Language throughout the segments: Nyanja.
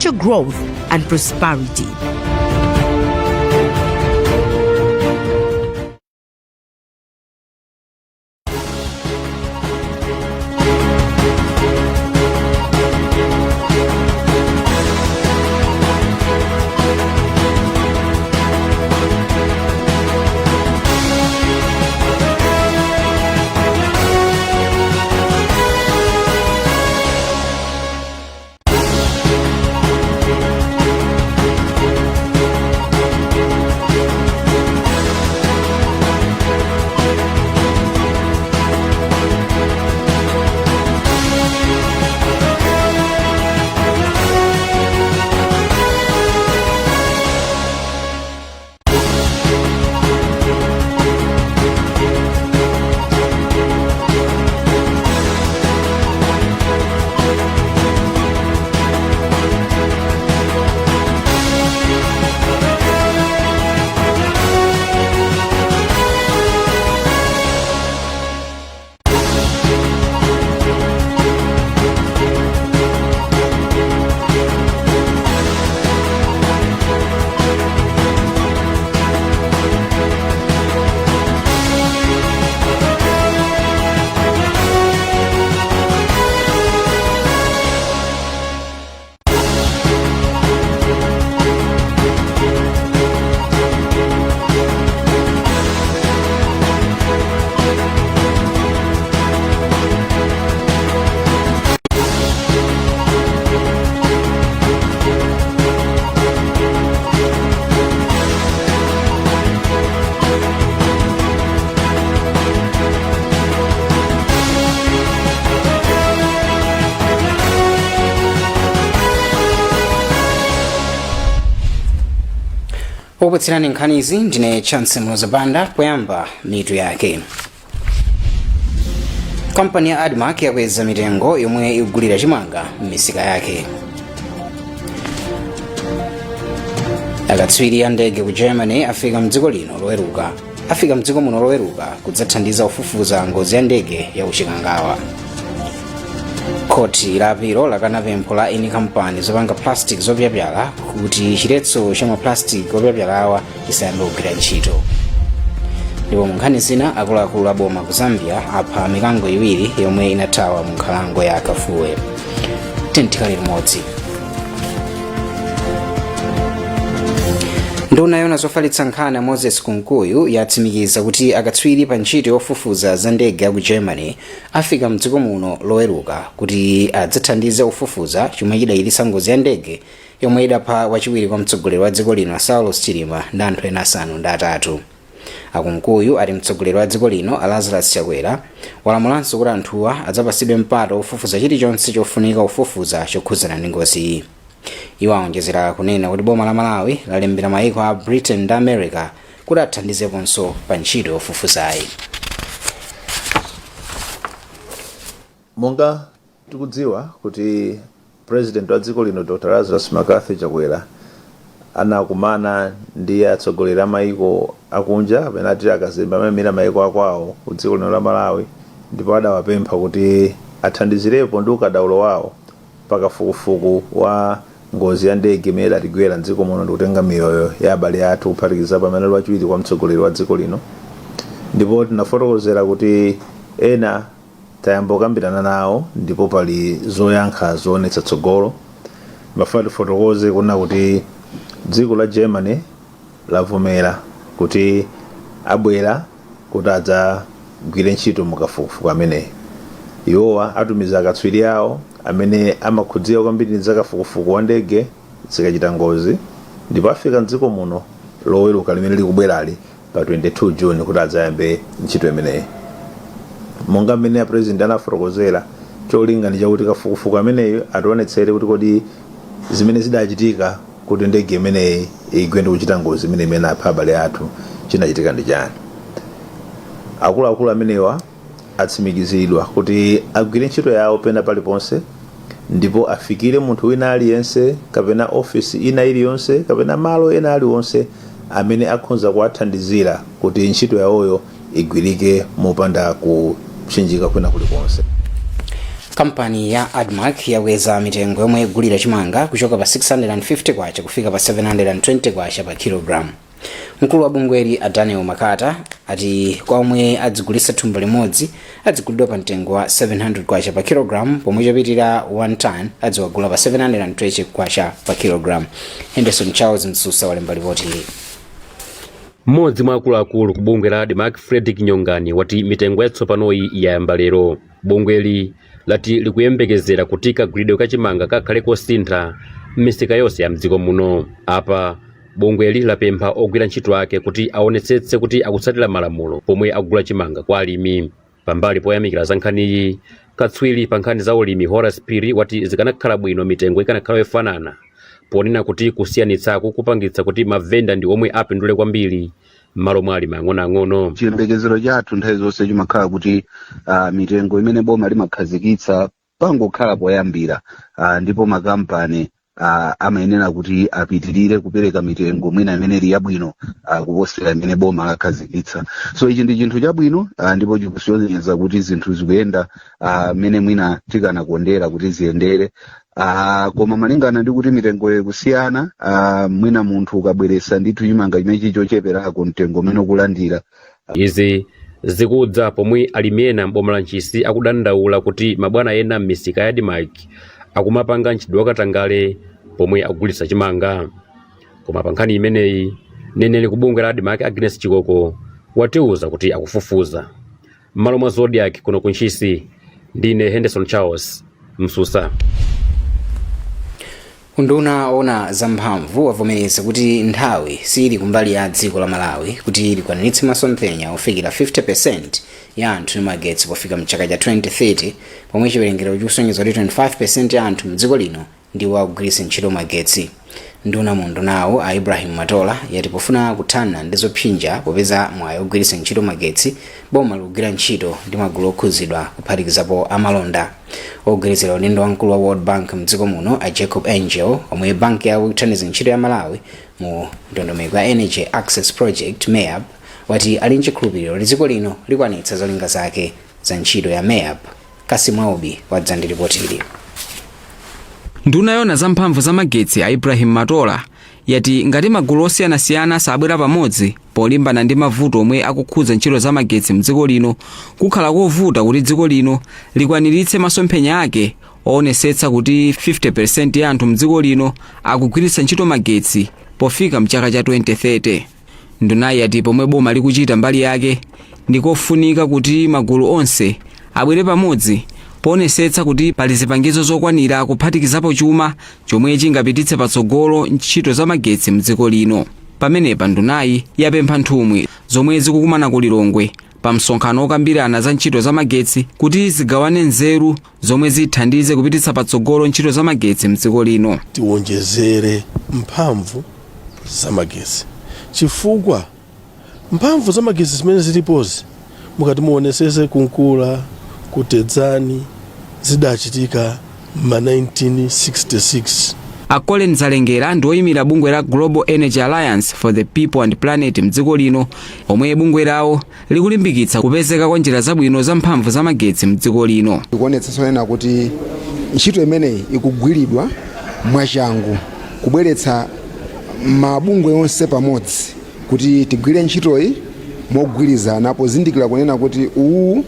future growth and prosperity. Okupatsirani nkhanizi ndine Chance Mlozabanda. Poyamba, mitu yake. Kampani ya ADMARC yakweza mitengo yomwe ikugulira chimanga m'misika yake. Akatswiri a ndege ku Germany afika mdziko muno Loweruka kudzathandiza kufufuza ngozi ya ndege ya kuChikangawa. Khoti la apilo lakana pempho la eni kampani zopanga plastic zopyapyala kuti chiletso cha maplastic opyapyalawa chisayambe kugwira ntchito. Ndipo mu nkhani zina, akuluakulu a boma ku Zambia apha mikango iwiri yomwe inathawa mu nkhalango ya Kafue. Tikhale limodzi. Nduna yona zofalitsa nkhani Moses Kunkuyu yatsimikiza kuti akatswiri pa ntchito yofufuza za ndege ya ku Germany afika mdziko muno Loweruka kuti adzathandize kufufuza chomwe chidachititsa ngozi ya ndege yomwe idapha wachiwiri kwa mtsogoleri wa dziko lino Saulos Chilima ndi anthu ena 8. Akunkuyu ati mtsogoleri wa dziko lino a Lazarus Chakwera walamulanso kuti anthuwa adzapatsidwe mpata wofufuza chilichonse chofunika kufufuza chokhudzana ndi ngoziyi. Iwo aonjezera kunena kuti boma la Malawi lalembera maiko a Britain ndi America kuti athandizeponso pa ntchito yofufuzayi. Monga tikudziwa kuti President wa dziko lino Dr Lazarus McCarthy Chakwera anakumana ndi atsogoleri a maiko akunja kapena ati akazembe amayimira maiko akwawo ku dziko lino la Malawi, ndipo adawapempha kuti athandizirepo ndi ukadaulo wawo pakafukufuku wa ngozi ya ndege imene idatigwera mdziko muno ndikutenga miyoyo ya abale athu, kuphatikizapo amene ali wachiwiri kwa mtsogoleri wa dziko lino. Ndipo tinafotokozera kuti ena tayamba kukambirana nawo ndipo pali zoyankha zoonetsa tsogolo. Mafuna tifotokoze kunena kuti dziko la Germany lavomera kuti abwera kuti adzagwire ntchito mukafukufuku ameneyi. Iwowa atumiza akatswiri awo amene amakhudzika kwambiri ndi zakafukufuku wa ndege zikachita ngozi, ndipo afika mdziko muno Loweruka limene likubwerali pa 22 June kuti adzayambe ntchito imeneyi. Monga mmene a President anafotokozera, cholinga ndi chakuti kafukufuku ameneyu ationetsere kuti kodi zimene zidachitika kuti ndege imeneyi igwe ndi kuchita ngozi imene inapha abale athu chinachitika ndi chani. Akuluakulu amenewa atsimikiziridwa kuti agwire ntchito yawo pena paliponse ndipo afikire munthu wina aliyense kapena ofisi ina iliyonse kapena malo ena aliwonse amene akhonza kuwathandizira kuti ntchito yawoyo igwirike mopanda kupsinjika kwina kulikonse. Kampani ya ADMARC yakweza mitengo yomwe igulira chimanga kuchoka pa 650 kwacha kufika pa 720 kwacha pa kilogram. Mkulu wa bungweli a Daniel Makata ati kwa omwe adzigulitsa thumba limodzi adzigulidwa pa mtengo wa 700 kwacha pa kilogram, pomwe chopitira 1 ton adziwagula pa 720 kwacha pa kilogram. Henderson Charles Msusa walemba ripoti ili. Mmodzi mwa akuluakulu ku bungwe la ADMARC, Frederick Nyongani, wati mitengo yatsopanoyi yayamba lero. Bungweli lati likuyembekezera kuti kagulidwe kachimanga kakhale kosintha m'misika yonse ya mdziko muno. Apa bungweli lapempha ogwira ntchito ake kuti aonetsetse kuti akutsatira malamulo pomwe akugula chimanga kwa alimi. Pambali poyamikira za nkhaniyi, katswiri pa nkhani za ulimi Horace Phiri wati zikanakhala bwino mitengo ikanakhala yofanana, ponena kuti kusiyanitsaku kupangitsa kuti mavenda ndi omwe apindule kwambiri m'malo mwa alimi ang'onoang'ono. Chiyembekezero chathu nthawi zonse chimakhala kuti mitengo imene boma limakhazikitsa pangokhala poyambira, ndipo makampani amayenera kuti apitirire kupereka mitengo mwina imene ili yabwino kuposera imene boma lakhazikitsa. So ichi ndi chinthu chabwino, ndipo chikusonyeza kuti zinthu zikuyenda mmene mwina tikanakondera kuti ziyendere. Koma malingana ndi kuti mitengo ikusiyana, mwina munthu ukabweretsa ndithu chimanga chimene chocheperako mtengo umene ukulandira. Izi zikudza pomwe alimi ena m'boma la Ntchisi akudandaula kuti mabwana ena m'misika ya ADMARC akumapanga mchitidwe wakatangale pomwe akugulitsa chimanga. Koma pa nkhani imeneyi, mneneri ku bungwe la ADMARC Agnes Chikoko watiuza kuti akufufuza. M'malo mwa Zodiak kuno ku Ntchisi, ndine Henderson Charles Msusa. Unduna ona zamphamvu wavomereza kuti nthawi sili kumbali ya dziko la Malawi kuti likwaniritse masomphenya ofikira 50% ya anthu ndi magetsi pofika mchaka cha 2030, pomwe chiwerengero chikusonyeza kuti 25% ya anthu mdziko lino ndiwo akugwiritsa ntchito magetsi. Nduna mu undunawo a Ibrahim Matola yati pofuna kuthana ndi zopsinja popeza mwayi ogwiritsa ntchito magetsi, boma likugwira ntchito ndi magulu okhuzidwa kuphatikizapo amalonda. Ogwirizira udindo wamkulu wa World Bank mdziko muno a Jacob Angel, omwe banki yawo ikuthandiza ntchito ya Malawi mu ndondomeko ya Energy Access Project, MEAP, wati ali nchikhulupiriro kuti dziko lino likwanitsa zolinga zake za ntchito ya MEAP. Kasimu Aubi wadza ndi ripoti ili. Nduna yona zamphamvu za magetsi a Ibrahim Matola yati ngati magulu osiyanasiyana sabwera pamodzi polimbana ndi mavuto omwe akukhudza ntchito za magetsi mdziko lino, kukhala kovuta kuti dziko lino likwaniritse masomphenya ake oonetsetsa kuti 50% ya anthu mdziko lino akugwiritsa ntchito magetsi pofika mchaka cha 2030. Ndunayi yati pomwe boma likuchita mbali yake, ndikofunika kuti magulu onse abwere pamodzi poonetsetsa kuti pali zipangizo zokwanira, kuphatikizapo chuma chomwe chingapititse patsogolo ntchito za magetsi mdziko lino. Pamenepa ndunayi yapempha nthumwi zomwe zikukumana ku Lilongwe pa msonkhano wokambirana za ntchito za magetsi kuti zigawane nzeru zomwe zithandize kupititsa patsogolo ntchito za magetsi mdziko lino. Tiwonjezere mphamvu za magetsi, chifukwa mphamvu za magetsi zimene zilipozi, mukati muonesese kunkula kutedzani, zidachitika ma 1966. A Colin Zalengera ndi oyimira bungwe la Global Energy Alliance for the People and Planet mdziko lino, omwe bungwe lawo likulimbikitsa kupezeka kwa njira zabwino za mphamvu za magetsi mdziko lino. Ikuonetsetsa nena kuti ntchito imeneyi ikugwiridwa mwachangu, kubweretsa mabungwe onse pamodzi kuti tigwire ntchitoyi mogwirizana, pozindikira kunena kuti uwu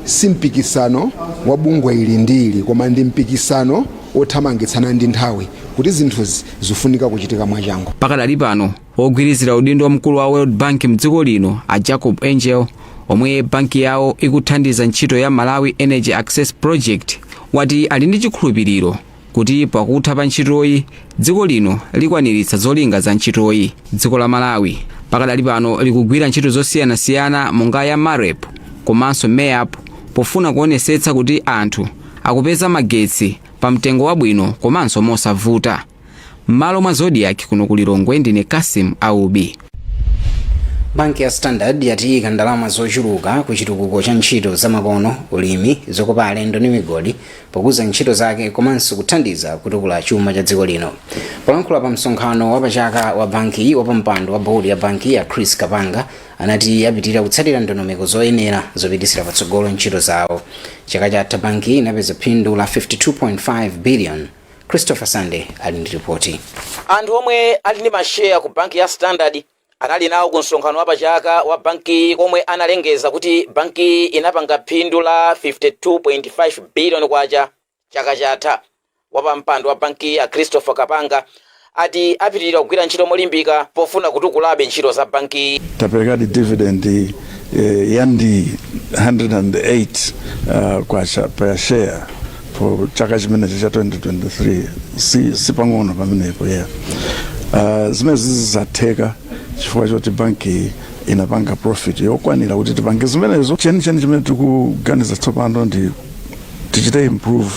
si mpikisano wa bungwe ili ndi ili, koma ndi mpikisano othamangitsana ndi nthawi, kuti zinthuzi zifunika kuchitika mwachangu. Pakadali pano, ogwirizira udindo wamkulu wa World Bank mdziko lino a Jacob Angel, omwe banki yawo ikuthandiza ntchito ya Malawi Energy Access Project, wati ali ndi chikhulupiriro kuti pakutha pa ntchitoyi dziko lino likwaniritsa zolinga za ntchitoyi. Dziko la Malawi pakadali pano likugwira ntchito zosiyanasiyana monga ya MAREP komanso MEAP pofuna kuonetsetsa kuti anthu akupeza magetsi pa mtengo wabwino komanso mosavuta. M'malo mwa Zodiak kuno ku Lilongwe, ndine Kasim Aubi. Banki ya Standard yati ndalama zochuluka ku chitukuko cha ntchito zamakono, ulimi, zokopa alendo ndi migodi, pokuza ntchito zake komanso kuthandiza kutukula chuma cha dziko lino. Polankhula pa msonkhano wapachaka wa banki, wapampando wa bodi ya banki ya Chris Kapanga anati apitirira kutsatira ndondomeko zoyenera zopitisira patsogolo ntchito zawo. Chaka chatha banki inapeza phindu la 52.5 billion. Christopher Sande ali ndi ripoti. Anthu omwe ali ndi masheya ku banki ya Standard anali nawo ku msonkhano wa pachaka wa banki komwe analengeza kuti banki inapanga phindu la 52.5 billion kwacha chaka chatha. Wapampando wa banki a Christopher Kapanga ati apitirira kugwira ntchito molimbika pofuna kutukulabe ntchito za banki. Taperekadi dividend ya ndi 108 kwacha per share for chaka chimenechi cha 2023. Si pang'ono pamenepo, yeah. Zimene zizatheka chifukwa choti banki inapanga profit yokwanira kuti tipange zimenezo. Chenicheni chimene tikuganiza tsopano ndi tichite improve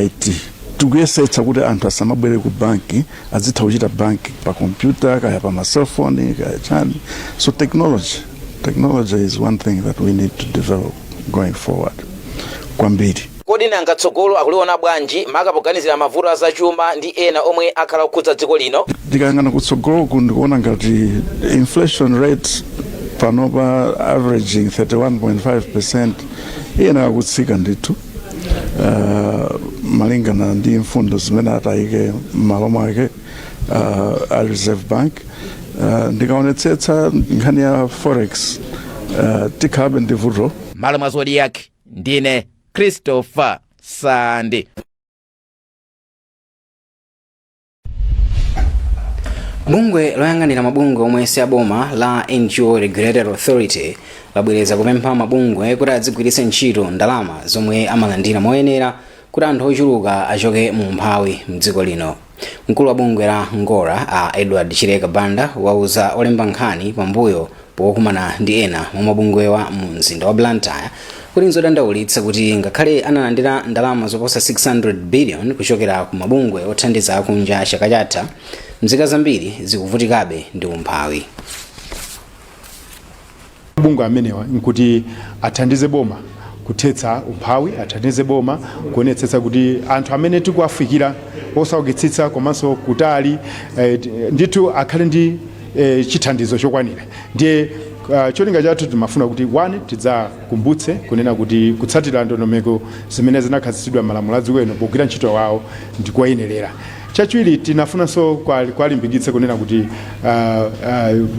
IT. Tikuyesetsa kuti anthu asamabwere ku banki, azitha kuchita banki pa computer, kaya pa ma cellphone, kaya chani. So technology is one thing that we need to develop going forward kwambiri. Kodi nanga tsogolo akuliona bwanji, maka poganizira mavuto azachuma ndi ena omwe akhala kukhudza dziko lino? Ndikayang'ana kutsogoloku, ndikuona ngati inflation rate panopa averaging 31.5%, iyenera kutsika ndithu, malingana ndi mfundo zimene atayike m'malo mwake a Reserve Bank. Ndikaonetsetsa nkhani ya forex, tikhalabe ndi vuto. Malo mwa Zodiak, ndine Christopher Sande. Bungwe loyang'anira mabungwe omwe si aboma la NGO Regulatory Authority labwereza kupempha mabungwe kuti adzigwiritse ntchito ndalama zomwe amalandira moyenera kuti anthu ochuluka achoke mu umphawi mdziko lino. Mkulu wa bungwe la NGORA a Edward Chileka Banda wauza olemba nkhani pambuyo pokumana ndi ena mwa mabungwewa mu mzinda wa Blantyre kuti nzodandaulitsa kuti ngakhale analandira ndalama zoposa 600 billion kuchokera ku mabungwe othandiza akunja chaka chatha, mzika zambiri zikuvutikabe ndi umphawi. Mabungwe amenewa nkuti athandize boma kuthetsa umphawi, athandize boma kuonetsetsa kuti anthu amene tikuwafikira osaukitsitsa komanso kutali ndithu akhale ndi chithandizo chokwanira. Ndiye cholinga chathu timafuna kuti, one, tidzakumbutse kunena kuti kutsatira ndondomeko zimene zinakhazikitsidwa malamulo a dziko lino pogwira ntchito wawo ndikoyenerera. Chachiwiri, tinafunanso kwalimbikitse kunena kuti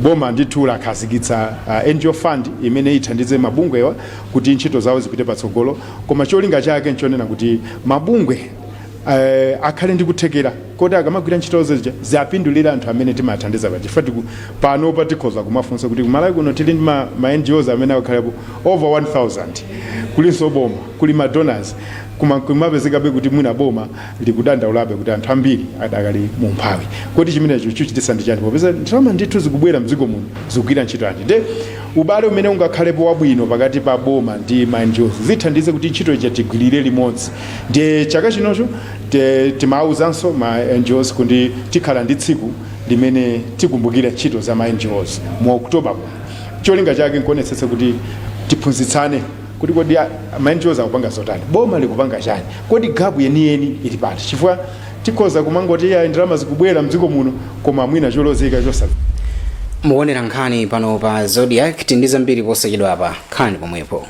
boma ndithu lakhazikitsa NGO Fund imene ithandize mabungwewa kuti ntchito zawo zipite patsogolo, koma cholinga chake nchonena kuti mabungwe akhale ndi kuthekera koti akamagwira ntchito zija ziapindulira anthu amene timathandiza pa chifukwa panopa tikhoza kumafunsa kuti kumalawi kuno tili ndi ma NGOs amene akhalepo over 1000, kulinso boma, kuli ma donors, koma kumapezekabe kuti mwina boma likudandaulabe kuti anthu ambiri adakali mu umphawi. Kodi chimenecho chichititsa ndi chani, popeza ndalama ndithu zikubwera mdziko muno, zikugwira ntchito yanji? Nde ubale umene ungakhalepo wabwino pakati pa boma ndi ma NGOs zithandize kuti ntchito ija tigwirire limodzi. Ndiye chaka chinocho timawuzanso ma NGOs kuti tikhala ndi tsiku limene tikumbukire ntchito za ma NGOs mu October muno. Cholinga chake nkuonetsetsa kuti tiphunzitsane kuti kodi ma NGOs akupanga zotani, boma likupanga chani, kodi gap yeniyeni ili pati, chifukwa tikhoza kumangoti ya ndalama zikubwera mdziko muno koma mwina cholozeka chosa. Mukuonera nkhani pano pa Zodiak. Ndi zambiri posachedwa apa, nkhani pomwepo.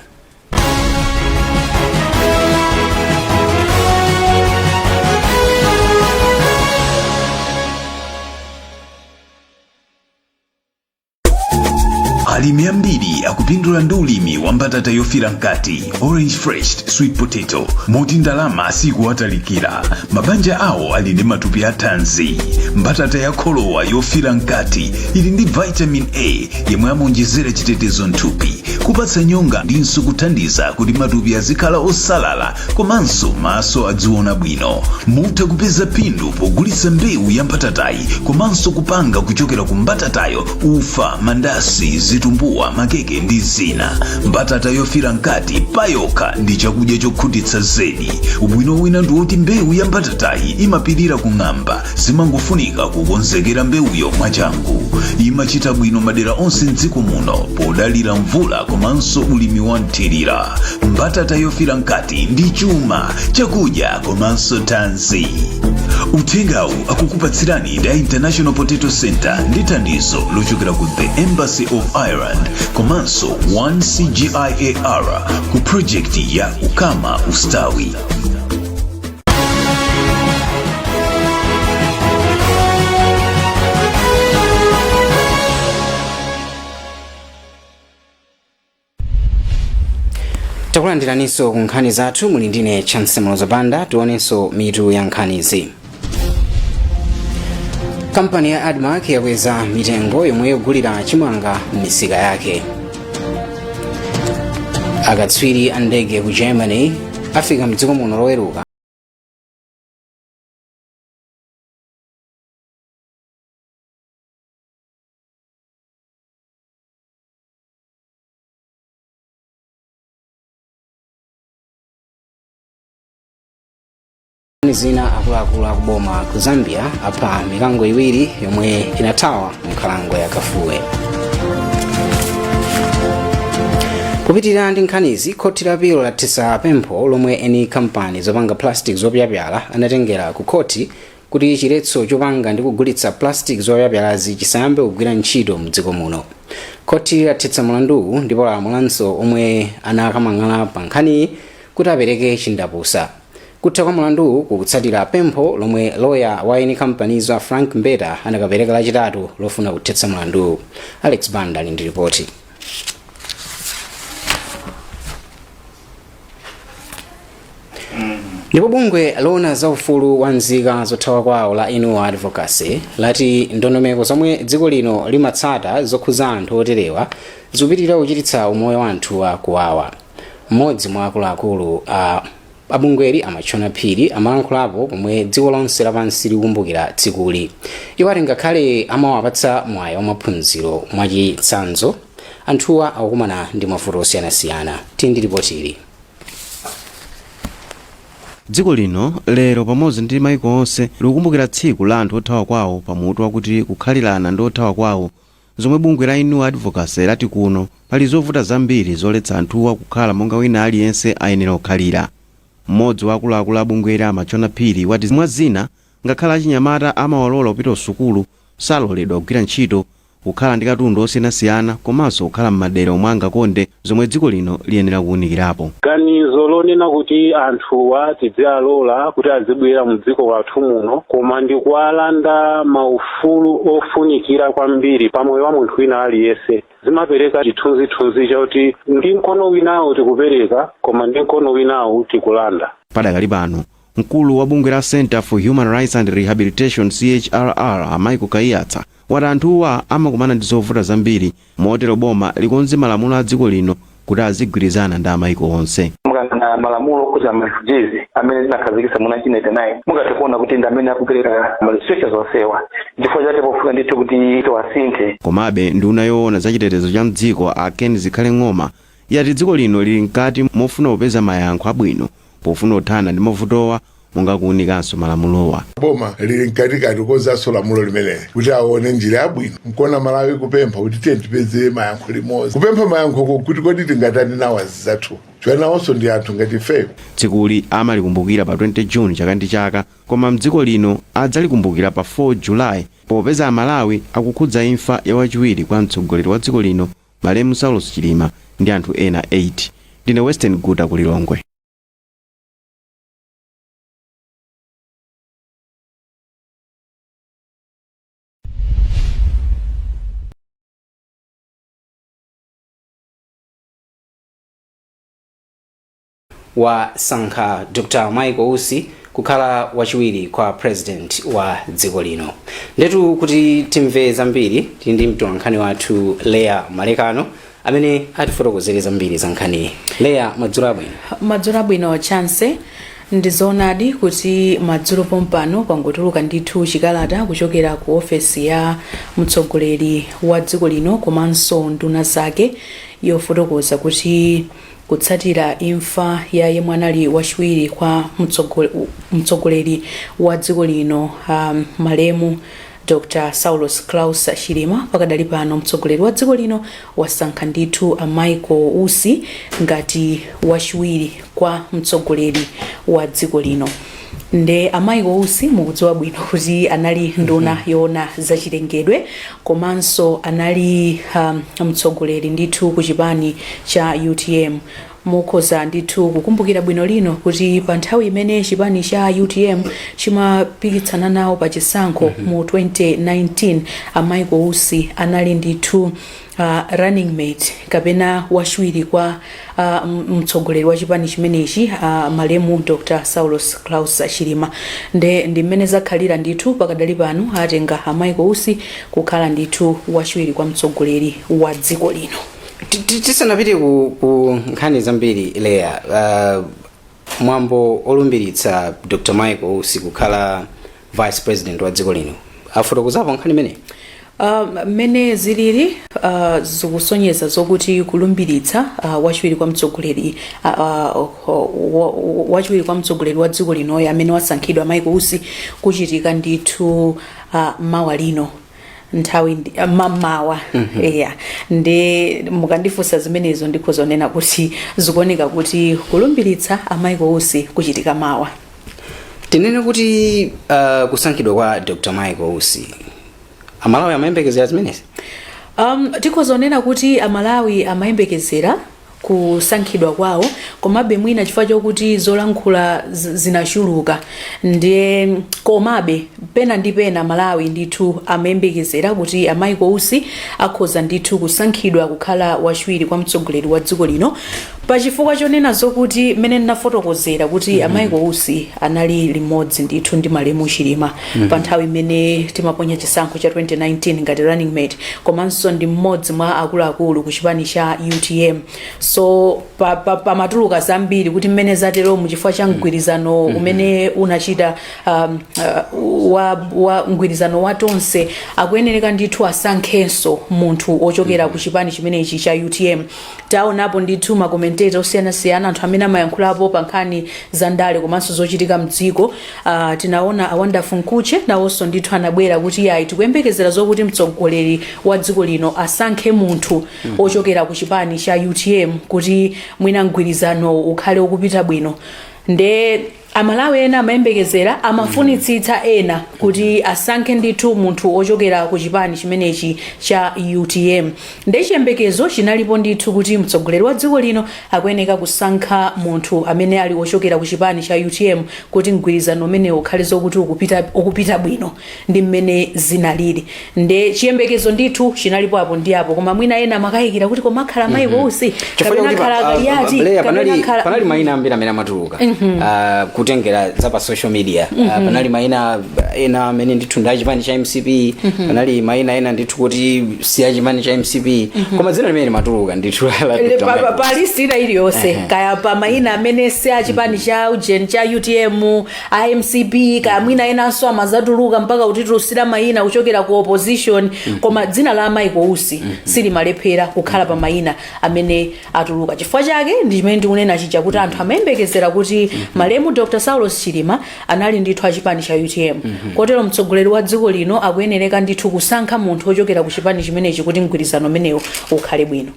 Alimi ambiri akupindula ndi ulimi wa mbatata yofira mkati, orange fresh sweet potato, moti ndalama sikuwatalikira. Mabanja awo ali ndi matupi athanzi. Mbatata ya kholowa yofira mkati ili ndi vitamin A yemwe amaonjezera chitetezo mthupi, kupatsa nyonga ndinso kuthandiza kuti matupi azikhala osalala komanso maso adziona bwino. Mutha kupeza phindu pogulitsa mbewu ya mbatatayi komanso kupanga kuchokera ku mbatatayo ufa, mandasi, zitumbuwa, makeke ndi zina. Mbatata yofira mkati payokha ndi chakudya chokhutitsa zedi. Ubwino wina ndi woti mbewu ya mbatatayi imapirira kung'amba, zimangofunika kukonzekera mbewuyo mwachangu. Imachita bwino madera onse mdziko muno podalira mvula komanso ulimi wa mthirira. Mbatata yofira mkati ndi chuma, chakudya komanso thanzi. Uthengawu akukupatsirani ndi a International Potato Center ndi thandizo lochokera ku The Embassy of Ireland komanso 1CGIAR ku project ya Ukama Ustawi. Takulandiraninso ku nkhani zathu, muli ndine Chance Mlozapanda. Tionenso mitu ya nkhanizi. Kampani ya ADMARC yakweza mitengo yomwe yogulira chimanga m'misika yake. Akatswiri a ndege ku Germany afika mdziko muno Loweruka. Zina, akuluakulu akuboma ku Zambia apha mikango iwiri yomwe inathawa mu nkhalango ya Kafue. Kupitirira ndi nkhanizi, khoti la apilo lathetsa pempho lomwe eni kampani zopanga plastic zopyapyala anatengera ku khoti kuti chiletso chopanga ndi kugulitsa plastic zopyapyalazi chisayambe kugwira ntchito mdziko muno. Khoti lathetsa mlanduwu ndipo lalamulanso omwe anakamang'ala pa nkhaniyi kuti apereke chindapusa. Kutha kwa mlanduwu kukutsatira pempho lomwe loya wa eni kampanizo a Frank Mbeta anakapereka Lachitatu lofuna kuthetsa mlanduwu. Alex Banda ali ndi ripoti. Ndipo bungwe loona za ufulu wa nzika zothawa kwawo la Inua Advocacy lati ndondomeko zomwe dziko lino limatsata zokhuza anthu oterewa zikupitirira kuchititsa umoyo wa anthuwa kuwawa. Mmodzi mwa akuluakulu a abungweli, a Matchona Phiri, amalankhulapo pomwe dziko lonse lapansi likukumbukira tsikuli. Iwo ati ngakhale amawapatsa mwayi wa maphunziro mwachitsanzo, anthuwa akukumana ndi mavuto osiyanasiyana. Tili ndi ripoti ili. Dziko lino lero pamodzi ndi maiko onse likukumbukira tsiku la anthu othawa kwawo pamutu wakuti kukhalirana ndi othawa kwawo, zomwe bungwe la Inua Advocacy lati kuno pali zovuta zambiri zoletsa anthuwa kukhala monga wina aliyense ayenera kukhalira. Mmodzi wa akuluakulu a bungweli, a Matchona Phiri, wati mwa zina, ngakhale achinyamata amawalola kupita kusukulu, saloledwa kugwira ntchito, kukhala ndi katundu osiyanasiyana komanso kukhala m'madera omwe angakonde, zomwe dziko lino liyenera kuwunikirapo. Ganizo lonena kuti anthuwa tidzialola kuti azibwera mu dziko lathu muno koma ndikuwalanda maufulu ofunikira kwambiri pa moyo wa munthu wina aliyense, zimapereka chithunzithunzi chakuti ndi mkono winawo tikupereka koma ndi mkono winawo tikulanda. Padakali pano, mkulu wa bungwe la Centre for Human Rights and Rehabilitation, CHRR, a Michael Kaiyatsa, wati anthuwa amakumana ndi zovuta zambiri, motero boma likonze malamulo a dziko lino kuti azigwirizana ndi amaiko onse. Mukayang'ana malamulo okhudza ma refugees amene tinakhazikitsa mu 1999, mungathe kuona kuti ndi amene akupereka ma restrictions onsewa, chifukwa chake pofuna ndithu kuti tiwasinthe. Komabe nduna yoona za chitetezo cha mdziko, a Ken Zikhale Ng'oma, yati dziko lino lili mkati mofuna kupeza mayankho abwino pofuna kuthana ndi mavutowa, monga kuwunikanso malamulowa. Boma lili mkatikati kukonzanso lamulo limeneli kuti aone njira yabwino. Nkuona Malawi kupempha kuti tiye tipeze mayankho limodzi, kupempha mayankho kuti kodi tingatani nawo azizathu, chifukwa nawonso ndi anthu ngati ifeyo. Tsikuli amalikumbukira pa 20 June chaka ndi chaka, koma mdziko lino adzalikumbukira pa 4 July popeza Amalawi akukhudza imfa ya wachiwiri kwa mtsogoleri wa dziko lino, malemu Saulos Chilima, ndi anthu ena 8. Ndine Western Guta ku Lilongwe. Wasankha Dr Michael Usi kukhala wachiwiri kwa president wa dziko lino. Ndetu kuti timve zambiri, tili ndi mtolankhani wathu Leya Malekano amene atifotokozere zambiri za nkhaniyi. Leya, madzulo abwino. Madzulo abwino, Chance. Ndizoonadi kuti madzulo pompano kwangotuluka ndithu chikalata kuchokera ku ofesi ya mtsogoleri wa dziko lino komanso nduna zake, yofotokoza kuti kutsatira imfa ya yemwe anali wachiwiri kwa mtsogoleri wa dziko lino, malemu Dr Saulos Klaus Chilima, pakadali pano mtsogoleri wa dziko lino wasankha ndithu a Michael Usi ngati wachiwiri kwa mtsogoleri wa dziko lino. Nde a Michael Usi mukudziwa bwino kuti anali nduna yoona zachilengedwe komanso anali mtsogoleri ndithu ku chipani cha UTM. Mukhoza ndithu kukumbukira bwino lino kuti pa nthawi imene chipani cha UTM chimapikitsana nawo pa chisankho mu 2019, a Michael Usi anali ndithu running mate kapena wachiwiri kwa mtsogoleri wa chipani chimenechi, malemu Dr Saulos Klaus Chilima. Nde ndi mmene zakhalira ndithu. Pakadali pano atenga a Michael Usi kukhala ndithu wachiwiri kwa mtsogoleri wa dziko lino. Tisanapite ku nkhani zambiri, Leya, mwambo olumbiritsa Dr Michael Usi kukhala vice president wa dziko lino, afotokozapo nkhani imeneyi? Mmene zilili, zikusonyeza zokuti kulumbiritsa wachiwiri kwa mtsogoleri wa dziko linoyo amene wasankhidwa, Michael Usi, kuchitika ndithu mawa lino nthawi mammawa. Yeah, ndi mukandifunsa zimenezo, ndikhoza kunena kuti zikuoneka kuti kulumbiritsa a Michael Usi kuchitika mawa. Tinene kuti kusankhidwa kwa Dr Michael Usi, Amalawi amayembekezera zimenezi? Tikhoza kunena kuti Amalawi amayembekezera kusankhidwa kwawo, komabe mwina chifukwa chokuti zolankhula zinachuluka, ndiye komabe pena ndi pena Malawi ndithu amayembekezera kuti a Michael Usi akhoza ndithu kusankhidwa kukhala wachiwiri kwa mtsogoleri wa dziko lino, pachifukwa chonena zokuti mmene ndinafotokozera kuti a Michael Usi anali limodzi ndithu ndi malemu Chilima pa nthawi imene timaponya chisankho cha 2019 ngati running mate, komanso ndi mmodzi mwa akuluakulu ku chipani cha UTM. So pamatuluka zambiri kuti mmene zateromu chifukwa cha mgwirizano umene unachita wa mgwirizano wa Tonse, akuyenereka ndithu asankhenso munthu ochokera ku chipani chimenechi cha UTM. Taonapo ndithu ma commentator osiyanasiyana, anthu amene amayankhulapo pa nkhani za ndale komanso zochitika mdziko. Tinaona a Wonderful Mkhutche nawonso ndithu anabwera kuti yayi, tikuyembekezera zokuti mtsogoleri wa dziko lino asankhe munthu ochokera ku chipani cha UTM kuti mwina mgwirizano ukhale ukupita bwino. Nde Amalawi ena amayembekezera, amafunitsitsa ena kuti asankhe ndithu munthu ochokera ku chipani chimenechi cha UTM. Nde chiyembekezo chinalipo ndithu kuti mtsogoleri wa dziko lino akuyeneka kusankha munthu amene ali ochokera ku chipani cha UTM kuti mgwirizano umenewu ukhale zokuti ukupita bwino ndi mmene zinalili. Nde chiyembekezo ndithu chinalipo apo ndi apo, koma mwina ena amakayikira kuti koma akhala Michael Usi Chifukwa kapena chakuti akhala Kaliati Leya, kapena panali mayina ambiri amene amatuluka kutengera za pa social media. Panali mayina ena amene ndithu ndi achipani cha MCP, panali mayina ena ndithu kuti si achipani cha MCP, koma dzina limene limatuluka ndithu la Dr. Michael. Pa list ina iliyonse, kaya pa mayina amene si achipani cha ujen cha UTM, iMCP, kaya mwina enanso amazatuluka mpaka kutitulusira mayina kuchokera ku opposition, koma dzina la Michael Usi silimalephera kukhala pa mayina amene atuluka. Chifukwa chake ndi chimene ndikunena chija kuti anthu amayembekezera kuti malemu Dr Saulos Chilima anali ndithu achipani cha UTM, kotero mtsogoleri wa dziko lino akuyenereka ndithu kusankha munthu ochokera ku chipani chimenechi kuti mgwirizano umenewu ukhale bwino.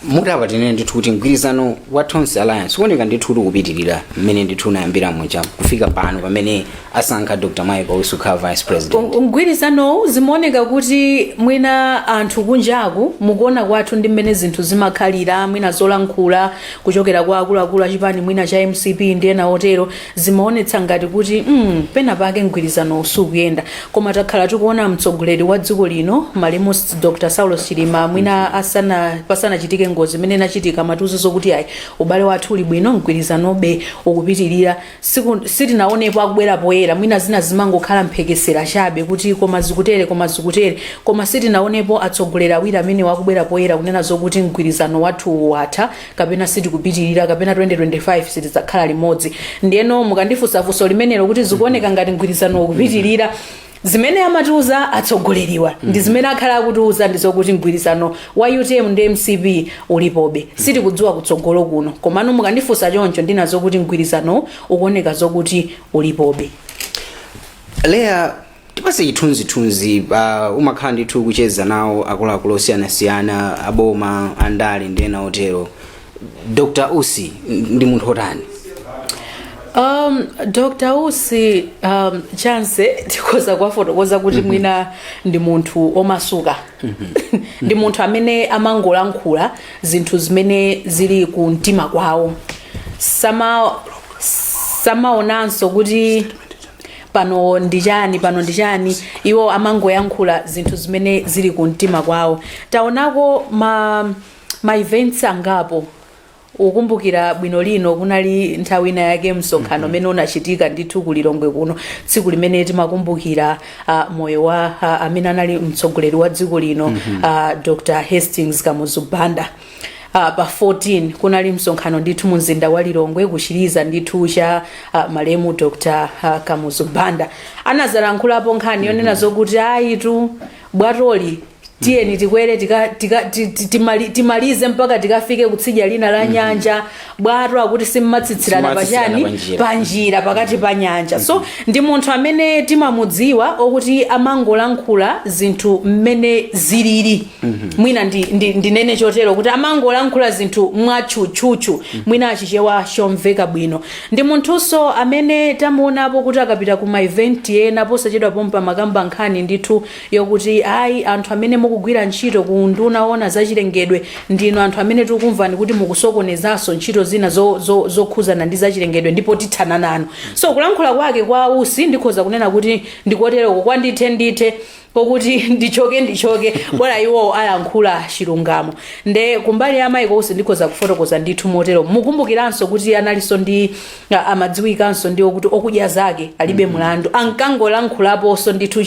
Mutapa tinene ndithu kuti mgwirizano wa Tonse Alliance kuoneka ndithu kuti ukupitirira mmene ndithu unayambira muja kufika pano pamene asankha Dr Michael Usi kukhala vice president? Mgwirizanowu zimaoneka kuti mwina anthu kunjaku mukuona kwathu ndi mmene zinthu zimakhalira, mwina zolankhula kuchokera kwa akuluakulu achipani mwina cha MCP ndi ena otero, zimaonetsa ngati kuti pena pake mgwirizano sukuyenda. Koma takhala tikuona mtsogoleri wa dziko lino, malemu Dr Saulos Chilima, mwina asana pasanachitike ngozi imene inachitika, amatiuza zokuti ayi, ubale wathu uli bwino, mgwirizanobe ukupitirira. Sitinaonepo akubwera poyera. Mwina zina zimangokhala mphekesera chabe kuti koma zikutere, koma zikutere, koma sitinaonepo atsogoleri awiri amene wakubwera poyera kunena zokuti mgwirizano wathu watha kapena sitikupitirira kapena 2025 sitidzakhala limodzi. Ndiyeno mukandifunsafunso limenelo kuti zikuoneka ngati mgwirizano ukupitirira, zimene amatiuza atsogoleriwa ndi zimene akhala akutiuza ndi zokuti mgwirizano wa UTM ndi MCP ulipobe. Sitikudziwa kutsogolo kuno, komano mukandifunsa choncho, ndinazo kuti mgwirizano ukuoneka zokuti ulipobe. Leya, tipase chithunzithunzi. Umakhala ndithu kucheza nawo akuluakulu osiyanasiyana aboma, andale ndi ena otero. Dr Usi ndi munthu otani? Dr. Usi, Chance, tikhoza kuwafotokoza kuti mwina ndi munthu omasuka, ndi munthu amene amangolankhula zinthu zimene zili ku mtima kwawo. Samaonanso kuti pano ndi chani, pano ndi chani. Iwo amangoyankhula zinthu zimene zili ku mtima kwawo. Taonako ma events angapo. Ukumbukira bwino lino kunali nthawi ina yake msonkhano umene unachitika ndithu ku Lilongwe kuno, tsiku limene timakumbukira moyo wa amene anali mtsogoleri wa dziko lino, Dr. Hastings Kamuzu Banda. Pa 14 kunali msonkhano ndithu mu mzinda wa Lilongwe kuchiliza ndithu cha malemu Dr. Kamuzu Banda. Anazalankhulapo nkhani yonena zokuti ayitu bwatoli tiyeni tikwere timalize mpaka tikafike kutsidya lina la nyanja. Bwato akuti simmatsitsirana Simmatsitsirana pachani? Panjira. Panjira, pakati pa nyanja. So ndi munthu amene timamudziwa okuti amangolankhula zinthu mmene zilili. Mwina ndinene chotero kuti amangolankhula zinthu mwatchutchutchu, mwina achichewa chomveka bwino. Ndi munthunso amene tamuonapo kuti akapita ku ma event ena posachedwa pompa makamba nkhani ndithu yokuti ayi, anthu amene mukugwira ntchito ku nduna ona zachilengedwe ndinu anthu amene tikumvani kuti mukusokonezanso ntchito zina zokhuzana ndi zachilengedwe ndipo tithana nanu. So kulankhula kwake kwa Usi ndikhoza kunena kuti ndikotereko, kwa ndithe ndithe, pokuti ndichoke ndichoke, bora iwo alankhula chilungamo. Nde kumbali ya Michael Usi ndikhoza kufotokoza ndithu motero. Mukumbukiranso kuti analinso ndi amadziwikanso ndi okuti okudya zake alibe mlandu. Ankangolankhulaponso ndithu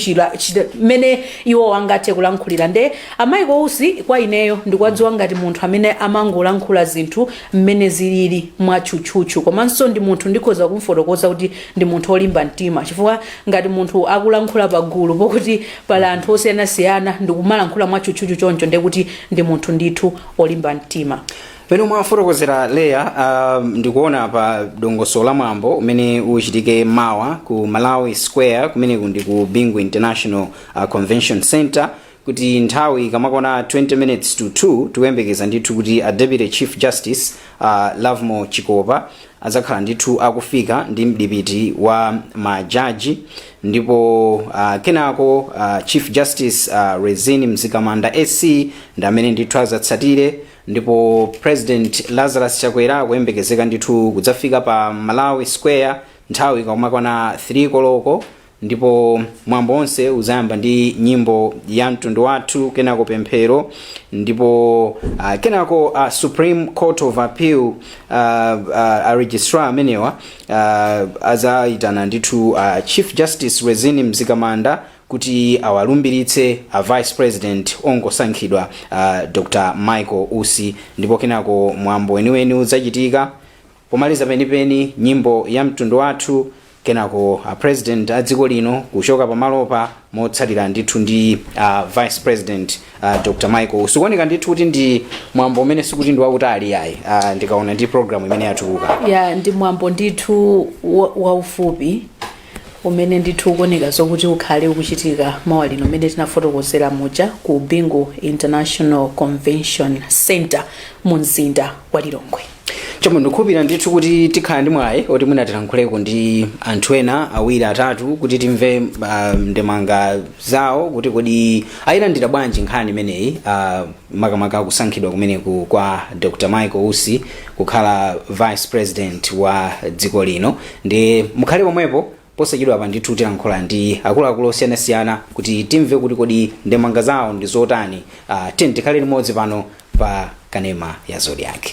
mmene iwo angathe kulankhulira. Nde a Michael Usi kwa ineyo ndikuwadziwa ngati munthu amene amangolankhula zinthu mmene zilili mwatchutchutchu, komanso ndi munthu ndikhoza kumfotokoza kuti ndi munthu olimba mtima, chifukwa ngati munthu akulankhula pagulu pokuti pali anthu osiyanasiyana ndikumalankhula mwatchutchutchu choncho, ndekuti ndi munthu ndithu olimba mtima. Pamene mwafotokozera Leya, ndikuona pa dongosolo la mwambo umene uchitike mawa ku Malawi Square, kumeneku ndi ku Bingu International Convention Center, kuti nthawi ikamakwana 20 minutes to 2 tikuyembekeza ndithu kuti a Deputy Chief Justice Lovemore Chikopa adzakhala ndithu akufika ndi mdipiti wa majaji, ndipo kenako Chief Justice Rizine Mzikamanda SC ndi amene ndithu azatsatire. Ndipo President Lazarus Chakwera akuyembekezeka ndithu kudzafika pa Malawi Square nthawi ikamakwana 3 koloko, ndipo mwambo onse uzayamba ndi nyimbo ya mtundu wathu, kenako pemphero, ndipo kenako Supreme Court of Appeal a registrar amenewa azayitana ndithu Chief Justice Rizine Mzikamanda kuti awalumbiritse a Vice President ongosankhidwa, Dr. Michael Usi, ndipo kenako mwambo weniweni udzachitika. Pomaliza penipeni nyimbo ya mtundu wathu, kenako a President a dziko lino kuchoka pamalopa motsatira ndithu ndi Vice President Dr. Michael. Sikuoneka ndithu kuti ndi mwambo umene sikuti ndi wautali ayi, ndikaona ndi program imene yatuluka. Ya, ndi mwambo ndithu waufupi umene ndithu ukuoneka zokuti ukhale ukuchitika mawa lino, umene tinafotokozera muja, ku Bingu International Convention Center mu mzinda wa Lilongwe. Chomwe ndikukhulupirira ndithu kuti tikhala ndi mwayi oti mwina tilankhuleko ndi anthu ena awiri atatu kuti timve ndemanga zawo kuti kodi ayilandira bwanji nkhani imeneyi, makamaka kusankhidwa kumeneku kwa Dr. Michael Usi kukhala Vice President wa dziko lino. Ndi mukhale pomwepo, posachedwa pa ndithu tilankhula ndi akuluakulu osiyanasiyana kuti timve kuti kodi ndemanga zawo ndi zotani. Tikhale limodzi pano pa kanema ya Zodiak.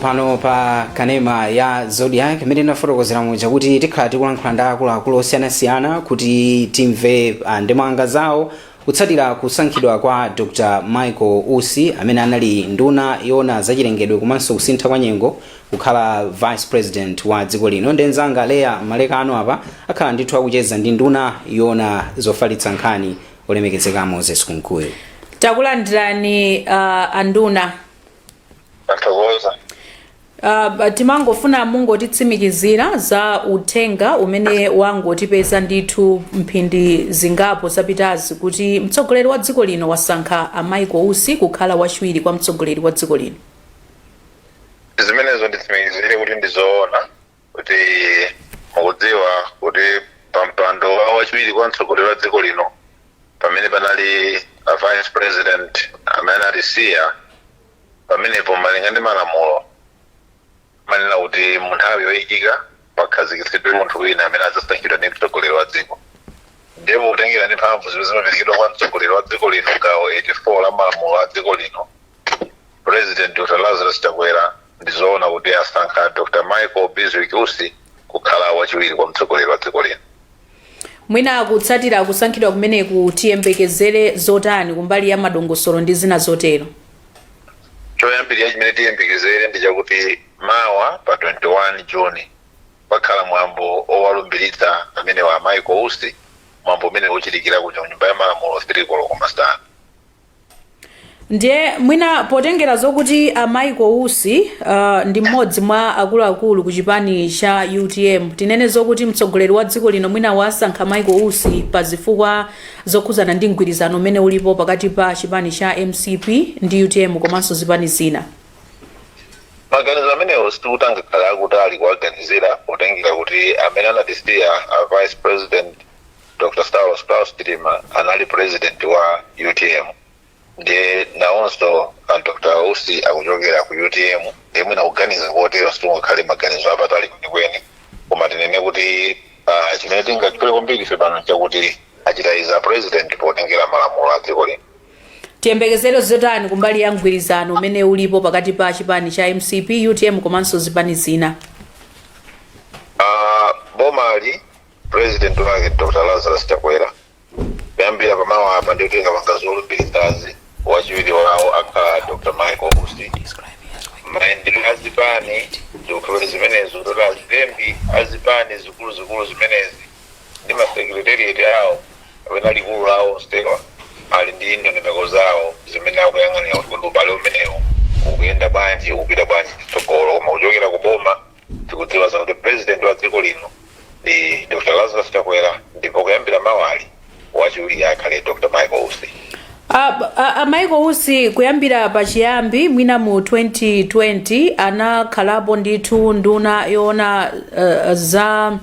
Pano pa kanema ya Zodiak, imene tinafotokozera muja kuti tikhala tikulankhula ndi akuluakulu osiyanasiyana kuti timve ndemanga zawo kutsatira kusankhidwa kwa Dr Michael Usi, amene anali nduna yoona zachilengedwe komanso kusintha kwa nyengo, kukhala Vice President wa dziko lino. Ndi nzanga Leya Malekano apa akhala ndithu akucheza ndi nduna yoona zofalitsa nkhani, olemekezeka Moses Kunkuyu. Takulandirani, anduna. Tathokoza. Timangofuna mungotitsimikizira za uthenga umene wangotipeza ndithu mphindi zingapo zapitazi, kuti mtsogoleri wa dziko lino wasankha a Michael Usi kukhala wachiwiri kwa mtsogoleri wa dziko lino. Zimenezo nditsimikizire kuti ndizoona, kuti mukudziwa kuti pampando wa wachiwiri kwa mtsogoleri wa dziko lino, pamene panali a Vice President amene atisiya, pamenepo malinga ndi malamulo manena kuti mu nthawi yoyikika pakhazikitsidwe munthu wina amene adzasankhidwa ndi mtsogoleri wa dziko. Ndipo kutengera ndi mphamvu zimene zimaperekedwa kwa mtsogoleri wa dziko lino, gawo 84 la malamulo a dziko lino, President Dr Lazarus Chakwera ndizoona kuti asankha Dr Michael Bizwick Usi kukhala wachiwiri kwa mtsogoleri wa dziko lino. Mwina kutsatira kusankhidwa kumeneku, tiyembekezere zotani kumbali ya madongosolo ndi zina zotero? Choyambirira chimene tiyembekezere ndi chakuti mawa pa 21 Juni pakhala mwambo owalumbiritsa amene wa Michael Usi, mwambo umene uchitikira kuja ku Nyumba ya Malamulo 3 koloko masana. Ndiye mwina potengera zokuti a Michael Usi ndi mmodzi mwa akuluakulu ku chipani cha UTM, tinene zokuti mtsogoleri wa dziko lino mwina wasankha Michael Usi pa zifukwa zokhuzana ndi mgwirizano umene ulipo pakati pa chipani cha MCP ndi UTM komanso zipani zina? Maganizo amenewo sikuti angakhale akutali kuwaganizira, potengera kuti amene anatisiya, a Vice President Dr Saulos Klaus Chilima, anali president wa UTM, ndiye nawonso a Dr Usi akuchokera ku UTM. Ndiye mwina kuganiza kotero sikungakhale maganizo apatali kwenikweni, koma tinene kuti chimene tingatchule kwambiri ife pano chakuti achita izi a President potengera malamulo a dziko lino. Tiyembekezere zotani kumbali ya mgwirizano umene ulipo pakati pa chipani cha MCP, UTM komanso zipani zina? Bomali President wake Dr Lazarus Chakwera. Kuyambira pamawa apa ndikuti tikapanga zolumbiritsazi, wachiwiri wawo akhala Dr Michael Usi. Mayendedwe azipani ndikukhulupirira zimenezo, kuti azilembi azipani zikuluzikulu zimenezi ndi masekretariat awo kapena likulu lawo onsewa ali ndi ndondomeko zawo zimene akuyang'anira kuti ubale umenewu ukuyenda bwanji, ukupita bwanji chitsogolo. Koma kuchokera ku boma tikudziwa zakuti President wa dziko lino ndi Dr Lazarus Chakwera, ndipo kuyambira mawali wachiwiri akhale Dr Michael Usi. A Michael Usi kuyambira pachiyambi, mwina mu 2020, anakhalapo ndithu nduna yoona za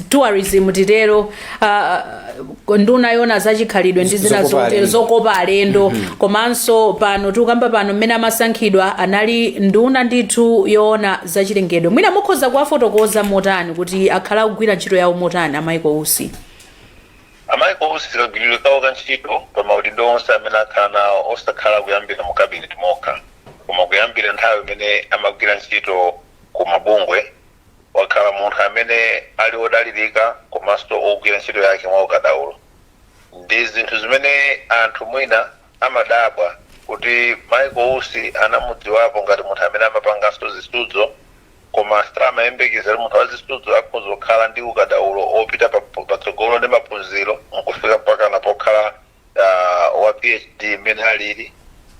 tourism, titero nduna yoona zachikhalidwe ndi zina Zokopa zotero, alendo. Zokopa alendo. Komanso pano tikukamba pano, mmene amasankhidwa anali nduna ndithu yoona zachilengedwe. Mwina mukhoza kuwafotokoza motani kuti akhala akugwira ntchito yawo motani a Michael Usi? A Michael Usi, kagwiridwe kawo ka ntchito pa maudindo onse amene akhala nawo, osakhala kuyambira mu cabinet mokha, koma kuyambira nthawi imene amagwira ntchito ku mabungwe, wakhala munthu amene ali wodalirika komanso ogwira ntchito yake mwa ukadaulo. Ndi zinthu zimene anthu mwina amadabwa kuti Michael Usi anamudziwapo ngati munthu amene amapanganso zisudzo, koma samayembekezera munthu wa zisudzo akhoza kukhala ndi ukadaulo opita patsogolo ndi maphunziro nkufika mpakana pokhala wa PhD imene alili,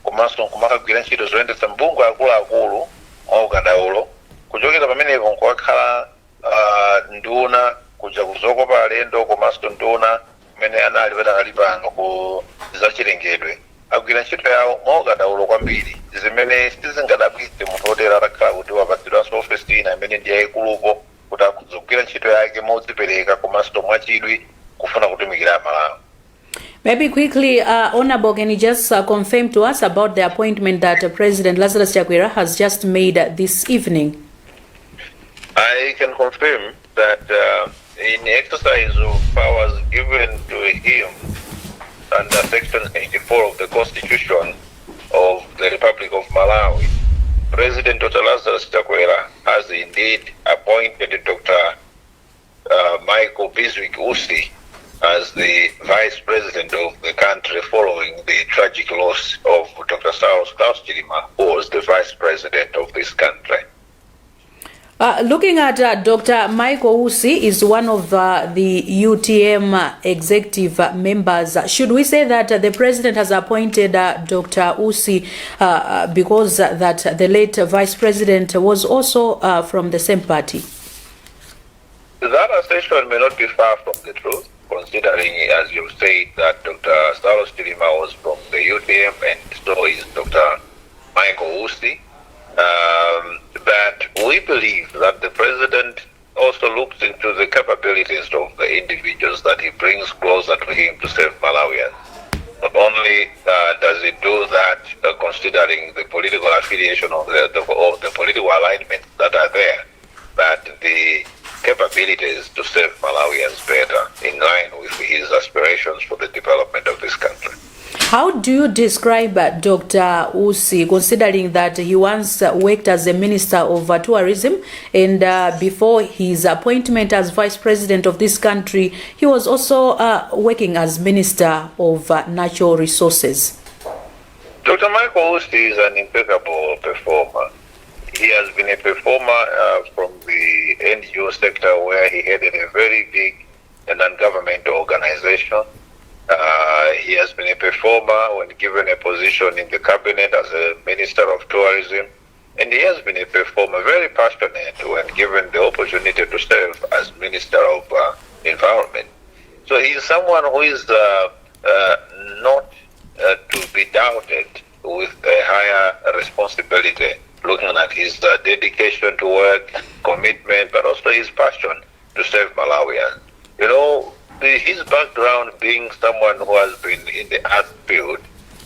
komanso nkumakagwira ntchito zoyendetsa mabungwe akuluakulu mwa ukadaulo. Kuchokera pamenepo nkukakhala nduna kuja kuzokopa alendo, komanso nduna kumene anali padakali pano ku zachilengedwe. Agwira ntchito yawo mwa ukadaulo kwambiri, zimene sizingadabwitse munthu otero atakhala kuti wapatsidwanso ofesi ina imene ndi yayikulupo, kuti akhoza kugwira ntchito yake modzipereka komanso mwachidwi kufuna kutumikira Amalawi. Maybe quickly, Honorable, can you just confirm to us about the appointment that President Lazarus Chakwera has just made this evening? I can confirm that in exercise of powers given to him under Section 84 of the Constitution of the Republic of Malawi, President Dr. Lazarus Chakwera has indeed appointed Dr. Michael Bizwick Usi as the Vice President of the country following the tragic loss of Dr. Saulos Klaus Chilima, who was the Vice President of this country. Looking at Dr. Michael Usi is one of the UTM executive members. Should we say that the president has appointed Dr. Usi because that the late vice president was also from the same party? That assertion may not be far from the truth, considering, as you said, that Dr. Saulos Chilima was from the UTM and so is Dr. Michael Usi. But we believe that the president also looks into the capabilities of the individuals that he brings closer to him to serve Malawians. Not only does he do that considering the political affiliation of the political alignments that are there, but the capabilities to serve Malawians better in line with his aspirations for the development of this country. How do you describe Dr. Usi, considering that he once worked as a Minister of Tourism and before his appointment as Vice President of this country, he was also working as Minister of Natural Resources? Dr. Michael Usi is an impeccable performer. He has been a performer from the NGO sector, where he headed a very big non-governmental organization. He has been a performer when given a position in the cabinet as a Minister of Tourism. And he has been a performer, very passionate when given the opportunity to serve as Minister of Environment. So he is someone who is not to be doubted with a higher responsibility, looking at his dedication to work, commitment, but also his passion to serve Malawians. You know, his background being someone who has been in the art field,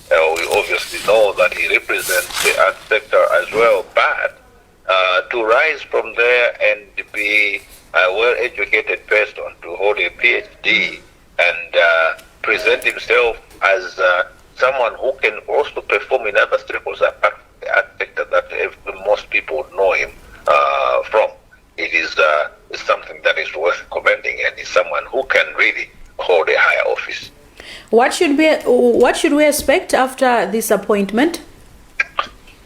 we obviously know that he represents the art sector as well, but to rise from there and be a well-educated person, to hold a PhD and present himself as someone who can also perform in other circles apart from the art sector that most people know him from. It is something that is worth commending, and is someone who can really hold a higher office. What should we expect after this appointment?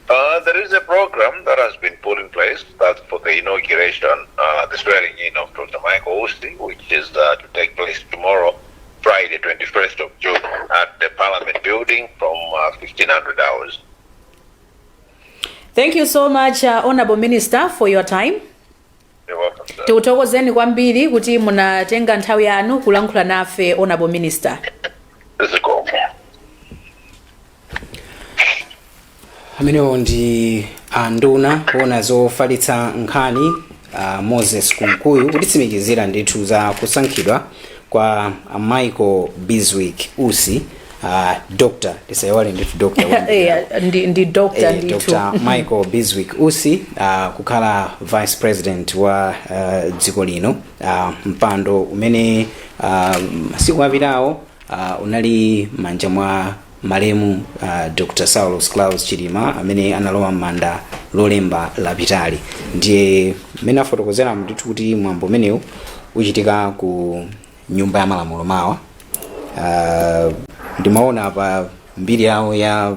There is a program that has been put in place that's for the inauguration, the swearing in of Dr. Michael Usi, which is to take place tomorrow, Friday, 21st of June, at the Parliament building from 1500 hours. Thank you so much, Honorable Minister, for your time. You're welcome, sir. Tikuthokozeni kwambiri kuti munatenga nthawi yanu kulankhula nafe, Honorable Minister. Zikomo. Amenewo ndi anduna oona zofalitsa nkhani, Moses Kunkuyu, kutitsimikizira ndithu za kusankhidwa kwa Michael Bizwick Usi, doctor, tisayiwale ndithu doctor. Ndi doctor. Ndithu. Dr. Michael Bizwick Usi kukhala Vice President wa dziko lino, mpando umene masiku apitawo unali manja mwa malemu Dr. Saulos Klaus Chilima, amene analowa m'manda Lolemba lapitali. Ndiye mmene afotokozera ndithu kuti mwambo umenewu uchitika ku Nyumba ya Malamulo mawa. Ndimaona pa mbiri yawo ya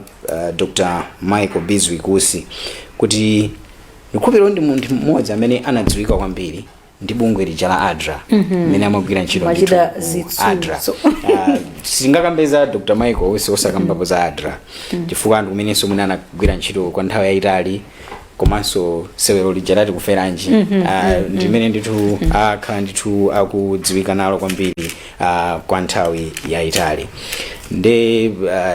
Dr. Michael Bizwick Usi kuti ndikhulupirira ndi munthu mmodzi amene anadziwika kwambiri ndi bungwe lija la ADRA, mmene amagwira ntchito ndithu Machita ku zitsuzo. ADRA. Sitingakambe za Dr. Michael Usi osakambapo za ADRA, chifukwa anthu kumenenso mwina anagwira ntchito kwa nthawi yayitali, komanso sewero lija lati Kuferanji, ndimene ndithu akhala ndithu akudziwika nalo kwambiri kwa nthawi yayitali. Nde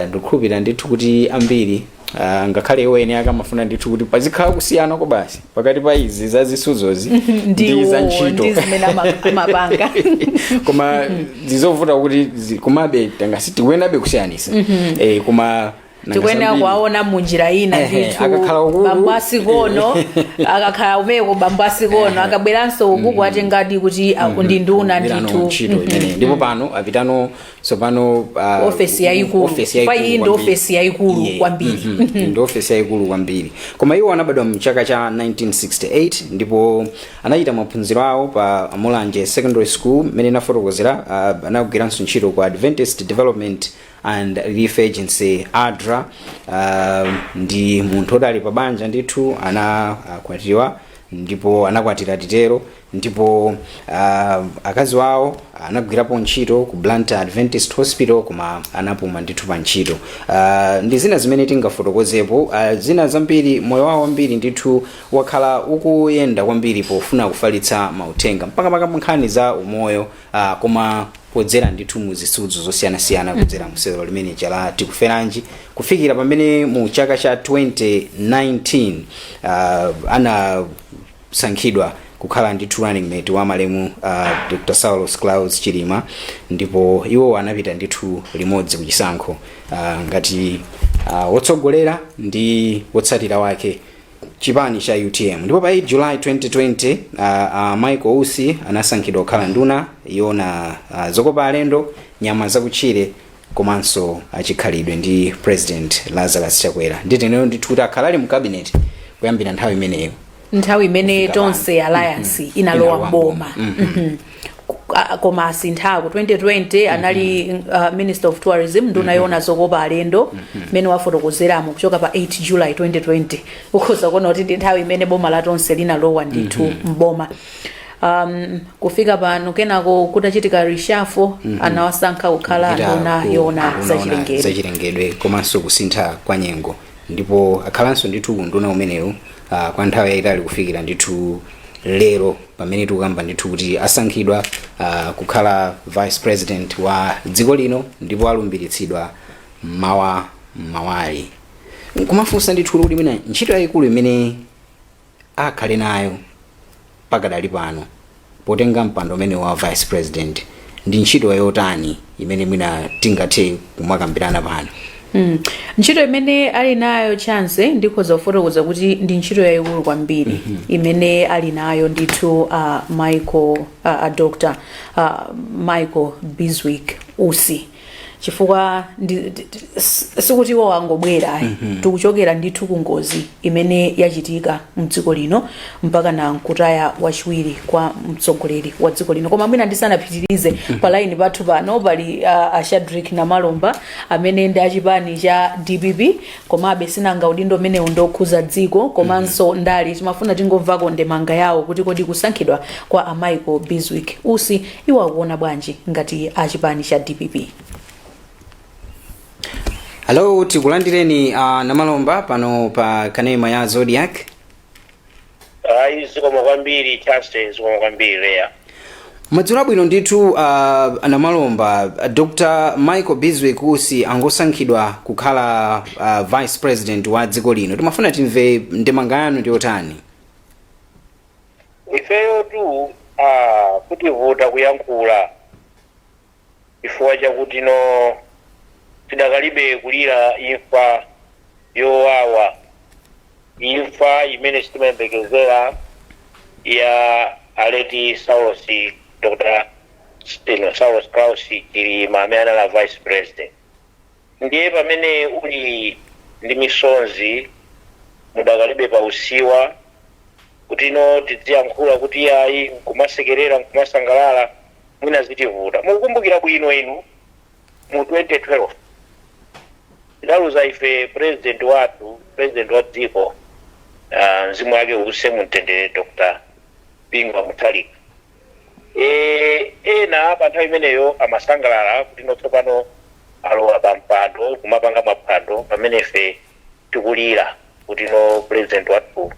ndikukhulupirira ndithu kuti ambiri, ngakhale iwo ene akamafuna ndithu kuti pazikhala kusiyana ko basi pakati pa izi za zisuzozi ndi za ntchito ndi zimene amapanga. Koma zizovuta kuti komabe tangasi tikuyenabe kusiyanisa. Koma Tikuyenera kuwaona munjira ina. Ehe, akakhala Ndithu, ukuku. Bambo asikono akakhala umeko, bambo asikono akabweranso ukuku, atengadi kuti ndi nduna ndithu. Ntchito imene, ndipo pano apitano tsopano Ofesi yayikulu. Ofesi Chifukwa yayikulu iyi ndi kwambiri. ofesi yayikulu kwambiri. Ndi ofesi yayikulu kwambiri. Koma iwo anabadwa mchaka cha 1968 ndipo anachita maphunziro awo pa Mulanje Secondary School. Mmene nafotokozera, anagwiranso ntchito ku Adventist Development and Relief Agency, ADRA. Ndi munthu odali pa banja ndithu, anakwatiwa ndipo anakwatira titero, ndipo akazi wawo anagwirapo ntchito ku Blantyre Adventist Hospital, koma anapuma ndithu pa ntchito. Ndi zina zimene tingafotokozepo, zina zambiri. Moyo wawo wambiri ndithu wakhala ukuyenda kwambiri pofuna kufalitsa mauthenga, mpaka nkhani za umoyo, koma podzera ndithu mu zisudzo zosiyanasiyana, kudzera musewero limene la Tikuferanji, kufikira pamene mu chaka cha 2019 anasankhidwa kukhala ndithu running mate wa malemu Dr Saulos Klaus Chilima, ndipo iwo anapita ndithu limodzi kuchisankho ngati wotsogolera ndi wotsatira wake, chipani cha UTM. Ndipo pa 8 July 2020 Michael Usi anasankhidwa kukhala nduna yona zokopa alendo, nyama zakutchire komanso achikhalidwe ndi President Lazarus Chakwera. Nditeneyo ndithu kuti akhala ali mu cabinet kuyambira nthawi imeneyo. Nthawi imene Kufika pano. Tonse Alliance inalowa Inalowa mboma. Koma asinthako 2020 anali Minister of Tourism, nduna yoona zokopa alendo, mmene wafotokozeramo, kuchoka pa 8 July 2020. Ukhoza kuona kuti ndi nthawi imene boma la Tonse linalowa ndithu mboma kufika pano. Kenako kutachitika reshuffle, anawasankha kukhala kupita nduna yoona nduna zachilengedwe. Zachilengedwe komanso kusintha kwa nyengo, ndipo akhalanso ndithu ku nduna umenewu kwa nthawi yayitali, kufikira ndithu lero pamene tikukamba ndithu kuti asankhidwa kukhala vice president wa dziko lino, ndipo alumbiritsidwa mawa mawali. Nkumafunsa ndithu kuti mwina ntchito yayikulu imene akhale nayo pakadali pano potenga mpando umene wa vice president ndi ntchito yotani imene mwina tingathe kumakambirana pano? Ntchito imene ali nayo, Chance, ndikhoza kufotokoza kuti ndi ntchito yayikulu kwambiri imene ali nayo ndithu Michael Dr Michael Bizwick Usi, chifukwa sikuti iwo angobwera ayi. Tikuchokera ndithu ku ngozi imene yachitika mdziko lino, mpaka na nkutaya wachiwiri kwa mtsogoleri wa dziko lino. Koma mwina ndisanapitirize, pa line pathu pano pali Ashadrick Namalomba amene ndi achipani cha DPP. Komabe sinanga udindo umenewu ndokhuza dziko komanso ndali, timafuna tingomvako ndemanga yawo kuti kodi kusankhidwa kwa a Michael Bizwick Usi iwo akuona bwanji ngati achipani cha DPP? Hello, tikulandireni Namalomba pano pa kanema ya Zodiak. Ayi, zikomo kwambiri, Chance, zikomo kwambiri, Leya. Madzulo abwino ndithu, Namalomba. Dr Michael Bizwick Usi angosankhidwa kukhala vice president wa dziko lino. Timafuna timve ndemanga yanu ndi yotani? Ifeyo tu kutivuta kuyankhula chifukwa chakuti no tidakalibe kulira imfa yowawa, imfa imene sitimayembekezera ya a late Saulos, Dr Saulos Klaus Chilima, amene anali vice president. Ndiye pamene uli ndi misonzi, mudakalibe pa usiwa, kuti no tidziyankhula kuti ayi, nkumasekerera, nkumasangalala, mwina zitivuta. Mukukumbukira bwino inu, mu 2012 tidaluza ife president wathu, president wa dziko, mzimu wake uuse mumtendere, Dr Bingu Mutharika. Ena pa nthawi imeneyo amasangalala kuti no tsopano alowa pa mpando, kumapanga maphwando, pamene ife tikulira kuti no president wathu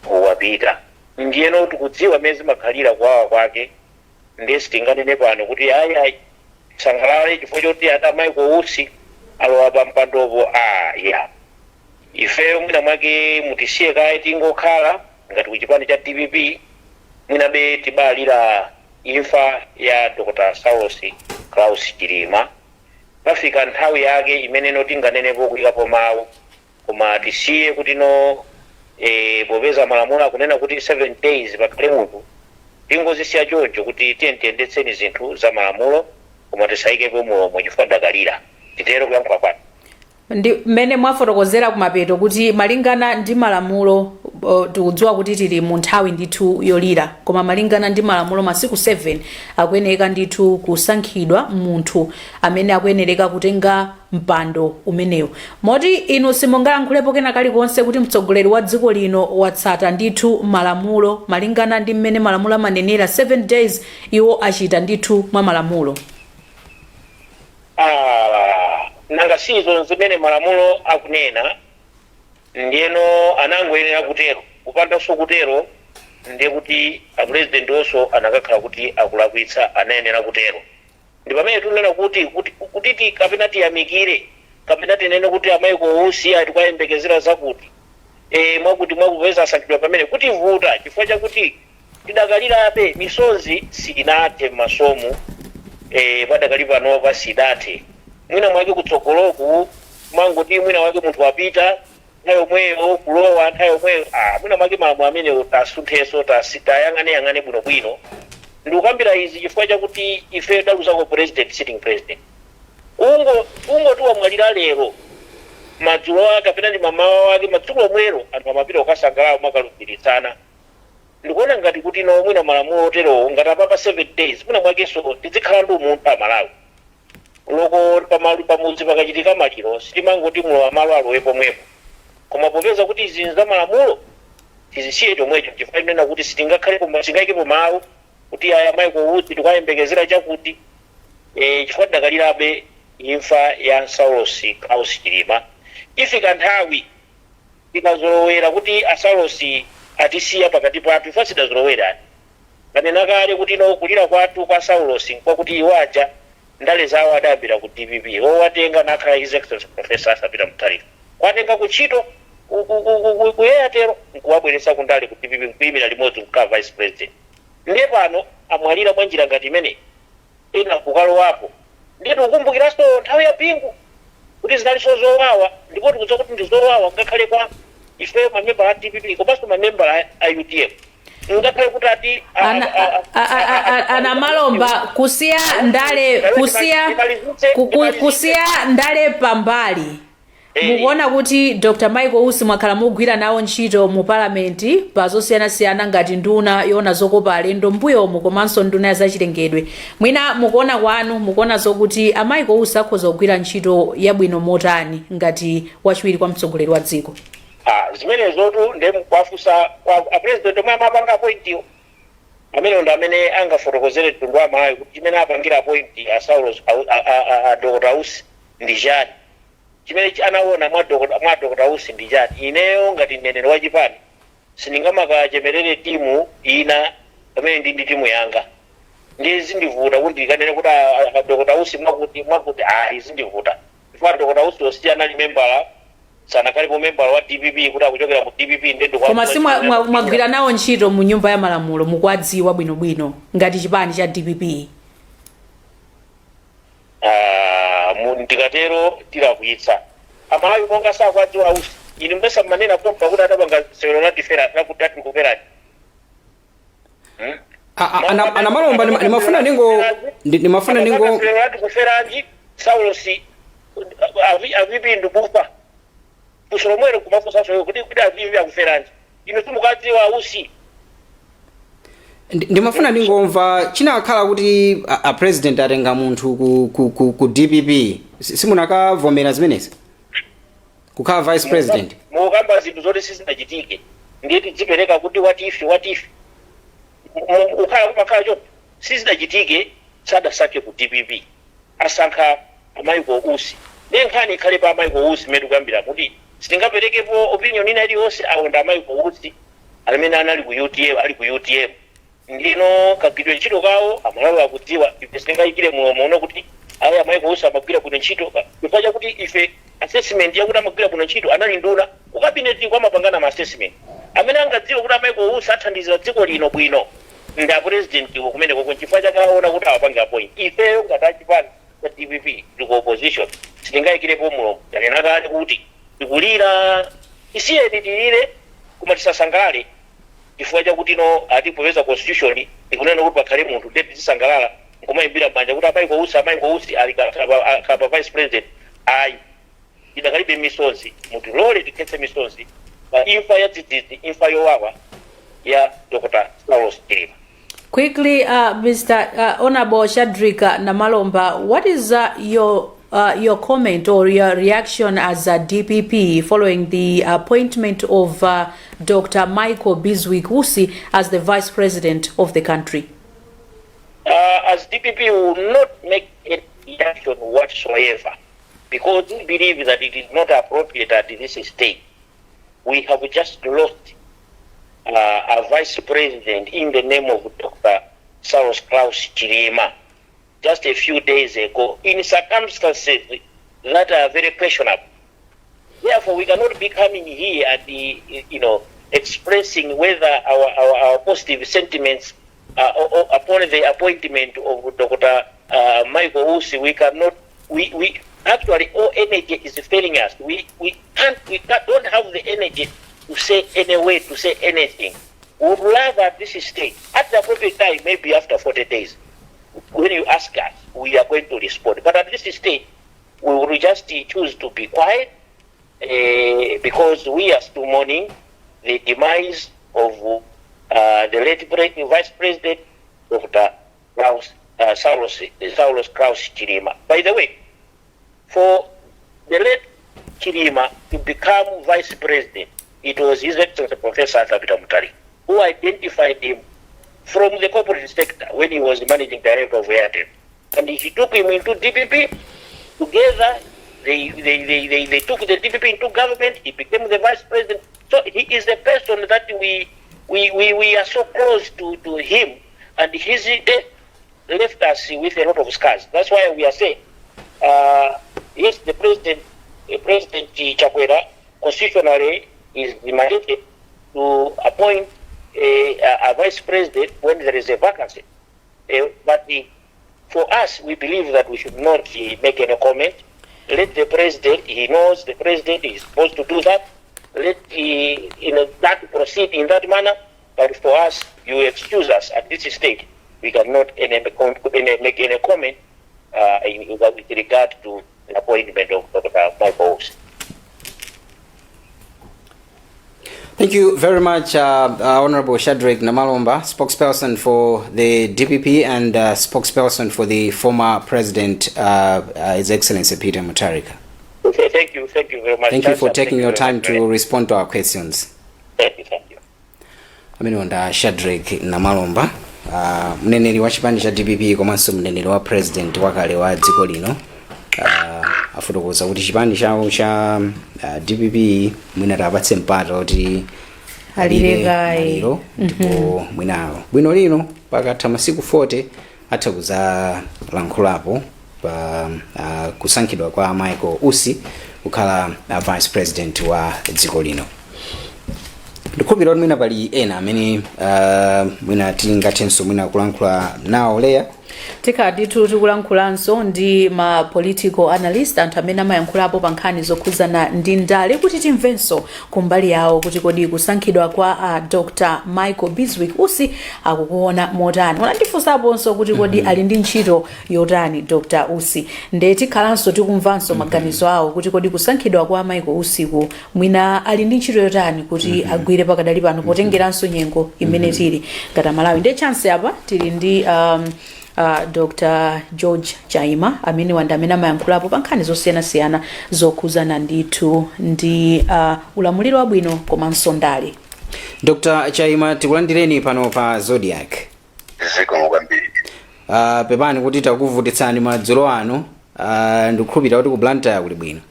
wapita. Ndiyeno tikudziwa mmene zimakhalira kuwawa kwake. Ndiye sitinganene pano kuti ayi ayi, sangalale chifukwa choti a Michael Usi alowa pa mpandopo. Ya, ifeyo mwina mwake mutisiye kaye tingokhala ngati kuchipani cha DPP, mwinabe tibalira imfa ya Dr Saulos Klaus Chilima. Pafika nthawi yake imene no tinganenepo kuyikapo mawu, koma tisiye kuti no popeza malamulo akunena kuti 7 days pakhale munthu, tingozisiya choncho kuti tiye tiyendetseni zinthu za malamulo, koma tisayikepo mulomo chifukwa dakalira. Titero kuyankhula kwanu. Ndi mmene mwafotokozera kumapeto kuti malingana ndi malamulo, tikudziwa kuti tili mu nthawi ndithu yolira, koma malingana ndi malamulo masiku 7 akuyenereka ndithu kusankhidwa munthu amene akuyenereka kutenga mpando umenewu, moti inu simungayankhulepo kena kalikonse kuti mtsogoleri wa dziko lino watsata ndithu malamulo malingana ndi mmene malamulo amanenera, 7 days iwo achita ndithu mwa malamulo? Ah, nanga sizo zimene malamulo akunena? Ndiyeno anangoyenera kutero. Kupandanso kutero ndiye kuti apurezidenti onso anakakhala kuti akulakwitsa. Anayenera kutero. Ndi pamene tinena kuti kapena tiyamikire kapena tinene kuti a Michael Usi tikayembekezera zakuti mwakuti mwakupeza asankhidwa pamene kuti vuta, chifukwa chakuti tidakalirabe, misonzi sinathe m'masomu padakali panopa sidathe. Mwina mwake kutsogoloku mwangoti mwina wake munthu wapita nthawi yomweyo kulowa nthawi yomweyo, mwina mwake malamulo amenewo tasunthenso, tayang'aneyang'ane bwinobwino. Ndikukambira izi chifukwa chakuti ife taluzako president, sitting president, ungoti wamwalira lero, madzulo ake kapena ndi mamawa wake, madzulo omwero anthu amapita kukasangalala, mwakalumbilitsana. Ndikuona ngati kuti no mwina malamulo oterowo ngati apapa 7 days, mwina mwakenso tizikhala ndi umunthu Amalawi. Loko pamudzi pakachitika maliro sitimangoti mulowa malo alowe pomwepo, koma popeza kuti izi za malamulo tizisiye chomwecho, chifukwa tinena kuti sitingakhalepo, sitingayikepo mawu kuti aya Michael Usi tikayembekezera chakuti chifukwa tidakalirabe imfa ya Saulos Klaus Chilima. Ifika nthawi tikazolowera kuti asaulosi atisiya pakati pathu. Ife sidazolowera, kanena kale kuti no kulira kwathu kwa Saulosi nkwakuti iwo aja ndale zawo adayambira ku DPP, owatenga nakhala His Excellency Professor Arthur Peter Mutharika, kwatenga kuntchito ku Airtel nkuwabweretsa kundale ku DPP, nkuyimira limodzi kukhala vice president. Ndiye pano amwalira mwa njira ngati imene ena kukalowapo. Ndiye tikukumbukiranso nthawi ya Bingu kuti zinalinso zowawa, ndipo tikudziwa kuti ndi zowawa ngakhale kwa ife mamembala a DPP komanso mamembala a UTM, ngakhale kuti ati Ana Malomba, kusiya ndale, kusiya ndale pambali, mukuona kuti Dr Michael Usi mwakhala mugwira nawo ntchito mu palamenti pa zosiyanasiyana ngati nduna yoona zokopa alendo mbuyomu komanso nduna ya zachilengedwe, mwina mukuona kwanu, mukuona zokuti a Michael Usi akhoza kugwira ntchito yabwino motani ngati wachiwiri kwa mtsogoleri wa dziko? Ah, zimenezotu ndiye mukwafunsa a president omwe amapanga appoint-wo. Amenewo ndi amene angafotokozere mtundu wa Malawi kuti chimene apangira appoint a Saulos a Dr Usi ndi chani, chimene anaona mwa Dr Usi ndi chani. Ineyo ngati mneneri wa chipani sindingamakachemerere timu ina pamene ndi timu yanga. Ndiye zindivuta kuti ndikanene kuti a Dr Usi mwakuti mwakuti. Ayi, zindivuta chifukwa Dr Usi osiya anali membala, sanakhalepo membala wa DPP kuti akuchokera mu DPP ndiye Koma si mwagwira nawo ntchito mu nyumba ya malamulo, mukuwadziwa bwinobwino ngati chipani cha DPP? Ah, ndikatero tilakwitsa Amalawi monga sakwadziwa Ausi. Inu mbesa mmanena pompa kuti adapanga sewero la tifera lakuti atikuferani? Ana Malomba, ndimafuna ndingo Sewero lati kuferanji Saulosi avipi ndikufa funso lomwelo kumafunsanso kuti avipi akuferanji, inu simukadziwa Ausi? Ndimafuna ndingomva, chinakhala kuti a president atenga munthu ku DPP, simunakavomera zimenezi kukhala vice president? Mukamba zinthu zoti sizinachitike, ndiye tidzipereka kuti what if, what if ukhala kumakhala choncho. Sizinachitike, sadasankhe ku DPP, asankha a Michael Usi. Ndiye nkhani ikhale pa Michael Usi mmene tikuyambira kuti sitingaperekepo opinion ina iliyonse. Awo ndi a Michael Usi amene anali ku UTM, ali ku UTM. Ndino kagwiridwe ntchito kawo Amalawi akudziwa. Ife sitingayikire mulomo uno kuti ayi, a Michael Usi amagwira bwino ntchito, chifukwa chakuti ife assessment yakuti amagwira bwino ntchito, anali nduna ku cabinet, kwamapangana ma assessment. Amene angadziwe kuti a Michael Usi athandizira dziko lino bwino ndi a president iwo kumeneko, chifukwa chake aona kuti awapange appoint. Ifeyo ngati achipani Cha DPP tili ku opposition, sitingayikirepo mulomo. Tanena kale kuti tikulira, isiyeni tilire, koma tisasangalale chifukwa chakuti no atipopeza constitution ikunena kuti pakhale munthu, ndiye tizisangalala nkumayimbira manja kuti a Michael Usi, a Michael Usi ali kapa vice president. Ayi, idakalibe misozi, mutilole tikhetse misozi pa imfa ya dzidzidzi, imfa yowawa ya Dr. Saulos Chilima. Quickly, Mr. Honorable Shadrick Namalomba, what is your comment or your reaction as a DPP following the appointment of Dr. Michael Bizwick Usi as the Vice President of the country? As DPP, we will not make any reaction whatsoever because we believe that it is not appropriate at this stage. We have just lost a vice president in the name of Dr. Saulos Klaus Chilima just a few days ago in circumstances that are very questionable. Therefore, we cannot be coming here and expressing whether our positive sentiments upon the appointment of Dr. Michael Usi. We cannot, we actually, all energy is failing us. We don't have the energy to say any way, to say anything. We would rather at this stage, at the appropriate time, maybe after 40 days, when you ask us, we are going to respond. But at this stage, we will just choose to be quiet because we are still mourning the demise of the late Vice President, Dr. Saulos Klaus Chilima. By the way, for the late Chilima to become Vice President, it was His Excellency Professor Arthur Peter Mutharika who identified him from the corporate sector when he was the managing director of Airtel. And he took him into DPP. Together, they took the DPP into government. He became the vice president. So he is the person that we are so close to him. And his death left us with a lot of scars. That's why we are saying, yes, the president, President Chakwera, constitutionally is mandated to appoint a vice president when there is a vacancy. But for us, we believe that we should not make any comment. Let the president, he knows the president is supposed to do that. Let that proceed in that manner. But for us, you excuse us at this stage. We cannot make any comment with regard to the appointment of Dr. Michael Usi. Thank you very much, Honorable Shadrack Namalomba, spokesperson for the DPP and spokesperson for the former president, His Excellency Peter Mutharika. Okay, thank you. Thank you very much. Thank you for Chacha. taking Thank you your very time much. to respond to our questions. Thank you, thank you. Amene nda Shadrack Namalomba, mneneri wa chipani cha DPP komanso mneneri wa president wakale wa dziko lino. Afotokoza kuti chipani chawo cha DPP mwina tapatse mpata kuti alire kaye. Maliro, ndipo mwina bwino lino pakatha masiku 40 atha kuzalankhulapo pa kusankhidwa kwa Michael Usi kukhala vice president wa dziko lino. Ndikhulupirira kuti mwina pali ena amene mwina tingathenso mwina kulankhula nawo, Leya. Tikhala ndithu tikulankhulanso ndi ma political analyst, anthu amene amayankhulapo pa nkhani zokhuzana ndi ndale, kuti timvenso kumbali yawo kuti kodi kusankhidwa kwa Dr. Michael Bizwick Usi akukuona motani. Unandifunsaponso kuti kodi ali ndi ntchito yotani Dr. Usi? Nde tikhalanso tikumvanso maganizo awo kuti kodi kusankhidwa kwa Michael Usiku mwina ali ndi ntchito yotani kuti agwire pakadali pano, potengeranso nyengo imene tili ngati Malawi. Nde chance apa tili ndi Dr. George Chaima, amene wanda amene amayankhulapo pa nkhani zosiyanasiyana zokhuzana ndithu ndi ulamuliro wabwino komanso ndale. Dr. Chaima, tikulandireni pano pa Zodiak. Zikomo kwambiri. Pepani kuti takuvutitsani madzulo ano. Ndikukhulupirira kuti ku Blantyre kuli bwino.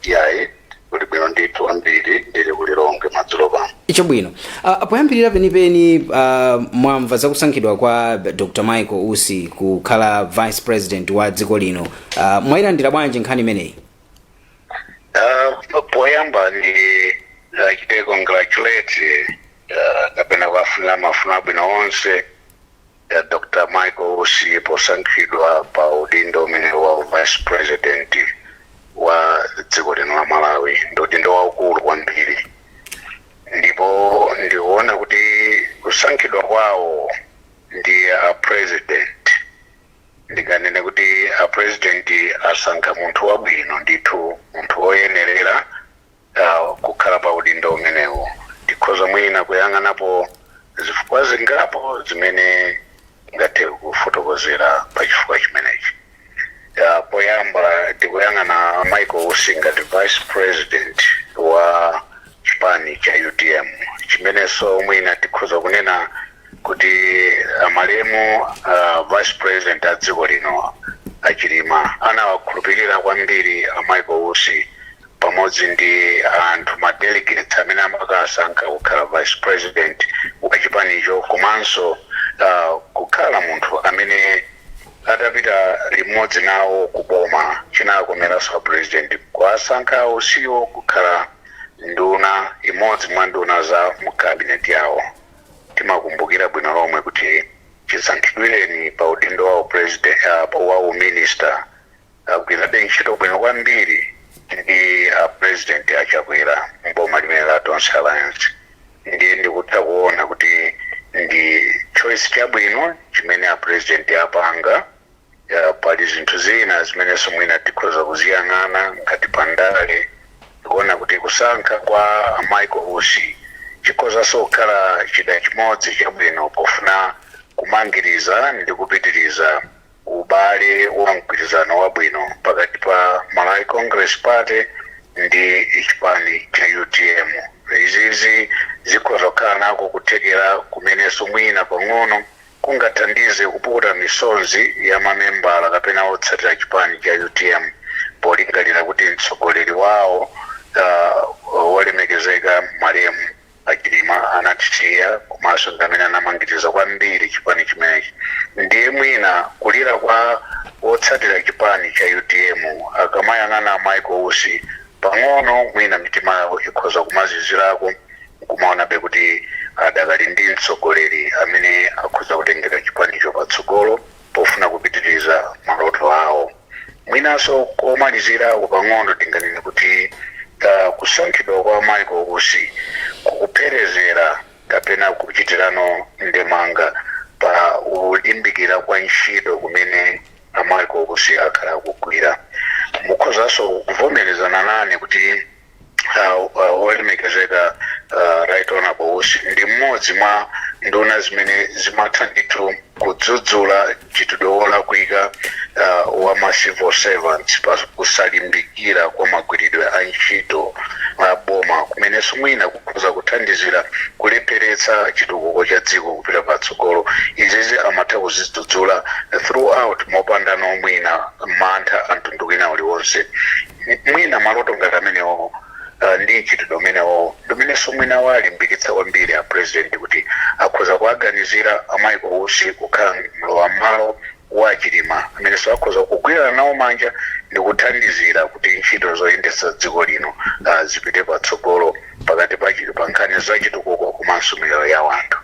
Yayi, kuli bwino ndithu kwambiri. Ndili ku Lilongwe madzulo pano. Chabwino. Poyambirira penipeni, mwamva zakusankhidwa kwa Dr. Michael Usi kukhala vice president wa dziko lino. Mwayilandira bwanji nkhani imeneyi? Poyamba ndi chite congratulate kapena kuwafunira mafuno abwino onse. Dr Michael Usi posankhidwa pa udindo umene wa vice president wa dziko lino la Malawi. Ndi udindo waukulu kwambiri, ndipo ndikuona kuti kusankhidwa kwawo ndi a president, ndinganene kuti a president asankha munthu wabwino ndithu, munthu woyenerera kukhala pa udindo umenewo. Ndikhoza mwina kuyang'anapo zifukwa zingapo zimene ngathe kufotokozera pa chifukwa chimenechi. Poyamba ndikuyang'ana Michael Usi ngati vice president wa chipani cha UTM, chimenenso mwina tikhoza kunena kuti amalemu vice president a dziko lino a Chilima anawakhulupirira kwambiri a Michael Usi pamodzi ndi anthu, ma delegates amene amakasankha kukhala vice president wa chipanicho, komanso kukhala munthu amene atapita limodzi nawo kuboma. Chinakomeranso a president kuwasankha Usiwo kukhala nduna, imodzi mwa nduna za mu cabinet yawo. Timakumbukira bwino lomwe kuti chisankhidwireni pa udindo wa president, wa uminister, agwirabe ntchito bwino kwambiri ndi a president a Chakwera mboma limene la Tonse Alliance. Ndiye ndikutha kuona kuti ndi choice chabwino chimene a president apanga. Pali zinthu zina zimenenso mwina tikhoza kuziyang'ana ngati pandale. Ndikuona kuti kusankha kwa Michael Usi chikhozanso kukhala chida chimodzi chabwino pofuna kumangiriza ndi kupitiriza ubale wa mgwirizano wabwino pakati pa Malawi Congress Party ndi chipani cha UTM. Izizi zikhoza kukhala nako kuthekera kumenenso mwina pang'ono kungathandize kupukuta misonzi ya mamembala kapena otsatira chipani cha UTM, polingalira kuti mtsogoleri wawo wolemekezeka malemu a Chilima anatisiya, komanso ndi amene anamangiriza kwambiri chipani chimenechi. Ndiye mwina kulira kwa otsatira chipani cha UTM akamayang'ana Michael Usi, pang'ono mwina mitima yawo ikhoza kumazizirako, kumaonabe kuti adakali ndi mtsogoleri amene akhoza kutengera chipanicho patsogolo pofuna kupitiriza maloto awo. Mwinanso komalizirako pang'ono, tinganene kuti kusankhidwa kwa Michael Usi kukupherezera kapena kuchitirano ndemanga pa kulimbikira kwa ntchito kumene a Michael Usi akhala akugwira. Mukhozanso kuvomerezana nane kuti wolemekezeka Right Honorable Usi ndi mmodzi mwa nduna zimene zimatha ndithu kudzudzula mchitidwe wolakwika wa ma civil servants pa kusalimbikira kwa magwiridwe a ntchito a boma, kumenenso mwina kukhoza kuthandizira kulepheretsa chitukuko cha dziko kupita patsogolo. Izizi amatha kuzidzudzula throughout mopanda nomwina mantha a mtundu wina uliwonse. Mwina maloto ngati amenewo ndi mchitidwe umenewo ndimenenso mwina walimbikitsa kwambiri a president kuti akhoza kuaganizira a Michael Usi kukhala mlowa malo wa Chilima, amenenso akhoza kugwirana nawo manja ndi kuthandizira kuti ntchito zoyendetsa dziko lino zipite patsogolo pakati pa nkhani za chitukuko komanso miyoyo ya anthu.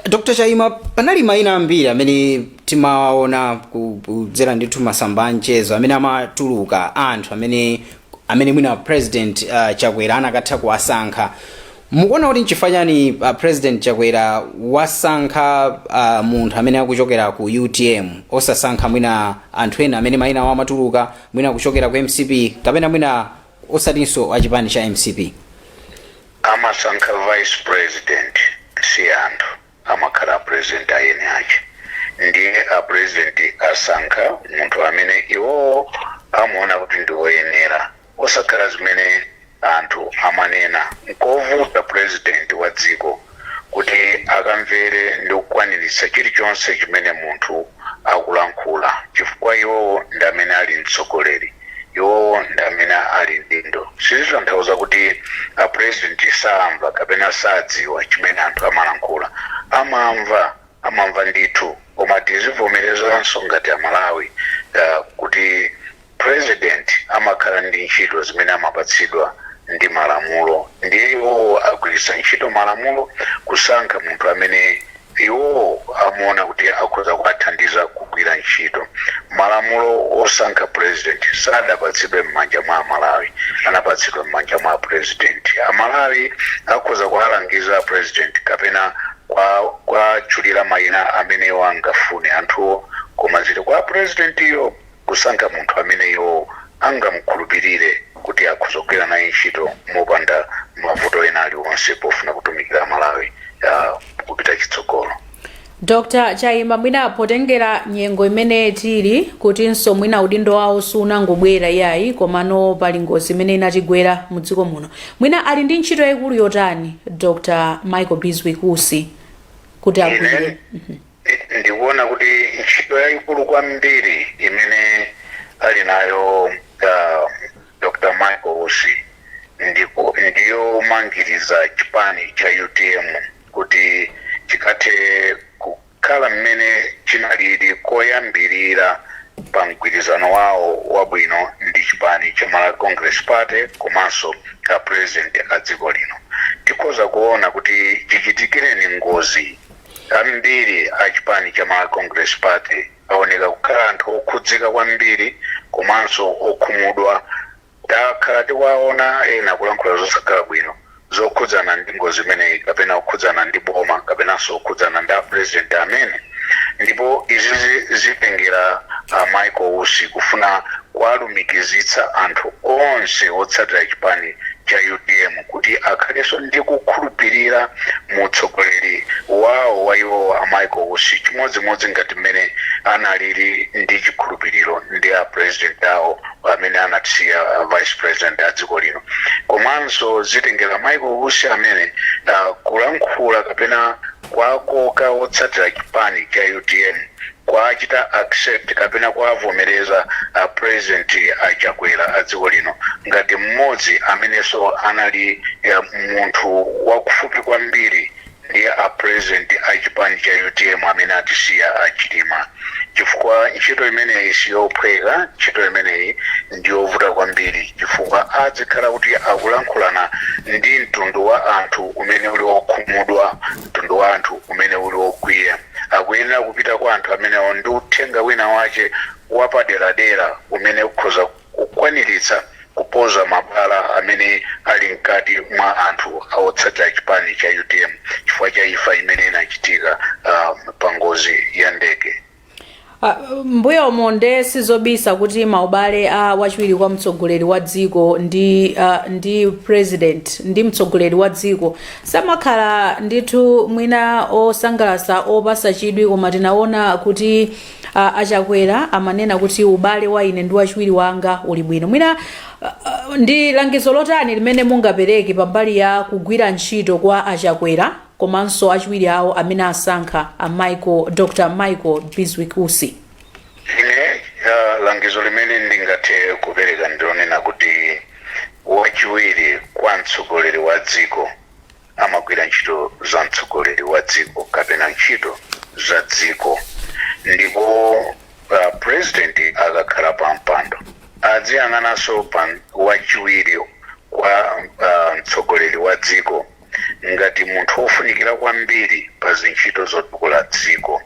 Dr Chaima, panali mayina ambiri amene timawaona kudzera ndithu masamba a mchezo amene amatuluka, anthu amene mwina President Chakwera anakatha kuwasankha. Mukuona kuti nchifukwa chani President Chakwera wasankha munthu amene akuchokera ku UTM, osasankha mwina anthu ena amene mayina awo amatuluka, mwina kuchokera ku MCP kapena mwina osatinso achipani cha MCP? Amasankha vice president si anthu, amakhala president ayene ache. Ndiye a president asankha munthu amene iwowo amaona kuti ndi woyenera, osakhala zimene anthu amanena. Nkovuta president wa dziko kuti akamvere ndi kukwaniritsa chilichonse chimene munthu akulankhula, chifukwa iwowo ndi amene ali mtsogoleri, iwowo ndi amene ali mdindo. Sizitanthauza kuti a president samva kapena sadziwa chimene anthu amalankhula. Amamva, amamva ndithu, koma tizivomerezanso ngati Amalawi kuti president amakhala ndi ntchito zimene amapatsidwa ndi malamulo. Ndiye iwowo agwiritsa ntchito malamulo kusankha munthu amene Iwowo amuona kuti akhoza kuwathandiza kugwira ntchito. Malamulo osankha president sadapatsidwe m'manja mwa Amalawi, anapatsidwa m'manja mwa president. Amalawi akhoza kuwalangiza president kapena kuwatchulira mayina amene iwo angafune anthuwo, koma zili kwa president iyo kusankha munthu amene iwo angamkhulupirire kuti akhoza kugwira naye ntchito mopanda mavuto ena aliwonse pofuna kutumikira Amalawi kupita chitsogolo. Dr Chaima, mwina potengera nyengo imene tili, kutinso mwina udindo wawo sunangobwera iyayi, komano pali ngozi imene inatigwera mu dziko muno, mwina ali ndi ntchito yayikulu yotani Dr Michael Bizwick Usi kuti agwire? Ine ndikuona kuti ntchito yayikulu kwambiri imene ali nayo Dr Michael Usi ndiyomangiriza chipani cha UTM kuti chikathe kukhala mmene chinalili koyambirira pa mgwirizano wawo wabwino ndi chipani cha Malawi Congress Party komanso a president a dziko lino. Tikhoza kuona kuti chichitikireni ngozi, ambiri a chipani cha Malawi Congress Party aoneka kukhala anthu okhudzika kwambiri komanso okhumudwa. Takhala tikuwaona ena kulankhula zosakhala bwino zokhudzana ndi ngozi imeneyi, kapena kukhudzana ndi boma, kapenanso kukhudzana ndi a president amene. Ndipo izi zitengera Michael Usi kufuna kuwalumikizitsa anthu onse otsatira chipani cha UTM kuti akhalenso ndi kukhulupirira mutsogoleri wawo wa iwowo a Michael Usi, chimodzimodzi ngati mmene analili ndi chikhulupiriro ndi a president awo amene anatisiya, vice president a dziko lino. Komanso zitengera Michael Usi amene kulankhula kapena kwakoka otsatira chipani cha UTM kwachita accept kapena kwavomereza a president Achakwera a dziko lino ngati mmodzi amenenso anali munthu wakufupi kwambiri ndi a president a chipani cha UTM amene atisiya, Achilima, chifukwa ntchito imeneyi siyophweka. Ntchito imeneyi ndiyovuta kwambiri chifukwa adzikhala kuti akulankhulana ndi mtundu wa anthu umene uli wokhumudwa, mtundu wa anthu umene uli wokwiya. Akuyenera kupita kwa anthu amenewo ndi uthenga wina wache wapaderadera umene ukhoza kukwaniritsa kupoza mabala amene ali mkati mwa anthu otsatira chipani cha UTM chifukwa cha imfa imene inachitika pa ngozi ya ndege. Mbuyomo nde sizobisa kuti maubale a wachiwiri kwa mtsogoleri wa dziko ndi president ndi mtsogoleri wa dziko samakhala ndithu mwina osangalatsa, opasa chidwi, koma tinaona kuti Achakwera amanena kuti ubale wa ine ndi wachiwiri wanga uli bwino. Mwina ndi langizo lotani limene mungapereke pambali ya kugwira ntchito kwa Achakwera komanso achiwiri awo amene asankha a Michael, Dr Michael Bizwick Usi? Ine langizo limene ndingathe kupereka ndilonena kuti wachiwiri kwa mtsogoleri wa dziko amagwira ntchito za mtsogoleri wa dziko kapena ntchito za dziko, ndipo president akakhala pa mpando adziyang'ananso pa wachiwiri kwa mtsogoleri wa dziko ngati munthu wofunikira kwambiri pa zintchito zotukula dziko.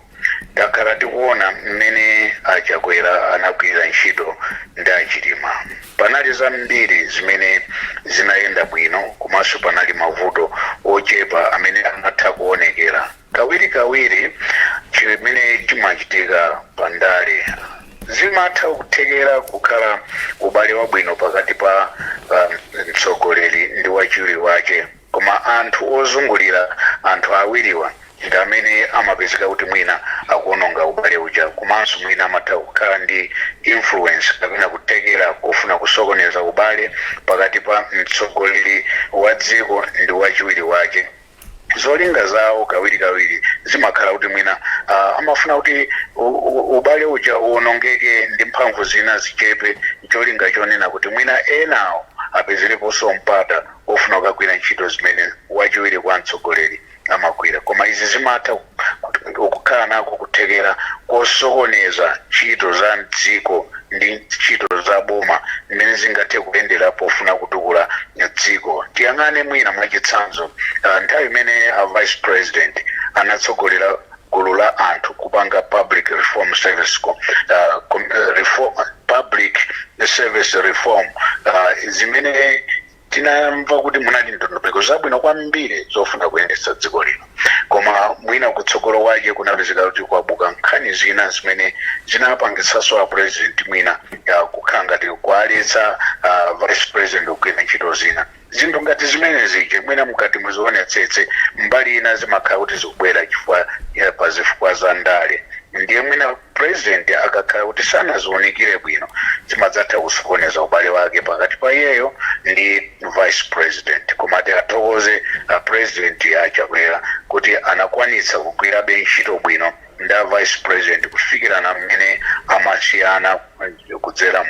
Takhala tikuona mmene Achakwera anagwirira ntchito ndi Achilima. Panali zambiri zimene zinayenda bwino komanso panali mavuto ochepa amene anatha kuonekera. Kawirikawiri chimene chimachitika pa ndale, zimatha kuthekera kukhala ubale wabwino pakati pa mtsogoleri ndi wachiwiri wache, koma anthu ozungulira anthu awiriwa ndi amene amapezeka kuti mwina akuononga ubale uja, komanso mwina amatha kukhala ndi influence kapena kuthekera kofuna kusokoneza ubale pakati pa mtsogoleri wa dziko ndi wachiwiri wache. Zolinga zawo kawirikawiri zimakhala kuti mwina amafuna kuti ubale uja uwonongeke ndi mphamvu zina zichepe, cholinga chonena kuti mwina enawo apezereponso mpata ofuna kukagwira ntchito zimene wachiwiri kwa mtsogoleri amagwira. Koma izi zimatha kukhala nako kuthekera kosokoneza ntchito za mdziko ndi ntchito za boma mmene zingathe kuyendera pofuna kutukula dziko. Tiyang'ane mwina mwachitsanzo nthawi imene a vice president Anatsogolera gulu la anthu kupanga public reform service reform, public service reform, zimene tinamva kuti munali ndondomeko zabwino kwambiri zofuna kuyendetsa dziko lino. Koma mwina kutsogolo kwake kunapezeka kuti kwabuka nkhani zina zimene zinapangitsanso a president mwina kukhala ngati kualetsa vice president kugwira ntchito zina. Zinthu ngati zimene zije mwina mukati muzionetsetse, mbali ina zimakhala kuti zikubwera chifukwa pa zifukwa za ndale. Ndiye mwina president akakhala kuti sanazionikire bwino, zimadzatha kusokoneza ubale wake pakati pa iyeyo ndi vice president. Koma tiathokoze president Achakwera kuti anakwanitsa kugwirabe ntchito bwino ndi a vice president kufikira na mmene amasiyana kudzera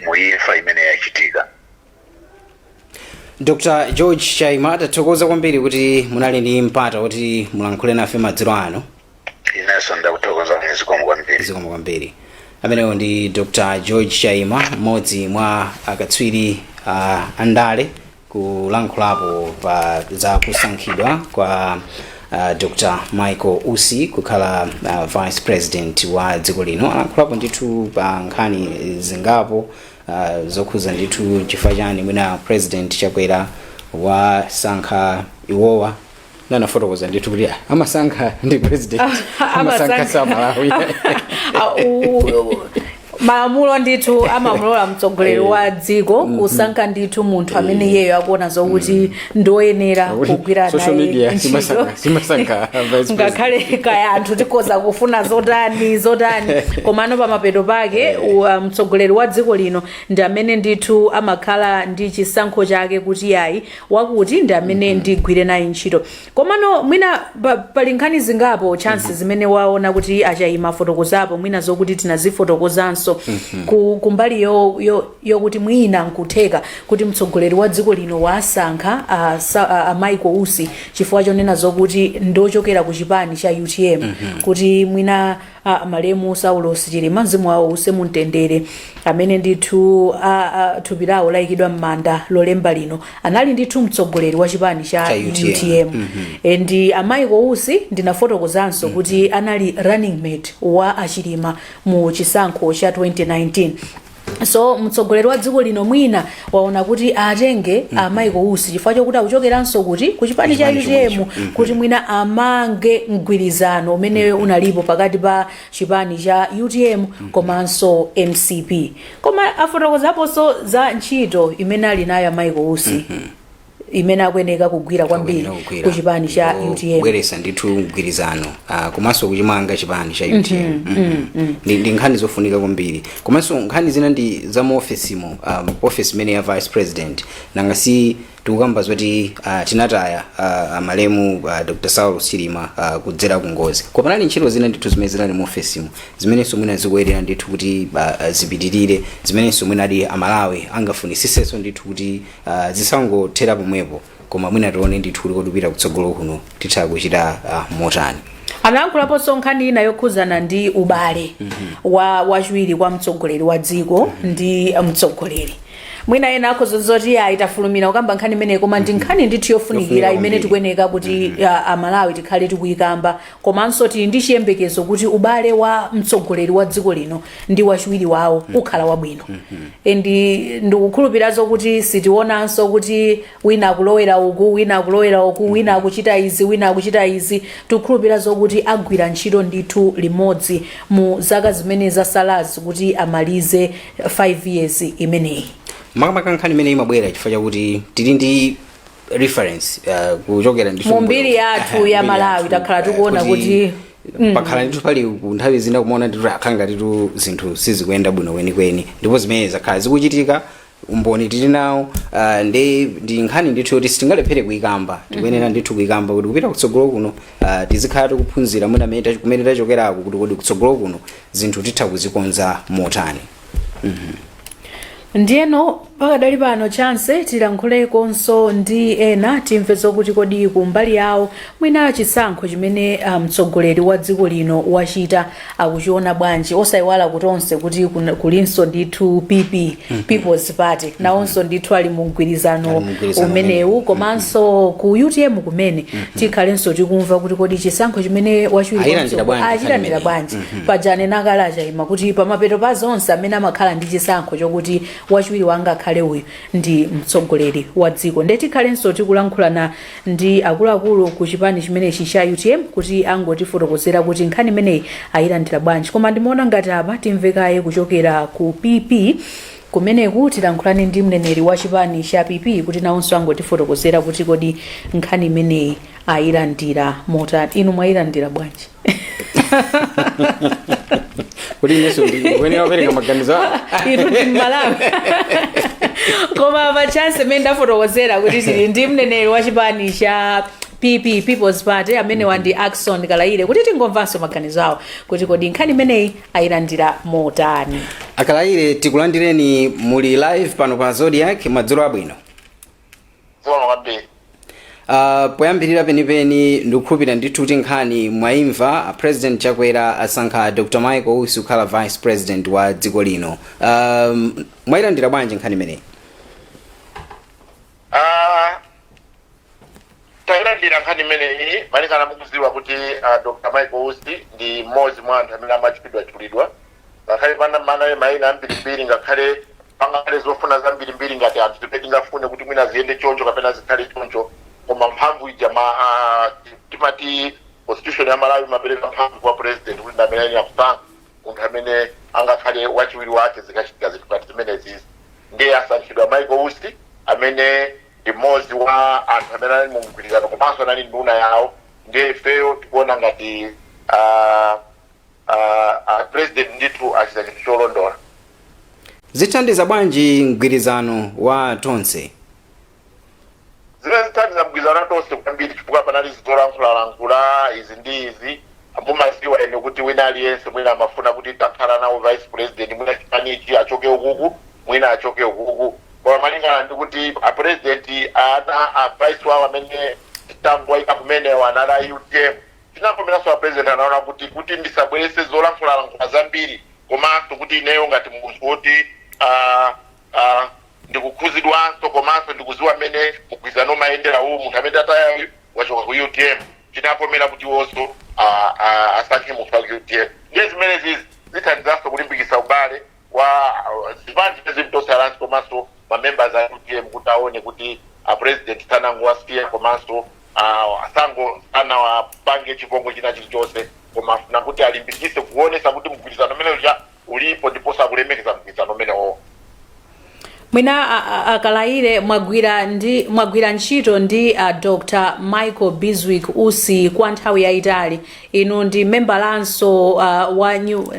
mu imfa imene yachitika. Dr George Chaima, tathokoza kwambiri kuti munali ndi mpata kuti mulankhule nafe madzulo ano. Inenso ndakuthokoza, zikomo kwambiri. Zikomo kwambiri. Amenewo ndi Dr George Chaima, mmodzi mwa akatswiri andale, kulankhulapo pa za kusankhidwa kwa Dr Michael Usi kukhala vice president wa dziko lino. Alankhulapo ndithu pa nkhani zingapo zokhuza ndithu chifukwa chani mwina President Chakwera wasankha iwowa. Nanafotokoza ndithu kuti amasankha ndi president, amasankha sa Malawi. Malamulo ndithu amamulola mtsogoleri wa dziko kusankha ndithu munthu amene iyeyo akuona zokuti ndoyenera kugwira social naye media ntchito. Simasankha vice president. Ngakhale kaya anthu tikhoza kufuna zotani zotani, komano pamapeto pake mtsogoleri wa dziko lino ndi amene ndithu amakhala ndi chisankho chake kuti yayi, wakuti ndi amene ndigwire naye ntchito. Komano mwina pali nkhani zingapo, Chance, zimene waona kuti Achayima afotokozapo, mwina zokuti tinazifotokozanso kumbali yokuti mwina nkutheka kuti mtsogoleri wa dziko lino wasankha a Michael Usi chifukwa chonena zokuti ndochokera ku chipani cha UTM, kuti mwina malemu Saulos Chilima, mzimu wawo use mumtendere, amene ndithu thupi lawo layikidwa m'manda Lolemba lino, anali ndithu mtsogoleri wa chipani cha Cha UTM. UTM. Ndi a Michael Usi ndinafotokozanso kuti anali running mate wa Achilima mu chisankho cha 2019. So mtsogoleri wa dziko lino mwina waona kuti atenge a Michael Usi chifukwa chokuti akuchokeranso kuti ku chipani cha Chipani chomwecho. UTM, kuti mwina amange mgwirizano umene unalipo pakati pa chipani cha UTM komanso MCP. Koma afotokozaponso za ntchito imene ali nayo a Michael Usi, imene akuyeneka kugwira kwambiri Akuyenera kugwira. ku chipani cha UTM. Kubweretsa ndithu mgwirizano, komanso kuchimanga chipani cha UTM. Ndi nkhani zofunika kwambiri. Komanso nkhani zina ndi za mu ofesimo, office imene ya vice president. Nanga si tikukamba zoti tinataya malemu Dr Saulos Chilima kudzera ku ngozi, koma panali ntchito zina ndithu zimene zinali mu ofesimo, zimenenso mwina zikuyenera ndithu kuti zipitirire, zimenenso mwina adi Amalawi angafunisisenso ndithu kuti zisangothera pomwepo, koma mwina tione ndithu kuti kodi kutsogolo kuno titha kuchita motani. Anayankhulaponso nkhani ina yokhuzana ndi ubale wa wachiwiri kwa mtsogoleri wa dziko ndi mtsogoleri. Mwina ena akhoza zoti ayi, tafulumira kukamba nkhani imeneyi, koma ndi nkhani ndithu yofunikira Yofunika imene kwambiri. tikuyeneka kuti Amalawi tikhale tikuyikamba. Komanso tili ndi chiyembekezo kuti ubale wa mtsogoleri wa dziko lino ndi wachiwiri wawo ukhala wabwino. Ndi ndikukhulupirazo kuti sitionanso kuti wina akulowera uku, wina akulowera uku, wina akuchita izi, wina akuchita izi. Tikukhulupira zokuti agwira ntchito ndithu limodzi mu zaka zimene zasalazi kuti amalize 5 years imeneyi. Makamaka nkhani imene imabwera chifukwa chakuti tili ndi reference kuchokera ndithu mu mbiri yathu ya mbiri Malawi yathu, takhala tikuona kuti pakhala ndithu pali ku nthawi zina kumaona ndithu akhala ngatitu zinthu sizikuyenda bwino kwenikweni, ndipo zimene zakhala zikuchitika umboni tili nawo. Ndi nkhani ndithu yoti sitingalephere kuyikamba, tikuyenera ndithu kuyikamba kuti kupita kutsogolo kuno tizikhala tikuphunzira mwina kumene tachokerako, kuti kodi kutsogolo kuno zinthu titha kuzikonza motani. Ndiyeno Pakadali pano, Chance, tilankhulekonso ndi ena, timve zokuti kodi kumbali yawo mwina chisankho chimene mtsogoleri wa dziko lino wachita akuchiona bwanji, osayiwala kuti onse kuti kulinso ndithu PP, People's Party, nawonso ndithu ali mu mgwirizano Ali mu mgwirizano. umenewu, komanso ku UTM kumene tikhalenso tikumva kuti kodi chisankho chimene wachiwiri Ayilandira bwanji achilandira nkhani bwanji. imeneyi? Paja anena achayima kuti pamapeto pa zonse amene amakhala ndi chisankho chokuti wachiwiri wanga akhale uyu ndi mtsogoleri wa dziko. Ndiye tikhalenso tikulankhulana ndi akuluakulu ku chipani chimenechi cha UTM kuti angotifotokozera kuti nkhani imeneyi ayilandira bwanji. Koma ndimaona ngati apa timvekaye kuchokera ku PP kumeneku, tilankhulane ndi mneneri wa chipani cha PP kuti nawonso angotifotokozera kuti kodi nkhani imeneyi ayilandira motani. Inu mwayilandira bwanji? Kuti inenso ndikuyenera kupereka maganizo awo? Inu ndi Mmalawi. Koma pa Chance, imene ndafotokozera kuti tili ndi mneneri wa chipani cha PP, People's Party, amene wandi Akson Kalaire, kuti tingomvanso maganizo awo kuti kodi nkhani imeneyi ayilandira motani. Akalaire, tikulandireni, muli live pano pa Zodiak. Madzulo abwino. Zikomo kwambiri. Poyambirira penipeni, ndikukhulupirira ndithu kuti nkhani mwaimva, President Chakwera asankha Dr Michael Usi kukhala vice president wa dziko lino. Mwayilandira bwanji nkhani imeneyi? Tayilandira nkhani imeneyi malingana mukudziwa kuti Dr Michael Usi ndi mmodzi mwa anthu amene amatchulidwatchulidwa, ngakhale pana manayo mayina ambirimbiri, ngakhale pangakhale zofuna zambirimbiri ngati anthu zimene tingafune kuti mwina ziyende choncho kapena zikhale choncho, koma mphamvu ija ma timati constitution ya Malawi imapereka mphamvu kwa president kuti ndi amene ayenera kusankha munthu amene angakhale wachiwiri wake zikachitika zinthu ngati zimenezizi. Ndiye asankhidwa Michael Usi amene ndi mmodzi wa anthu amene anali mu mgwirizano komanso anali nduna yawo. Ndiye ifeyo tikuona ngati president ndithu achita chinthu cholondola. Zithandiza bwanji mgwirizano wa Tonse? Zimene zithandiza mgwirizano wa Tonse kwambiri, chifukwa panali zolankhulalankhula izi ndi izi. Mumaziwa ene kuti wina aliyense mwina amafuna kuti takhala nawo vice president, mwina chipanichi achoke ukuku, mwina achoke ukuku, koma malingana ndi kuti a president ana a vice wawo amene tangoyika kumenewo anali a UTM, chinakomeranso a president anaona kuti ndisabwerese zolankhulalankhula zambiri, komanso kuti ineyo ngati munthu woti ndikukhuzidwanso komanso ndikuziwa mmene mgwirizano umayendera uwu, munthu amene tatayayo wachoka ku UTM, chinakomera kuti wonso asankhe munthu wa ku UTM. Ndiye zimene zizi zithandizanso kulimbikitsa ubale wa zipani zimene Tonse Alliance komanso ma members a UTM, kuti aone kuti a president sanangowasiya komanso asango sanawapange chipongwe china chilichonse, koma afuna kuti alimbikise kuonesa kuti mgwirizano umene uja ulipo ndiponso akulemekeza mgwirizano umenewo. Mwina Akalaire, mwagwira ntchito ndi Dr Michael Bizwick Usi kwa nthawi yayitali. Inu ndi membalanso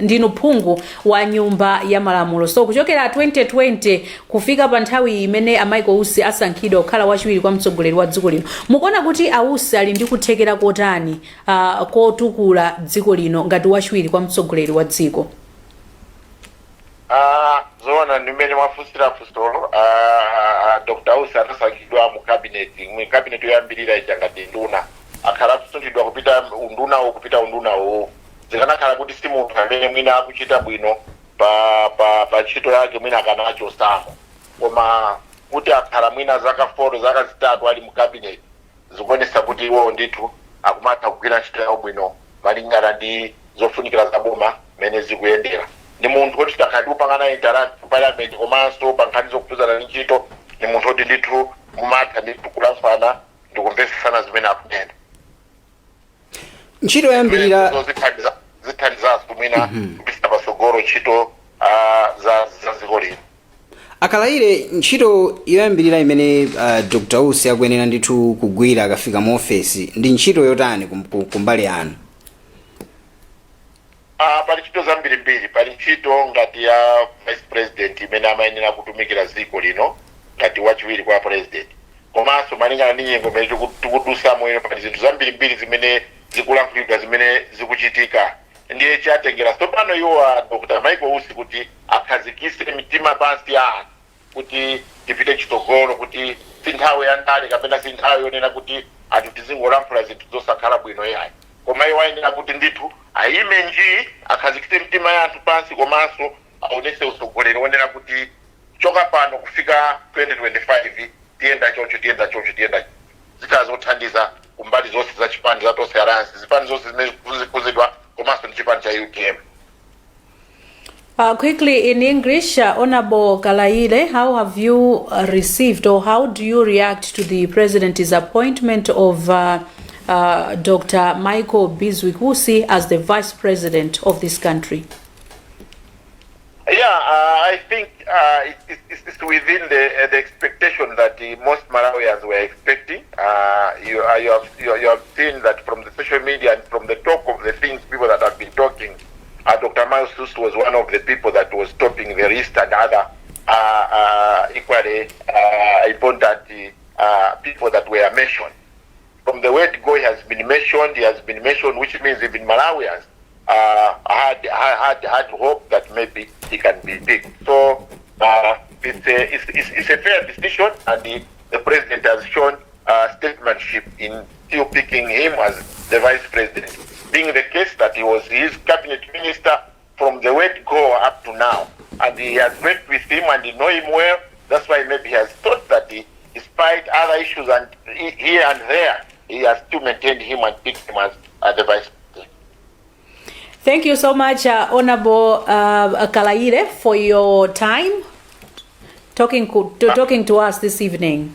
ndinu phungu wa nyumba ya malamulo. So kuchokera 2020 kufika pa nthawi imene a Michael Usi asankhidwa kukhala wachiwiri kwa mtsogoleri wa dziko lino, mukuona kuti a Usi ali ndi kuthekera kotani kotukula dziko lino ngati wachiwiri kwa mtsogoleri wa dziko? Zoona, ndimene mwafunsira funsolo, Dr Usi anasankhidwa mu cabinet yoyambirira ija ngati nduna. Akhala akusunthidwa kupita undunawo, kupita undunawo. Zikanakhala kuti si munthu amene mwina akuchita bwino pa ntchito yake, mwina akanachosamo, koma kuti akhala mwina zaka 4, zaka 3 ali mu cabinet, zikuonesa kuti iwowo ndithu akumatha kugwira ntchito yawo bwino malingana ndi zofunikira za boma mmene zikuyendera. Ndi munthu woti takhala tikupangana interact ku parliament komanso pa nkhani zokhudzana ndi ntchito. Ndi munthu woti ndithu mumatha ndithu kulankhulana ndikumvetsesana zimene akunena. Ntchito yoyambirira Zimenezo zithandizanso mwina kupititsa patsogolo ntchito za dziko lino. Akalaire, ntchito yoyambirira imene Dr Usi akuyenera ndithu kugwira akafika mu ofesi ndi ntchito yotani kumbali yanu? Pali ntchito zambirimbiri. Pali ntchito ngati ya vice president imene amayenera kutumikira dziko lino ngati wachiwiri kwa president, komanso malingana ndi nyengo imene tikudusamo ino, pali zinthu zambirimbiri zimene zikulankhulidwa, zimene zikuchitika. Ndiye chatengera tsopano iwo a Dr Michael Usi kuti akhazikise mitima pansi ya anthu. Kuti tipite chitsogolo, kuti si nthawi ya ndale kapena si nthawi yonena kuti anthu tizingolankhula zinthu zosakhala bwino, yayi, koma iwo ayenera kuti ndithu ayime njii, akhazikitse mtima ya anthu pansi, komanso aonese utsogoleri wonena kuti choka pano kufika 2025 tiyenda choncho, tiyenda choncho, tiyenda. Zikhala zothandiza kumbali zonse za chipani za Tonse Alliance, zipani zonse zimene zikuzidwa, komanso ndi chipani cha UTM. Quickly in English, Honorable Kalaile, how have you received or how do you react to the president's appointment of Dr. Michael Bizwick Usi as the vice president of this country? Yeah, I think it's within the expectation that most Malawians were expecting. You have seen that from the social media and from the talk of the things people that have been talking. Dr. Miles Usi was one of the people that was topping the list, and other equally important people that were mentioned. From the word go, he has been mentioned. He has been mentioned, which means even Malawians had hope that maybe he can be picked. So it's a fair decision, and the president has shown statesmanship in still picking him as the vice president, being the case that he was his cabinet minister from the word go up to now, and he has worked with him and he know him well. That's why maybe he has thought that he, despite other issues and here and there, he has still maintained him and picked him as the vice president. Thank you so much, Honorable Kalaile, for your time talking to us this evening.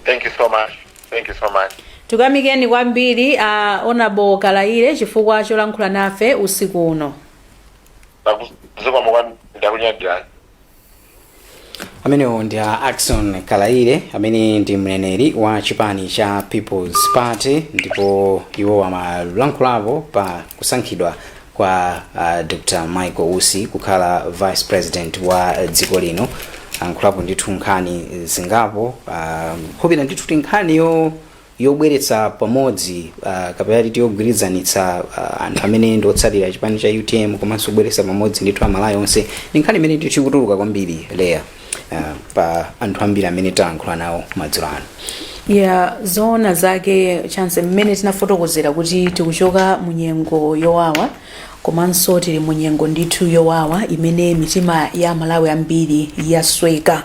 Thank you so much. Thank you so much. Tikuyamikeni kwambiri, Honorable Kalaile, chifukwa cholankhula nafe usiku uno. Zikomo kwambiri, ndakunyadirani. Amenewo ndi a Ackson Kalaile, amene ndi mneneri wa chipani cha People's Party, ndipo iwo amalankhulapo pa kusankhidwa kwa Dr Michael Usi kukhala vice president wa dziko lino. Ankhulapo ndithu nkhani zingapo, khupira ndithu ti nkhani yobweretsa pamodzi, kapena titi yogwirizanitsa anthu amene ndi otsatira chipani cha UTM, komanso kubweretsa pamodzi ndithu Amalawi onse. Ndi nkhani imene ndithu ikutuluka kwambiri leya, pa anthu ambiri amene talankhula nawo madzulo ano. Ya, zoona zake, Chance, mmene tinafotokozera kuti tikuchoka mu nyengo yowawa, komanso tili mu nyengo ndithu yowawa imene mitima ya Malawi ambiri yasweka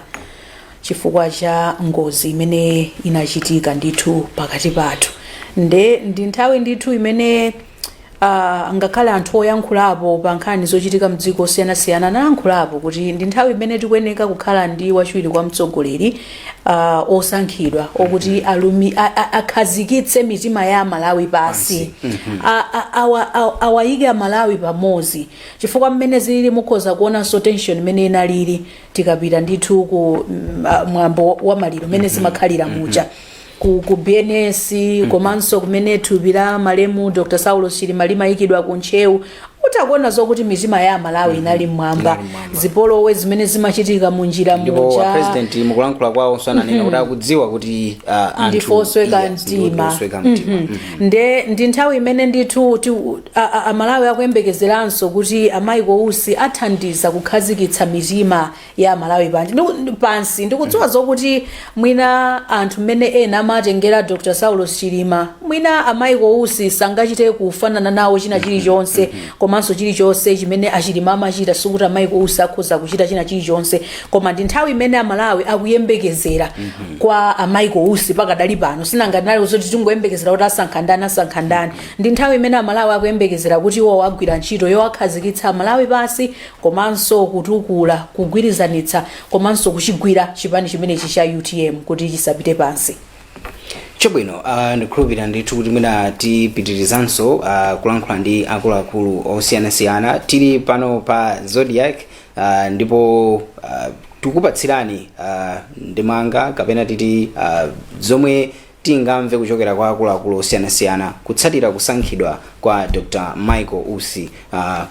chifukwa cha ngozi imene inachitika ndithu pakati pathu. Nde ndi nthawi ndithu imene ngakhale anthu oyankhulapo pa nkhani zochitika mdziko osiyanasiyana analankhulapo kuti ndi nthawi imene tikuyeneka kukhala ndi wachiwiri kwa mtsogoleri osankhidwa okuti alumi akhazikitse mitima ya Amalawi pasi, awayike Amalawi pamodzi, chifukwa mmene zilili mukhoza kuonanso tension imene inalili tikapita ndithu ku mwambo wa maliro mmene zimakhalira muja ku BNS, komanso kumene thupi la malemu Dr Saulos Chilima limayikidwa ku Ntcheu, utakuona zokuti mitima ya Amalawi inali mmwamba, zipolowe zimene zimachitika munjira Ndipo muja. President mukulankhula kwawo sananena kuti akudziwa kuti anthu Ndife osweka yes, mtima. Osweka mtima. Nde ndi nthawi imene ndithu Amalawi akuyembekezeranso kuti a Michael Usi athandiza kukhazikitsa mitima ya Amalawi pansi. Ndikudziwa zokuti mwina anthu mmene ena amatengera Dr Saulos Chilima, mwina a Michael Usi sangachite kufanana nawo china chilichonse, komanso chilichonse chimene aChilima amachita sikuti a Michael Usi akhoza kuchita china chilichonse, koma ndi nthawi imene Amalawi akuyembekezera kwa a Michael Usi pakadali pano. Sinangati nali zoti tingoyembekezera kuti asankha ndani, asankha ndani. Ndi nthawi imene Amalawi akuyembekezera kuti iwo agwira ntchito yowakhazikitsa Amalawi pasi, komanso kutukula, kugwirizanitsa, komanso kuchigwira chipani chimenechi cha UTM kuti chisapite pansi. Chabwino, ndikhulupirira ndithu kuti mwina tipitirizanso kulankhula ndi akuluakulu osiyanasiyana. Tili pano pa Zodiak, ndipo tikupatsirani ndemanga kapena titi zomwe tingamve kuchokera kwa akuluakulu osiyanasiyana kutsatira kusankhidwa kwa Dr Michael Usi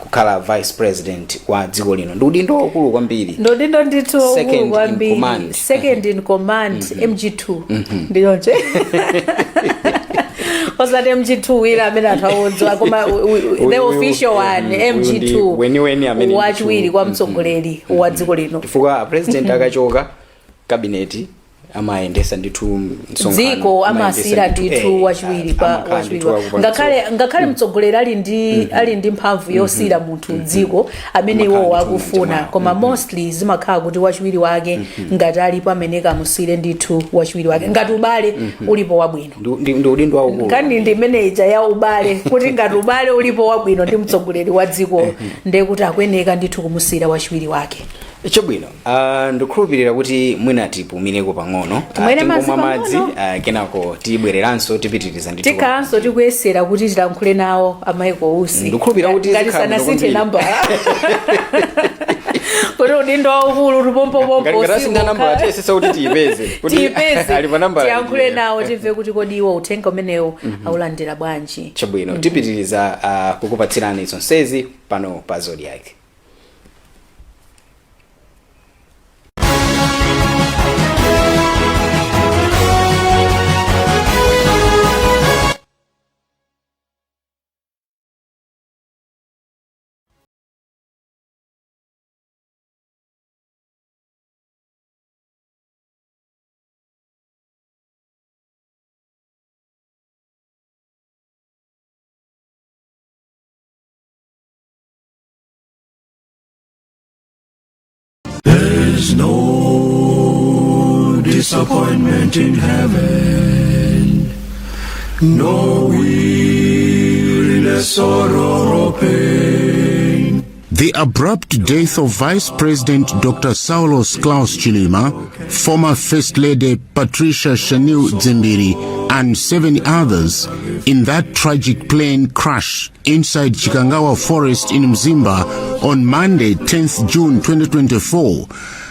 kukhala vice president wa dziko lino. Ndi udindo waukulu kwambiri. Ndi udindo ndithu waukulu Second in kwambiri. command. Second in command, MG2, ndiyonje. Osati MG2 wina amene anthu awodziwa, koma the official one, MG2 weniweni amene wachiwiri kwa mtsogoleri wa dziko lino. Chifukwa president akachoka, cabinet amayendesa ndithu msonkhano, Dziko amasiyira amayendesa ndithu wachiwiri pa amakhala wachiwiri ndithu akupanga. Ngakhale mtsogoleri ali ndi mphamvu yosiyira munthu dziko amene iwowo akufuna, koma mostly zimakhala kuti wachiwiri wake ngati alipo amene kamusiyire ndithu wachiwiri wake, ngati ubale ulipo wabwino. Ndi udindo waukulu. Nkhani ndi manager ya ubale, kuti ngati ubale ulipo wabwino ndi mtsogoleri wa dziko, ndiye kuti akuyeneka ndithu kumusiyira wachiwiri wake. Chabwino, ndikukhulupirira kuti mwina tipumireko pang'ono. Timwere madzi. Tingomwa madzi. Pang'ono. Kenako tibwereranso, tipitiriza ndithu. Tikhalanso tikuyesera kuti tilankhule nawo a Michael Usi. Ndikukhulupirira kuti ngati zikhala bwino sanasinthe kwambiri. Nambala, kuti udindo waukulu tupompopompo. Ngati asintha nambala, tiyesesa kuti tiyipeze. Kuti Tiyipeze. ali pa nambala. Tiyankhule nawo, timve kuti kodi iwo uthenga umenewu aulandira bwanji. Chabwino, tipitiriza kukupatsirani zonsezi pano pa Zodiak. There's no disappointment in heaven, no weariness, sorrow, or pain. The abrupt death of Vice President Dr. Saulos Klaus Chilima, former First Lady Patricia Shanil Dzimbiri, and seven others in that tragic plane crash inside Chikangawa Forest in Mzimba on Monday, 10th June 2024,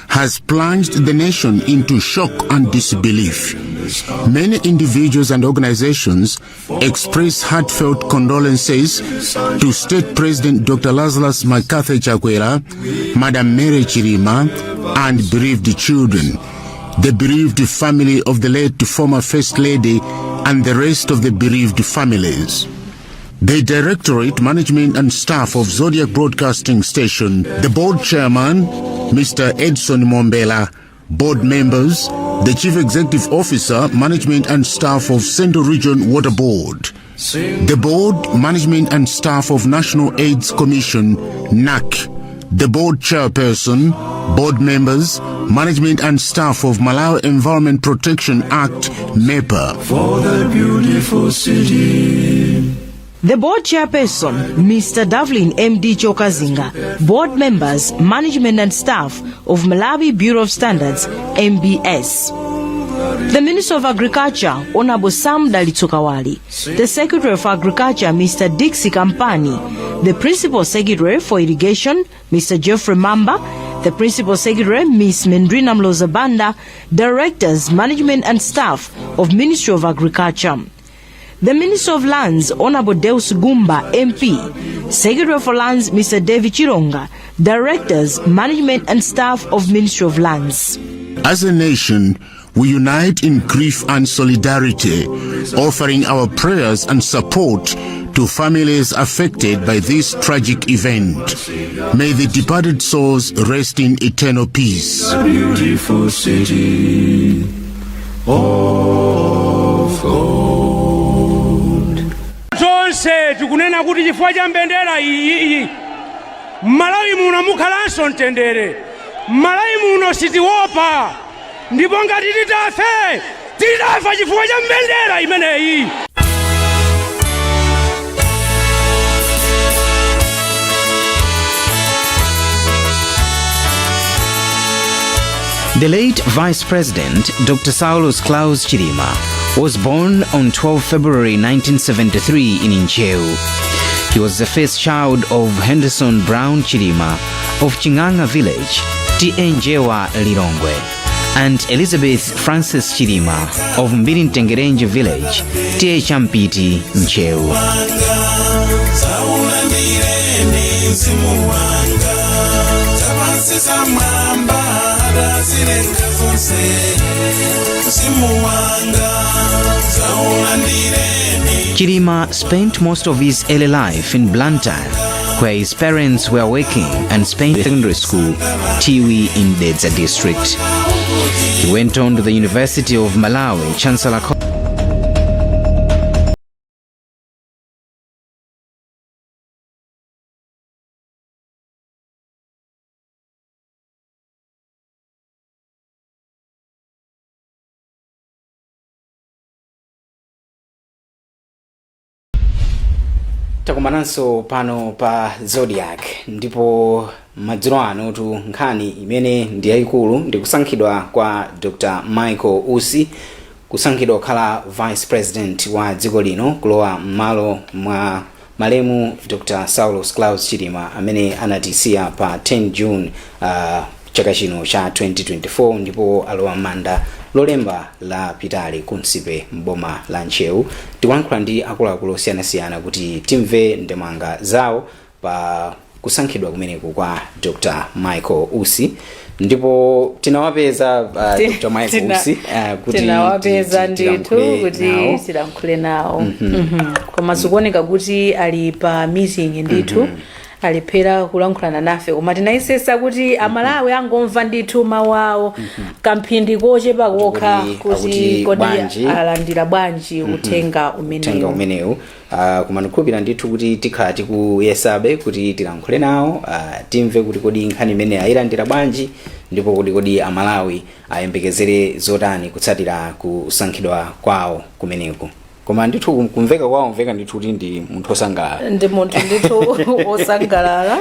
has plunged the nation into shock and disbelief. Many individuals and organizations express heartfelt condolences to State President Dr. Lazarus McCarthy Chakwera, Madam Mary Chilima, and bereaved children, the bereaved family of the late former First Lady, and the rest of the bereaved families. The Directorate, Management and Staff of Zodiak Broadcasting Station, the Board Chairman, Mr. Edson Mombela, Board members, the Chief Executive Officer, Management and Staff of Central Region Water Board, the Board, Management and Staff of National AIDS Commission, NAC, the Board Chairperson, Board members, Management and Staff of Malawi Environment Protection Act, MEPA. For the beautiful city. The board chairperson, Mr. Davlin MD Chokazinga, board members, management and staff of Malawi Bureau of Standards, MBS. The Minister of Agriculture, Honorable Sam Dalitso Kawale, the Secretary of Agriculture, Mr. Dixie Kampani, the Principal Secretary for Irrigation, Mr. Geoffrey Mamba, the Principal Secretary, Ms. Mendrina Mlozabanda, Directors, Management and Staff of Ministry of Agriculture. The Minister of Lands, Honorable Deus Gumba, MP, Secretary for Lands, Mr. David Chironga, Directors, Management and Staff of Ministry of Lands. As a nation, we unite in grief and solidarity, offering our prayers and support to families affected by this tragic event. May the departed souls rest in eternal peace. A beautiful city of gold. Tonse tikunena kuti chifukwa cha mbendera iyi, M'Malawi muno mukhalanso mtendere. M'Malawi muno sitiopa, ndipo ngati titafe, titafa chifukwa cha mbendera imeneyi. The late Vice President, Dr. Saulos Klaus Chilima, was born on 12 February 1973 in Ntcheu. He was the first child of Henderson Brown Chilima of Chinganga Village, T.A. Njewa Lilongwe, and Elizabeth Francis Chilima of Mbirintengerenje Village, T.A. Champiti, Ntcheu. Zaulandireni mzimu wanga zapansi zamwamba adazilenga zonse. Mzimu wanga zaulandireni. Chilima spent most of his early life in Blantyre, where his parents were working, and spent secondary school, Tiwi, in Dedza district. He went on to the University of Malawi, Chancellor Takumananso pano pa Zodiak, ndipo madzulo ano tu nkhani imene ndi yayikulu ndi kusankhidwa kwa Dr Michael Usi, kusankhidwa kukhala vice president wa dziko lino, kulowa m'malo mwa malemu Dr Saulos Klaus Chilima amene anatisiya pa 10 June chaka chino cha 2024, ndipo alowa m'manda Lolemba lapitali ku Nsipe mboma la Ntcheu. Tikulankhula ndi akuluakulu osiyanasiyana kuti timve ndemanga zawo pa kusankhidwa kumeneku kwa Dr Michael Usi, ndipo tinawapeza Dr Michael Usi kuti Tinawapeza ndithu tilankhule kuti nawo. tilankhule nawo. Koma zikuoneka kuti ali pa meeting ndithu, alephera kulankhulana nafe, koma tinayesesa kuti Amalawi angomva ndithu mawu awo kamphindi kochepa kokha Kuti kuti akuti kodi bwanji? alandira bwanji uthenga Uthenga umenewu. umenewu. Koma ndikukhulupirira ndithu kuti tikhala tikuyesabe kuti tilankhule nawo, timve kuti kodi nkhani imene ayilandira bwanji, ndipo kuti kodi Amalawi ayembekezere zotani kutsatira kusankhidwa kwawo kumeneku. Koma ndithu kumveka kwawo, mveka ndithu kuti ndi munthu osangalala. Ndi munthu ndithu osangalala,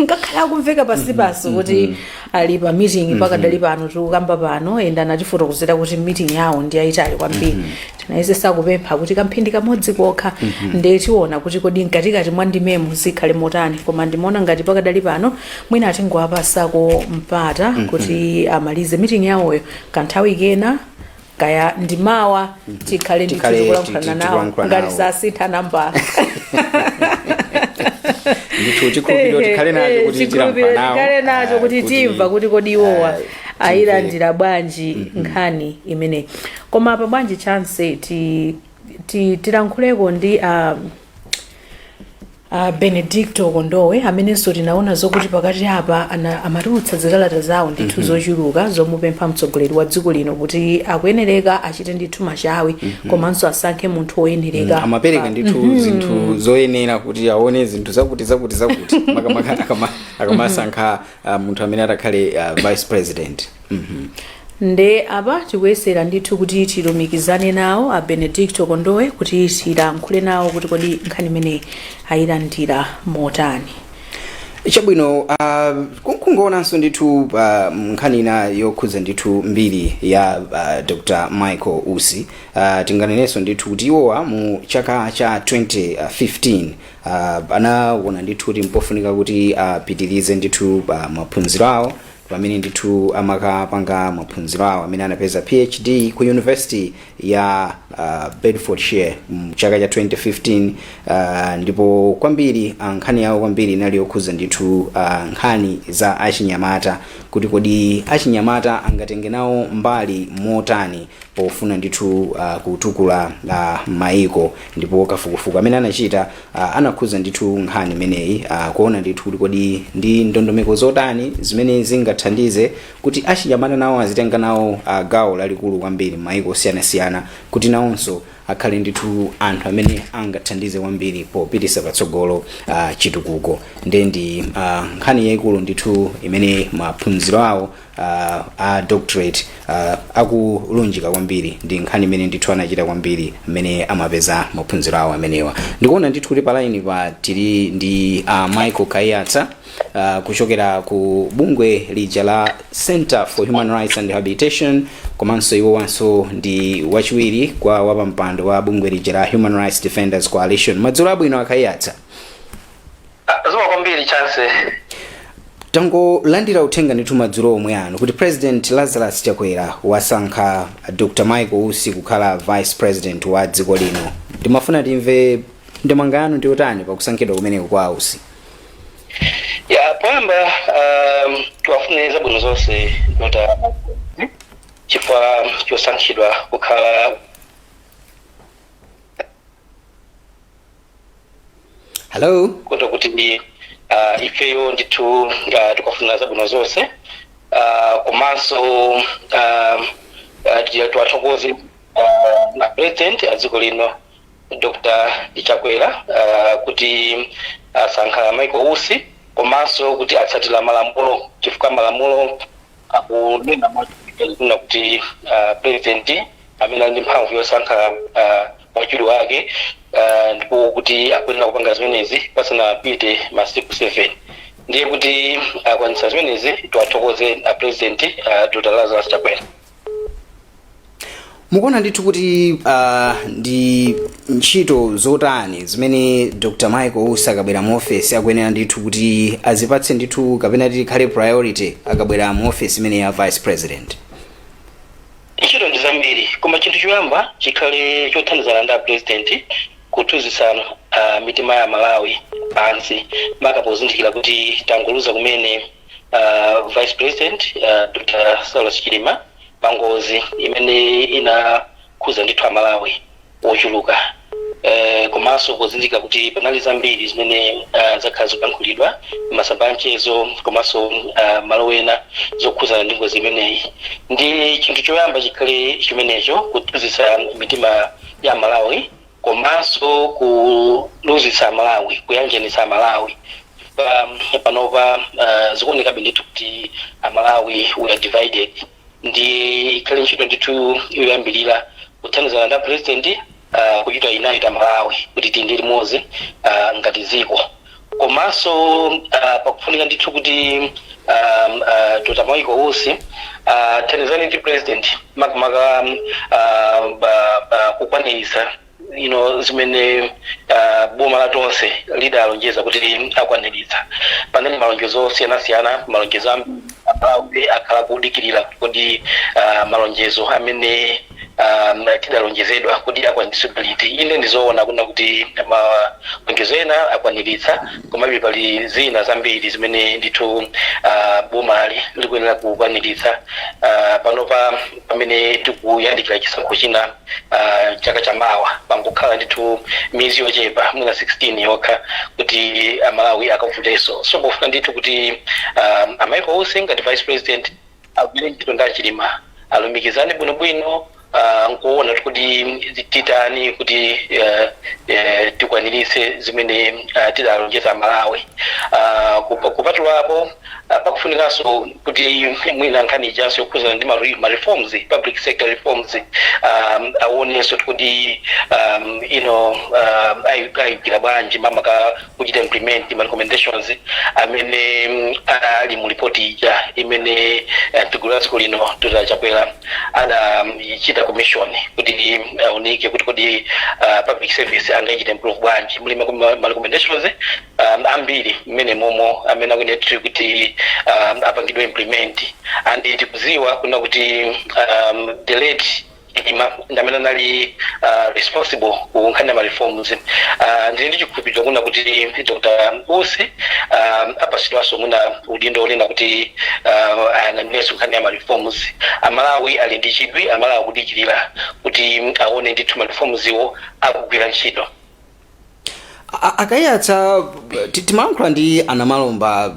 ngakhale akumveka pasipasi kuti ali pa meeting pakadali pano tikukamba pano. Enda anatifotokozera kuti meeting yawo ndi yayitali kwambiri. Tinayesesa kupempha kuti kamphindi kamodzi kokha, ndiye tiona kuti kodi mkatikati mwa ndimemo zikhale motani. Koma ndimaona ngati pakadali pano mwina atingowapasako mpata kuti amalize meeting yawoyo, kanthawi kena, kaya ndimawa, tikhale ndithu Tikhale tikulankhulana nawo tikulankhula ngati nawo. sasintha nambala. Ndithu chikhulupiriro tikhale nacho kuti Chikhulupiriro tilankhula nawo, tikhale nacho kuti timva kuti kodi iwowa ayilandira bwanji nkhani imeneyi. Koma apa bwanji Chance tilankhuleko ndi Benedicto Kondowe, amenenso tinaona zokuti pakati apa amatulutsa zikalata zawo ndithu zochuluka zomupempha mtsogoleri wa dziko lino kuti akuyenereka achite ndithu machawi komanso asankhe munthu woyenereka. Amapereka ndithu zinthu zoyenera kuti aone zinthu zakuti zakuti zakuti, makamaka akamasankha munthu amene atakhale vice president. Nde apa tikuyesera ndithu kuti tilumikizane nawo a Benedicto Kondowe kuti tilankhule nawo kuti kodi nkhani imeneyi ayilandira motani. Chabwino, kungoonanso ndithu nkhani ina yokhudza ndithu mbiri ya Dr Michael Usi, tinganenenso ndithu kuti iwowa mu chaka cha 2015 anaona ndithu kuti mpofunika kuti apitirize ndithu maphunziro awo, pamene ndithu amakapanga maphunziro awo amene anapeza PhD ku University ya Bedfordshire mchaka cha 2015, ndipo kwambiri nkhani yawo kwambiri inali yokhudza ndithu nkhani za achinyamata, kuti kodi achinyamata angatenge nawo mbali motani pofuna ndithu kutukula maiko. Ndipo kafukufuku amene anachita anakhudza ndithu nkhani imeneyi, kuona ndithu kuti kodi ndi ndondomeko zotani zimene zingathandize kuti achinyamata nawo azitenga nawo gawo lalikulu kwambiri m'maiko osiyanasiyana, kuti nawonso akhale ndithu anthu amene angathandize kwambiri popitisa patsogolo chitukuko. Nde ndi nkhani yayikulu ndithu imene maphunziro awo a doctorate akulunjika kwambiri, ndi nkhani imene ndithu anachita kwambiri amene amapeza maphunziro awo amenewa. Ndikuona ndithu kuti pa line pa tili ndi Michael Kaiyatsa kuchokera ku bungwe lija la Center for Human Rights and Rehabilitation, komanso iwowanso ndi wachiwiri kwa wapampando wa bungwe lija la Human Rights Defenders Coalition. Madzulo abwino, a Kaiyatsa. Zikomo kwambiri, Chance. Tangolandira uthenga ndithu madzulo omwe ano kuti President Lazarus Chakwera wasankha Dr Michael Usi kukhala vice president wa dziko lino. Ndimafuna timve ndemanga yanu ndi yotani pakusankhidwa kumeneku kwa Usi. Ya, poyamba tiwafunire zabwino zonse Dr. Chifukwa chosankhidwa kukhala Hello. Kuto kuti ifeyo ndithu tikuwafunira zabwino zonse, komanso tiwathokoze na President a dziko lino, Dr Chakwera, kuti asankha Michael Usi, komanso kuti atsatira malamulo, chifukwa malamulo akunena mwachidule kuti President amene ali ndi mphamvu yosankha wachiwiri wake, ndipo kuti akuyenera kupanga zimenezi pasanapite masiku 7. Ndiye kuti akwanitsa zimenezi, tiwathokoze a President, Dr Lazarus Chakwera. Mukuona ndithu kuti ndi ntchito zotani zimene Dr Michael Usi akabwera mu ofesi akuyenera ndithu kuti azipatse ndithu, kapena tikhale priority, akabwera mu ofesi imene ya Vice President? Ntchito ndi zambiri, koma chinthu choyamba chikhale chothandizana ndi a President kuthuzitsa mitima ya Malawi pansi, maka pozindikira kuti tangoluza kumene Vice President, Dr Saulos Chilima, pangozi imene inakhuza ndithu Amalawi wochuluka, komanso pozindikira kuti panali zambiri zimene zakhala zikuyankhulidwa masamba a mchezo komanso malo ena zokhuzana ndi ngozi imeneyi. Ndi chinthu choyamba chikhale chimenecho, kuthuzitsa mitima ya Malawi komanso kuluzitsa Malawi, kuyanjanitsa Malawi. Panopa zikuonekabe ndithu kuti Amalawi, we are divided. Ndi ikhale ntchito ndithu yoyambirira kuthandizana ndi President kuchita unite Amalawi kuti tiyende limodzi ngati dziko. Komanso pakufunika ndithu kuti Dr Michael Usi athandizane ndi President, makamaka kukwaniritsa zimene boma la Tonse lidalonjeza kuti akwaniritsa. Panali malonjezo osiyanasiyana, malonjezo Amalawi akhala kudikirira kuti malonjezo amene tidalonjezedwa kuti akwaniritsidwe liti. Inde, ndizoona kuna kuti malonjezo ena akwaniritsa, komabe pali zina zambiri zimene ndithu bomali likuyenera kukwaniritsa. Panopa pamene tikuyandikira chisankho china chaka chamawa, pangokhala ndithu miyezi yochepa, mwina 16 yokha, kuti Amalawi akavotenso. So pofuna ndithu kuti a Michael Usi ngati Vice President agwire ntchito ndi Achilima, alumikizane bwinobwino, nkuona kuti titani kuti tikwaniritse zimene tidalonjeza Malawi. Kupatulapo, pakufunikanso kuti mwina nkhani ijanso yokhuzana ndi ma reforms, public sector reforms, aonenso kuti ayigwira bwanji, makamaka kuchita implement ma recommendations amene ali mu ripoti ija imene mtsogoleri wa dziko lino, Dr Chakwera, adachita commission kuti aunike kuti kodi public service angachita improve bwanji. Muli ma recommendations ambiri mmene momo amene akuyenera kuti apangidwe implement, and tikuziwa kuna kuti the late Chilima ndi amene anali responsible ku nkhani ya ma reforms. Ndili ndi chikhulupiriro kuna kuti Dr Usi apasidwanso mwina udindo onena kuti ayang'anirenso nkhani ya ma reforms. Amalawi ali ndi chidwi, Amalawi akudikirira kuti aone ndithu ma reforms iwo akugwira ntchito. Akayatsa, timalankhula ndi Anamalomba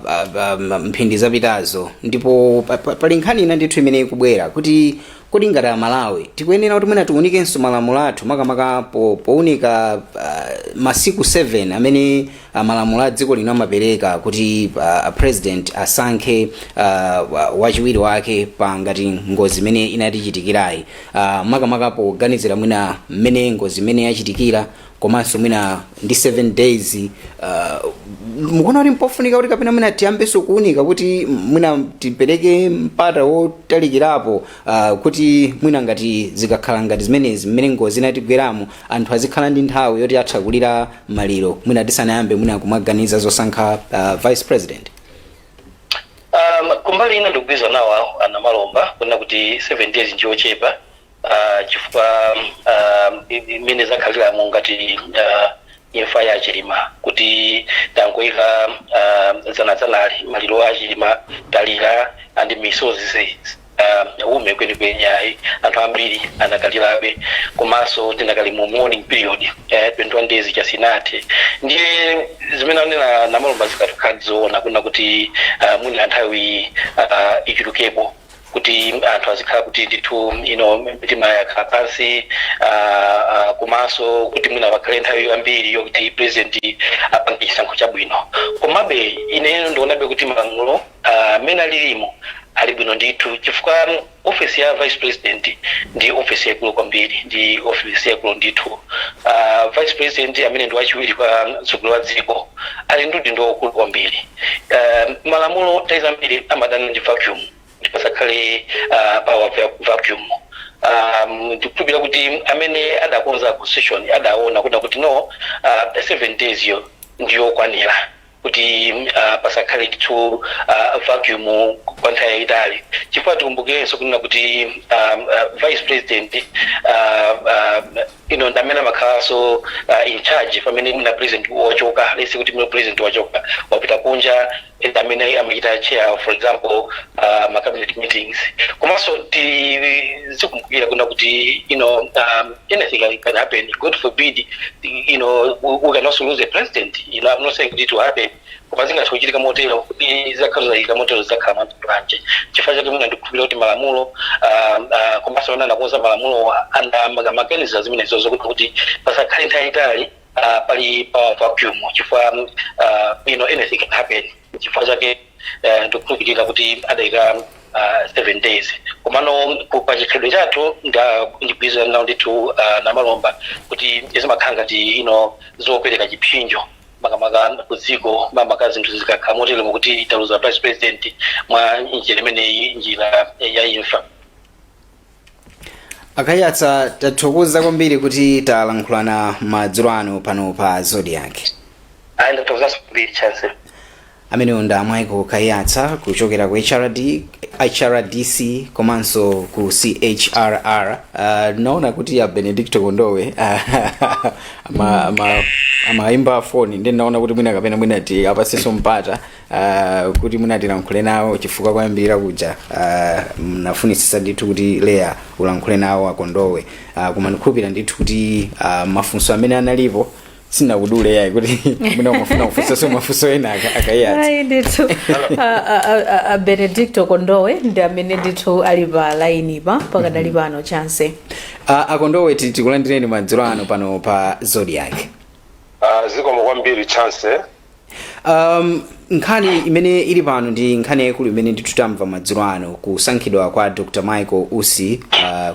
mphindi zapitazo, ndipo pali nkhani ina ndithu imene ikubwera kuti kodi ngati Amalawi tikuyenera kuti mwina tiunikenso malamulo athu, makamaka powunika masiku 7 amene malamulo a dziko lino amapereka kuti President asankhe wachiwiri wake pa ngati ngozi imene inatichitikirayi, makamaka poganizira mwina mmene ngozi imene yachitikira, komanso mwina ndi 7 days, mukuona kuti mpofunika kuti kapena mwina tiyambenso kuunika kuti mwina tipereke mpata wotalikirapo, kuti mwina ngati zikakhala ngati zimenezi mmene ngozi inatigweramo, anthu azikhala ndi nthawi yoti atha kulira maliro, mwina tisanayambe mwina kumaganiza zosankha Vice President? Kumbali ina ndikugwirizana nawo Anamalomba kunena kuti 7 days ndiyochepa, chifukwa imene zakhaliramo ngati imfa ya Chilima, kuti tangoyika dzanadzanali maliro a Chilima, talira and misozi. Ume kwenikweni ayi, anthu ambiri anakalirabe, komanso tinakali mu mourning period, 21 days chasinathe. Ndiye zimene anena Namalomba zikatukhala zoona, kuna kuti mwina nthawi ichulukepo kuti anthu azikhala kuti ndithu mitima yakhala pansi, komanso kuti mwina pakhale nthawi yambiri yokuti president apange chisankho chabwino. Komabe ine ndionabe kuti malamulo amene alilimo ali bwino ndithu, chifukwa office ya vice president ndi office yaikulu kwambiri, ndi office yaikulu ndithu. Vice president amene ndi wachiwiri kwa mtsogoleri wa dziko ali ndi udindo waukulu kwambiri. Malamulo nthawi zambiri amadana ndi vacuum, kuti pasakhale power vacuum. Ndikukhulupirira kuti amene adakonza constitution adaona kuti no, 7 days yo ndiyokwanira kuti pasakhale ndithu vacuum kwa nthawi yayitali, chifukwa tikumbukirenso kunena kuti vice president ndi amene amakhalanso in charge pamene mwina president wachoka. Let's say kuti mwina president wachoka, wapita kunja, ndi amene amachita chair, for example, ma cabinet meetings. Komanso tizikumbukira kuna kuti anything can happen. God forbid, we can also lose a president. I'm not saying it will happen, koma zingathe kuchitika motero. Kuti zakhala zachitika motero, zidzakhala bwanji? Chifukwa chake mwina ndikukhulupirira kuti malamulo, komanso amene anakonza malamulo anamaganiza zimenezo, zokuti kuti pasakhale nthawi yayitali pali power vacuum, chifukwa anything can happen. Chifukwa chake ndikukhulupirira kuti adayika 7 days. Komano pa chikhalidwe chathu ndigwirizana nawo ndithu Namalomba kuti zimakhala ngati zopereka chipsinjo, makamaka ku dziko, makamaka zinthu zikakhala motero kuti taluza vice president mwa njira imeneyi, njira ya imfa. A Kaiyatsa, tathokoza kwambiri kuti talankhulana madzulo ano pano pa Zodiak. Ayi, ndathokozanso kwambiri, Chance. Amenewo ndi Michael Kaiyatsa kuchokera ku HRD, HRDC komanso ku CHRR. Naona kuti ya Benedicto Kondowe amayimba foni, ndi naona kuti mwina kapena mwina ti apasenso mpata kuti mwina tilankhule nawo, chifukwa kwayambirira kuja mnafunisisa ndithu kuti Leya ulankhule nawo aKondowe, koma ndikhulupira ndithu kuti mafunso amene analipo sinakudule yayi, kuti mwina umafuna kufunsanso mafunso ena aKaiyatsa. Ayi ndithu, a Benedicto Kondowe ndi amene ndithu ali pa line pa pakadali pano, Chance. Akondowe, tikulandireni madzulo ano pano pa Zodiak. Zikomo kwambiri, Chance. Nkhani imene ili pano ndi nkhani yayikulu imene ndithu tamva madzulo ano, kusankhidwa kwa Dr Michael Usi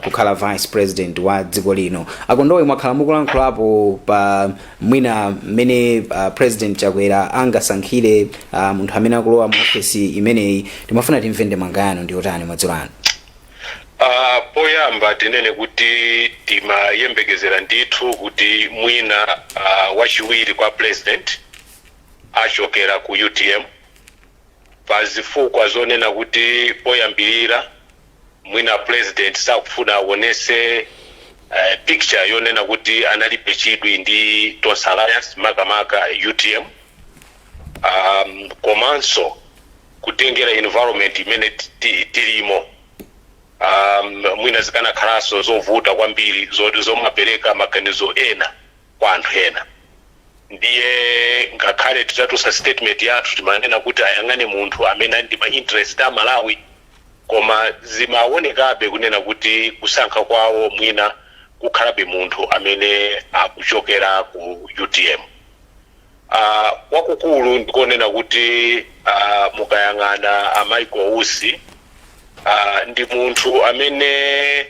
kukhala vice president wa dziko lino. Akondowe, mwakhala mukulankhulapo pa mwina mmene President Chakwera angasankhire munthu amene akulowa mu ofesi imeneyi. Timafuna timve ndemanga yanu ndi yotani madzulo ano. Poyamba tinene kuti timayembekezera ndithu kuti mwina wachiwiri kwa president achokera ku UTM, pa zifukwa zonena kuti poyambirira mwina president sakufuna aonese picture yonena kuti analibe chidwi ndi Tonse Alliance, makamaka UTM, komanso kutengera environment imene tilimo, mwina zikanakhalanso zovuta kwambiri zomapereka maganizo ena kwa anthu ena. Ndiye ngakhale titatulutsa statement yathu, timanena kuti ayang'ane munthu amene ali ndi ma interest a Malawi, koma zimaonekabe kunena kuti kusankha kwawo mwina kukhalabe munthu amene akuchokera ku UTM. Kwakukulu ndikonena kuti mukayang'ana a Michael Usi, ndi munthu amene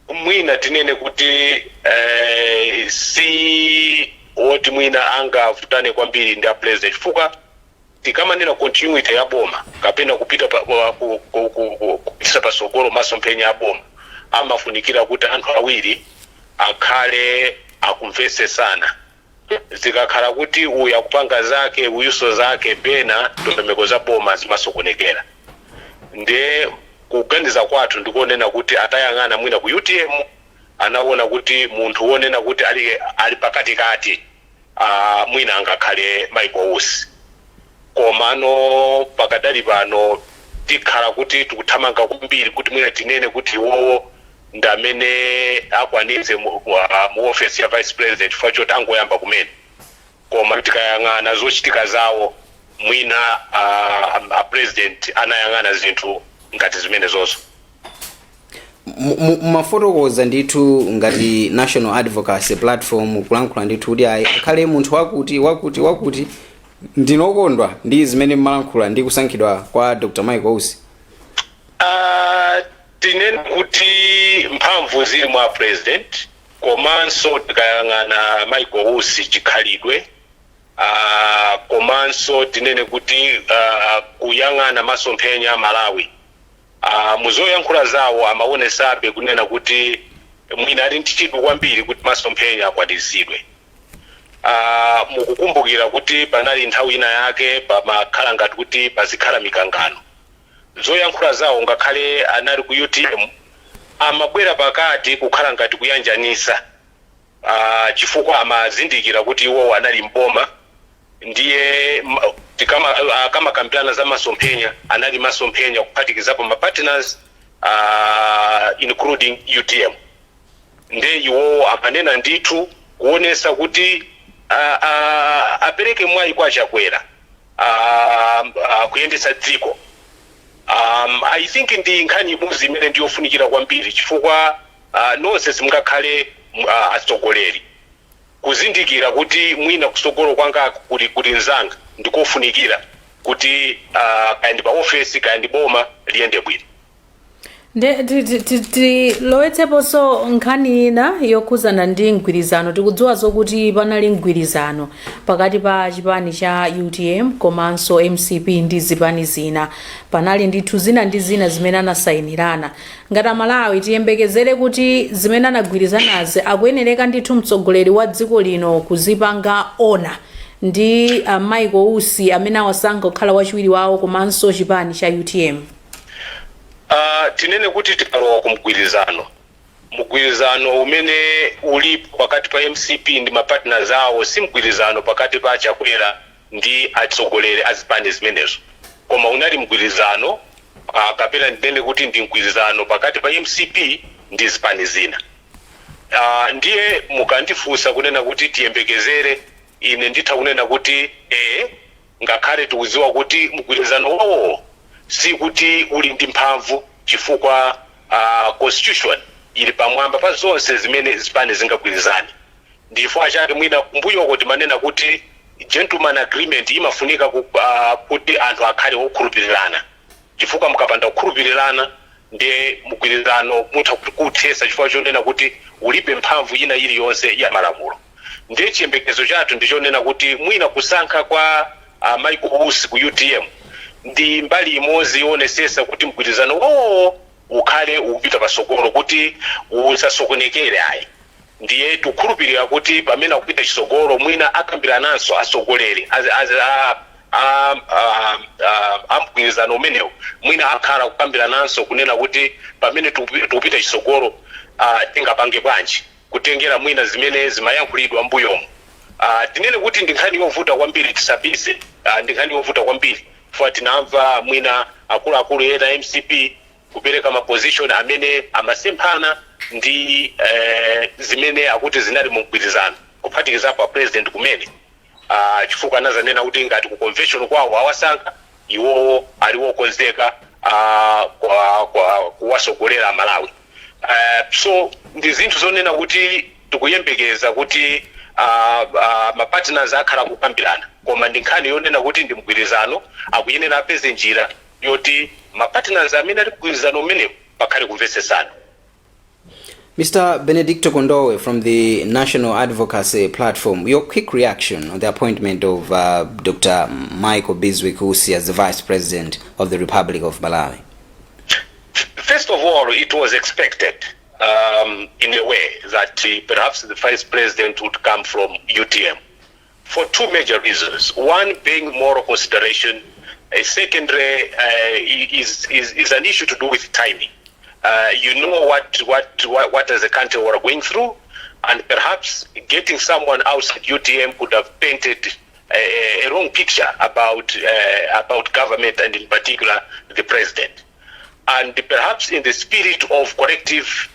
mwina tinene kuti si woti mwina angavutane kwambiri ndi a president, chifukwa tikamanena continuity ya boma kapena kupita pa, pa, ku, ku, ku, ku, kupitisa pasogolo masomphenya a boma, amafunikira kuti anthu awiri akhale akumvetsesana. Zikakhala kuti uyu akupanga zake, uyuso zake, pena ndondomeko za boma zimasokonekera. Ndiye kuganiza kwathu ndikonena kuti atayang'ana mwina ku UTM, anaona kuti munthu wonena kuti ali pakatikati mwina angakhale Michael Usi. Komano pakadali pano Tikhala kuti tikuthamanga kwambiri kuti mwina tinene kuti iwowo ndi amene akwanitse mu office ya vice president chifukwa choti angoyamba kumene, koma tikayang'ana zochitika zawo, mwina a president anayang'ana zinthu ngati zimene zozo. Mumafotokoza ndithu ngati National Advocacy Platform, kulankhula ndithu kuti ayi, akhale munthu wakuti wakuti wakuti. Ndinokondwa ndi zimene mmalankhula ndi kusankhidwa kwa Dr Michael Usi? Tinene kuti mphamvu zili mwa president, komanso tikayang'ana Michael Usi, chikhalidwe, komanso tinene kuti kuyang'ana masomphenya a Malawi, muzoyankhula zawo amaonesabe kunena kuti mwina ali ndi chidwi kwambiri kuti masomphenya akwaniritsidwe. Mukukumbukira kuti panali nthawi ina yake pamakhala ngati kuti pazikhala mikangano. Zoyankhula zawo, ngakhale anali ku UTM, amabwera pakati kukhala ngati kuyanjanisa, chifukwa amazindikira kuti iwowo anali mboma. Ndiye akamakambirana za masomphenya, anali masomphenya kuphatikizapo ma partners, including UTM. Nde iwowo amanena ndithu kuonesa kuti apereke mwayi kwa Chakwera kuyendetsa dziko. I think ndi nkhani imodzi imene ndiyofunikira kwambiri, chifukwa nonse simungakhale atsogoleri. Kuzindikira kuti mwina kusogolo kwanga kuli mzanga ndikofunikira kuti kaya ndi pa ofesi, kaya ndi boma, liyende bwino. Nde tilowetseponso nkhani ina yokhuzana ndi mgwirizano. Tikudziwa zokuti panali mgwirizano pakati pa chipani cha UTM komanso MCP ndi zipani zina. Panali ndithu zina ndi zina zimene anasayinirana. Ngati Amalawi, tiyembekezere kuti zimene anagwirizanazi akuyenereka ndithu mtsogoleri wa dziko lino kuzipanga ona ndi Michael Usi amene awasankha kukhala wachiwiri wawo komanso chipani cha UTM? Tinene kuti tikalowa ku mgwirizano, mgwirizano umene ulipo pakati pa MCP ndi mapartners awo si mgwirizano pakati pa Chakwera ndi atsogoleri a zipani zimenezo, koma unali mgwirizano, kapena ndinene kuti ndi mgwirizano pakati pa MCP ndi zipani zina. Ndiye mukandifunsa kunena kuti tiyembekezere, ine nditha kunena kuti ee, ngakhale tikudziwa kuti mgwirizano wawowo sikuti uli ndi mphamvu, chifukwa constitution ili pamwamba pa zonse zimene zipani zingagwirizane. Ndi chifukwa chake mwina kumbuyoko timanena kuti gentleman agreement imafunika kuti anthu akhale okhulupirirana, chifukwa mukapanda kukhulupirirana, ndiye mgwirizano mutha kuthesa, chifukwa chonena kuti ulibe mphamvu ina iliyonse ya malamulo. Ndiye chiyembekezo chathu ndichonena kuti mwina kusankha kwa Michael Usi ku UTM ndi mbali imodzi yoonetsetsa kuti mgwirizano wawowo ukhale ukupita pasogolo, kuti usasokonekere ayi. Ndiye tikukhulupirira kuti pamene akupita chisogolo, mwina akambirananso atsogoleri a mgwirizano umenewu, mwina akhala kukambirananso kunena kuti pamene tikupita chisogolo, tingapange bwanji, kutengera mwina zimene zimayankhulidwa mbuyomo. Tinene kuti ndi nkhani yovuta kwambiri, tisabise, ndi nkhani yovuta kwambiri, chifukwa tinamva mwina akuluakulu ena MCP kupereka ma position amene amasemphana ndi zimene akuti zinali mu mgwirizano, kuphatikizapo a president kumene, chifukwa anazanena kuti ngati ku convention kwawo awasankha, iwowo ali wokonzeka kuwasogolera Amalawi. So ndi zinthu zonena kuti tikuyembekeza kuti mapartners akhala kukambirana, koma ndi nkhani yonena kuti ndi mgwirizano, akuyenera apeze njira yoti mapartners amene ali mgwirizano umenewu pakhale kumvetsesana. Mr. Benedicto Kondowe from the National Advocacy Platform, your quick reaction on the appointment of Dr. Michael Bizwick Usi as the Vice President of the Republic of Malawi. First of all, it was expected in a way that perhaps the Vice President would come from UTM for two major reasons. One being moral consideration. A secondary is an issue to do with timing. You know what as a country we're going through, and perhaps getting someone outside UTM could have painted a wrong picture about government and in particular the president. And perhaps in the spirit of collective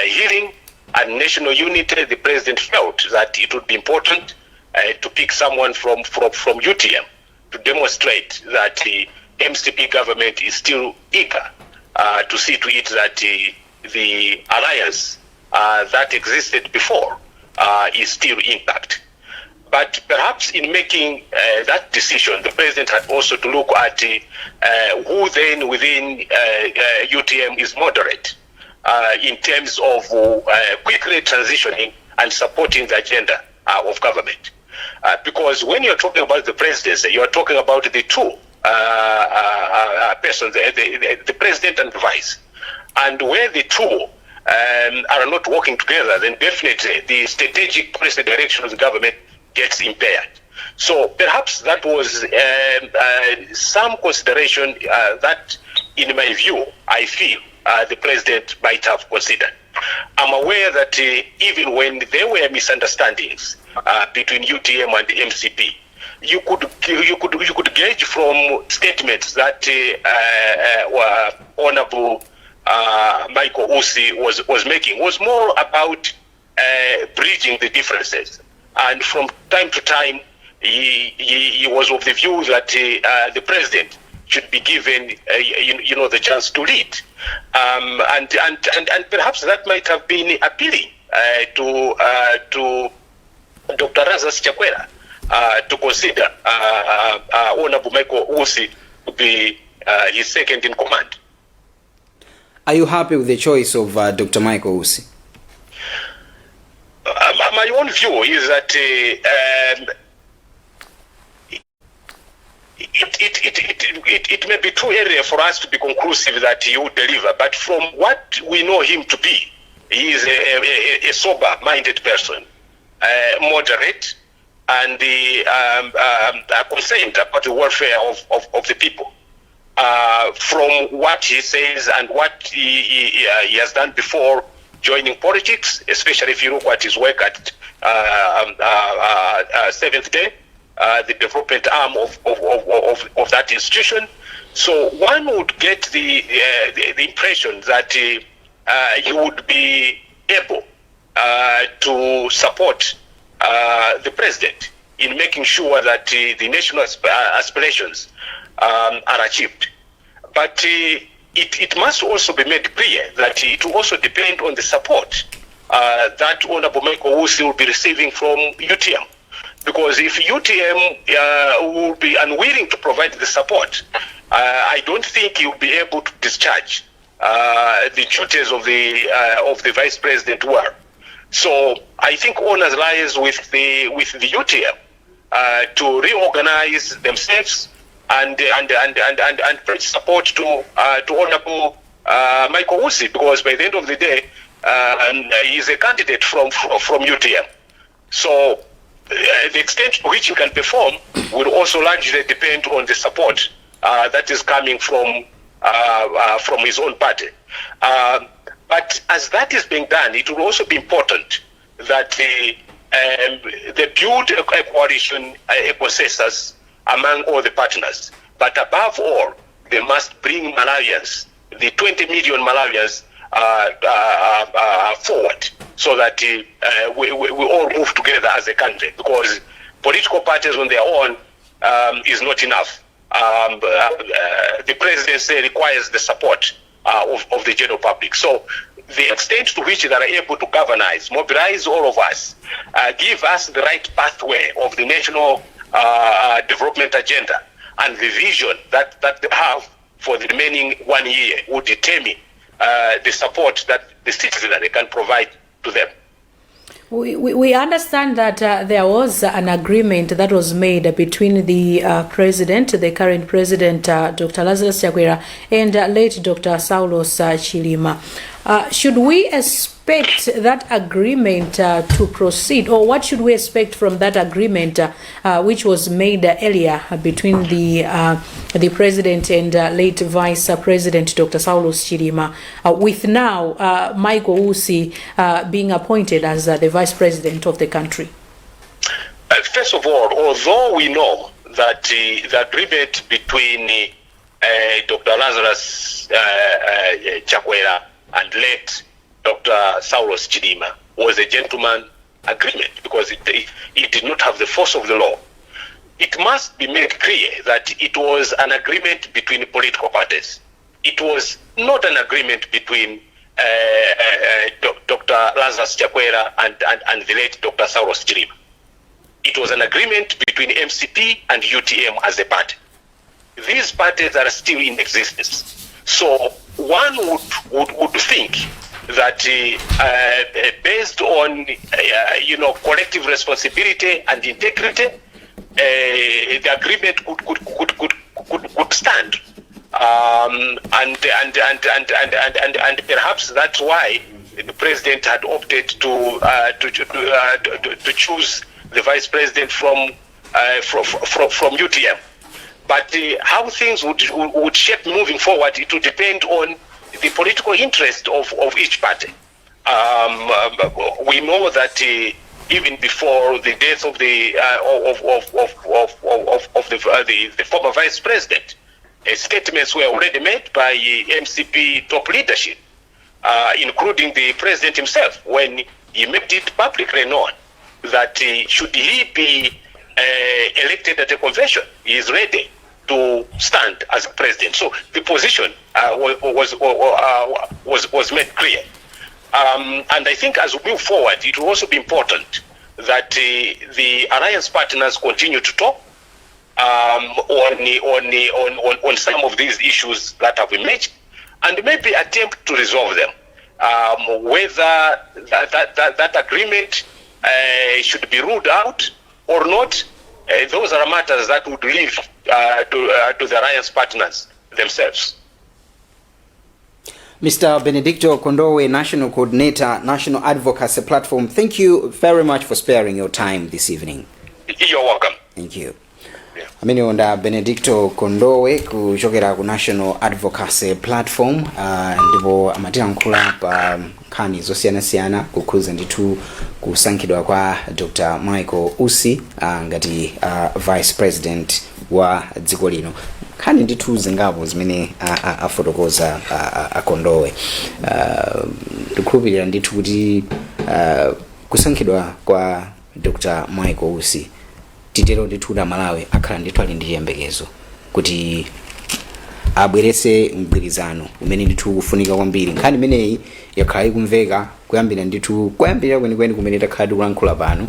healing and national unity, the president felt that it would be important to pick someone from UTM to demonstrate that the MCP government is still eager to see to it that the alliance that existed before is still intact. But perhaps in making that decision, the president had also to look at who then within UTM is moderate in terms of quickly transitioning and supporting the agenda of government. Because when you're talking about the presidency, you're talking about the two persons, the president and the vice. And where the two are not working together, then definitely the strategic policy direction of the government gets impaired. So perhaps that was some consideration that, in my view, I feel the president might have considered. I'm aware that even when there were misunderstandings between UTM and the MCP, you could gauge from statements that Honorable Michael Usi was making was more about bridging the differences. And from time to time, he was of the view that the president should be given the chance to lead. And perhaps that might have been appealing to Dr. Lazarus Chakwera to consider Honorable Michael Usi to be his second in command. Are you happy with the choice of Dr. Michael Usi? My own view is that it may be too early for us to be conclusive that he will deliver, but from what we know him to be, he is a sober-minded person, moderate, and concerned about the welfare of the people. From what he says and what he has done before joining politics, especially if you look at his work at Seventh Day, the development arm of that institution. So one would get the impression that he would be able to support the president in making sure that the national aspirations are achieved. But it must also be made clear that it will also depend on the support that Honorable Michael Usi will be receiving from UTM. Because if UTM will be unwilling to provide the support, I don't think he will be able to discharge the duties of the vice president well. So I think onus lies with the UTM to reorganize themselves and pledge support to Honorable Michael Usi, because by the end of the day, he is a candidate from UTM. So the extent to which he can perform will also largely depend on the support that is coming from his own party. But as that is being done, it will also be important that they build a coalition, a consensus among all the partners. But above all, they must bring Malawians, the 20 million Malawians, forward so that we all move together as a country, because political parties on their own is not enough. The presidency requires the support of the general public. So the extent to which they are able to galvanize, mobilize all of us, give us the right pathway of the national development agenda and the vision that they have for the remaining one year will determine the support that the citizenry can provide to them. We understand that there was an agreement that was made between the president, the current president, Dr. Lazarus Chakwera, and late Dr. Saulos Chilima. Should we expect that agreement to proceed, or what should we expect from that agreement which was made earlier between the president and late Vice President Dr. Saulos Chilima, with now Michael Usi being appointed as the Vice President of the country? First of all, although we know that the agreement between Dr. Lazarus Chakwera and late Dr. Saulos Chilima was a gentleman agreement because it did not have the force of the law, it must be made clear that it was an agreement between political parties. It was not an agreement between Dr. Lazarus Chakwera and the late Dr. Saulos Chilima. It was an agreement between MCP and UTM as a party. These parties are still in existence. So one would think that based on collective responsibility and integrity, the agreement could stand. And perhaps that's why the president had opted to choose the vice president from UTM. But how things would shape moving forward, it would depend on the political interest of each party. We know that even before the death of the of the former vice president, statements were already made by MCP top leadership, including the president himself, when he made it publicly known that should he be elected at a convention, he is ready to stand as president. So the position was made clear. And I think as we move forward, it will also be important that the alliance partners continue to talk on some of these issues that have emerged and maybe attempt to resolve them. Whether that agreement should be ruled out or not, those are matters that would leave to the alliance partners themselves. Mr. Benedicto Kondowe, National Coordinator, National Advocacy Platform, thank you very much for sparing your time this evening. You're welcome. Thank you. Amenewo nda Benedicto Kondowe kuchokera ku National Advocacy Platform, ndipo amatilankhula pa nkhani zosiyanasiyana kukhuza ndithu kusankhidwa kwa Dr. Michael Usi ngati vice president wa dziko lino. Nkhani ndithu zingapo zimene afotokoza a Kondowe. Ndikukhulupirira ndithu kuti kusankhidwa kwa Dr. Michael Usi, titero ndithu kuti Amalawi akhala ndithu ali ndi chiyembekezo kuti abweretse mgwirizano umene ndithu ukufunika kwambiri. Nkhani imeneyi yakhala ikumveka kuyambira ndithu kuyambirira kwenikweni kumene takhala tikulankhula pano,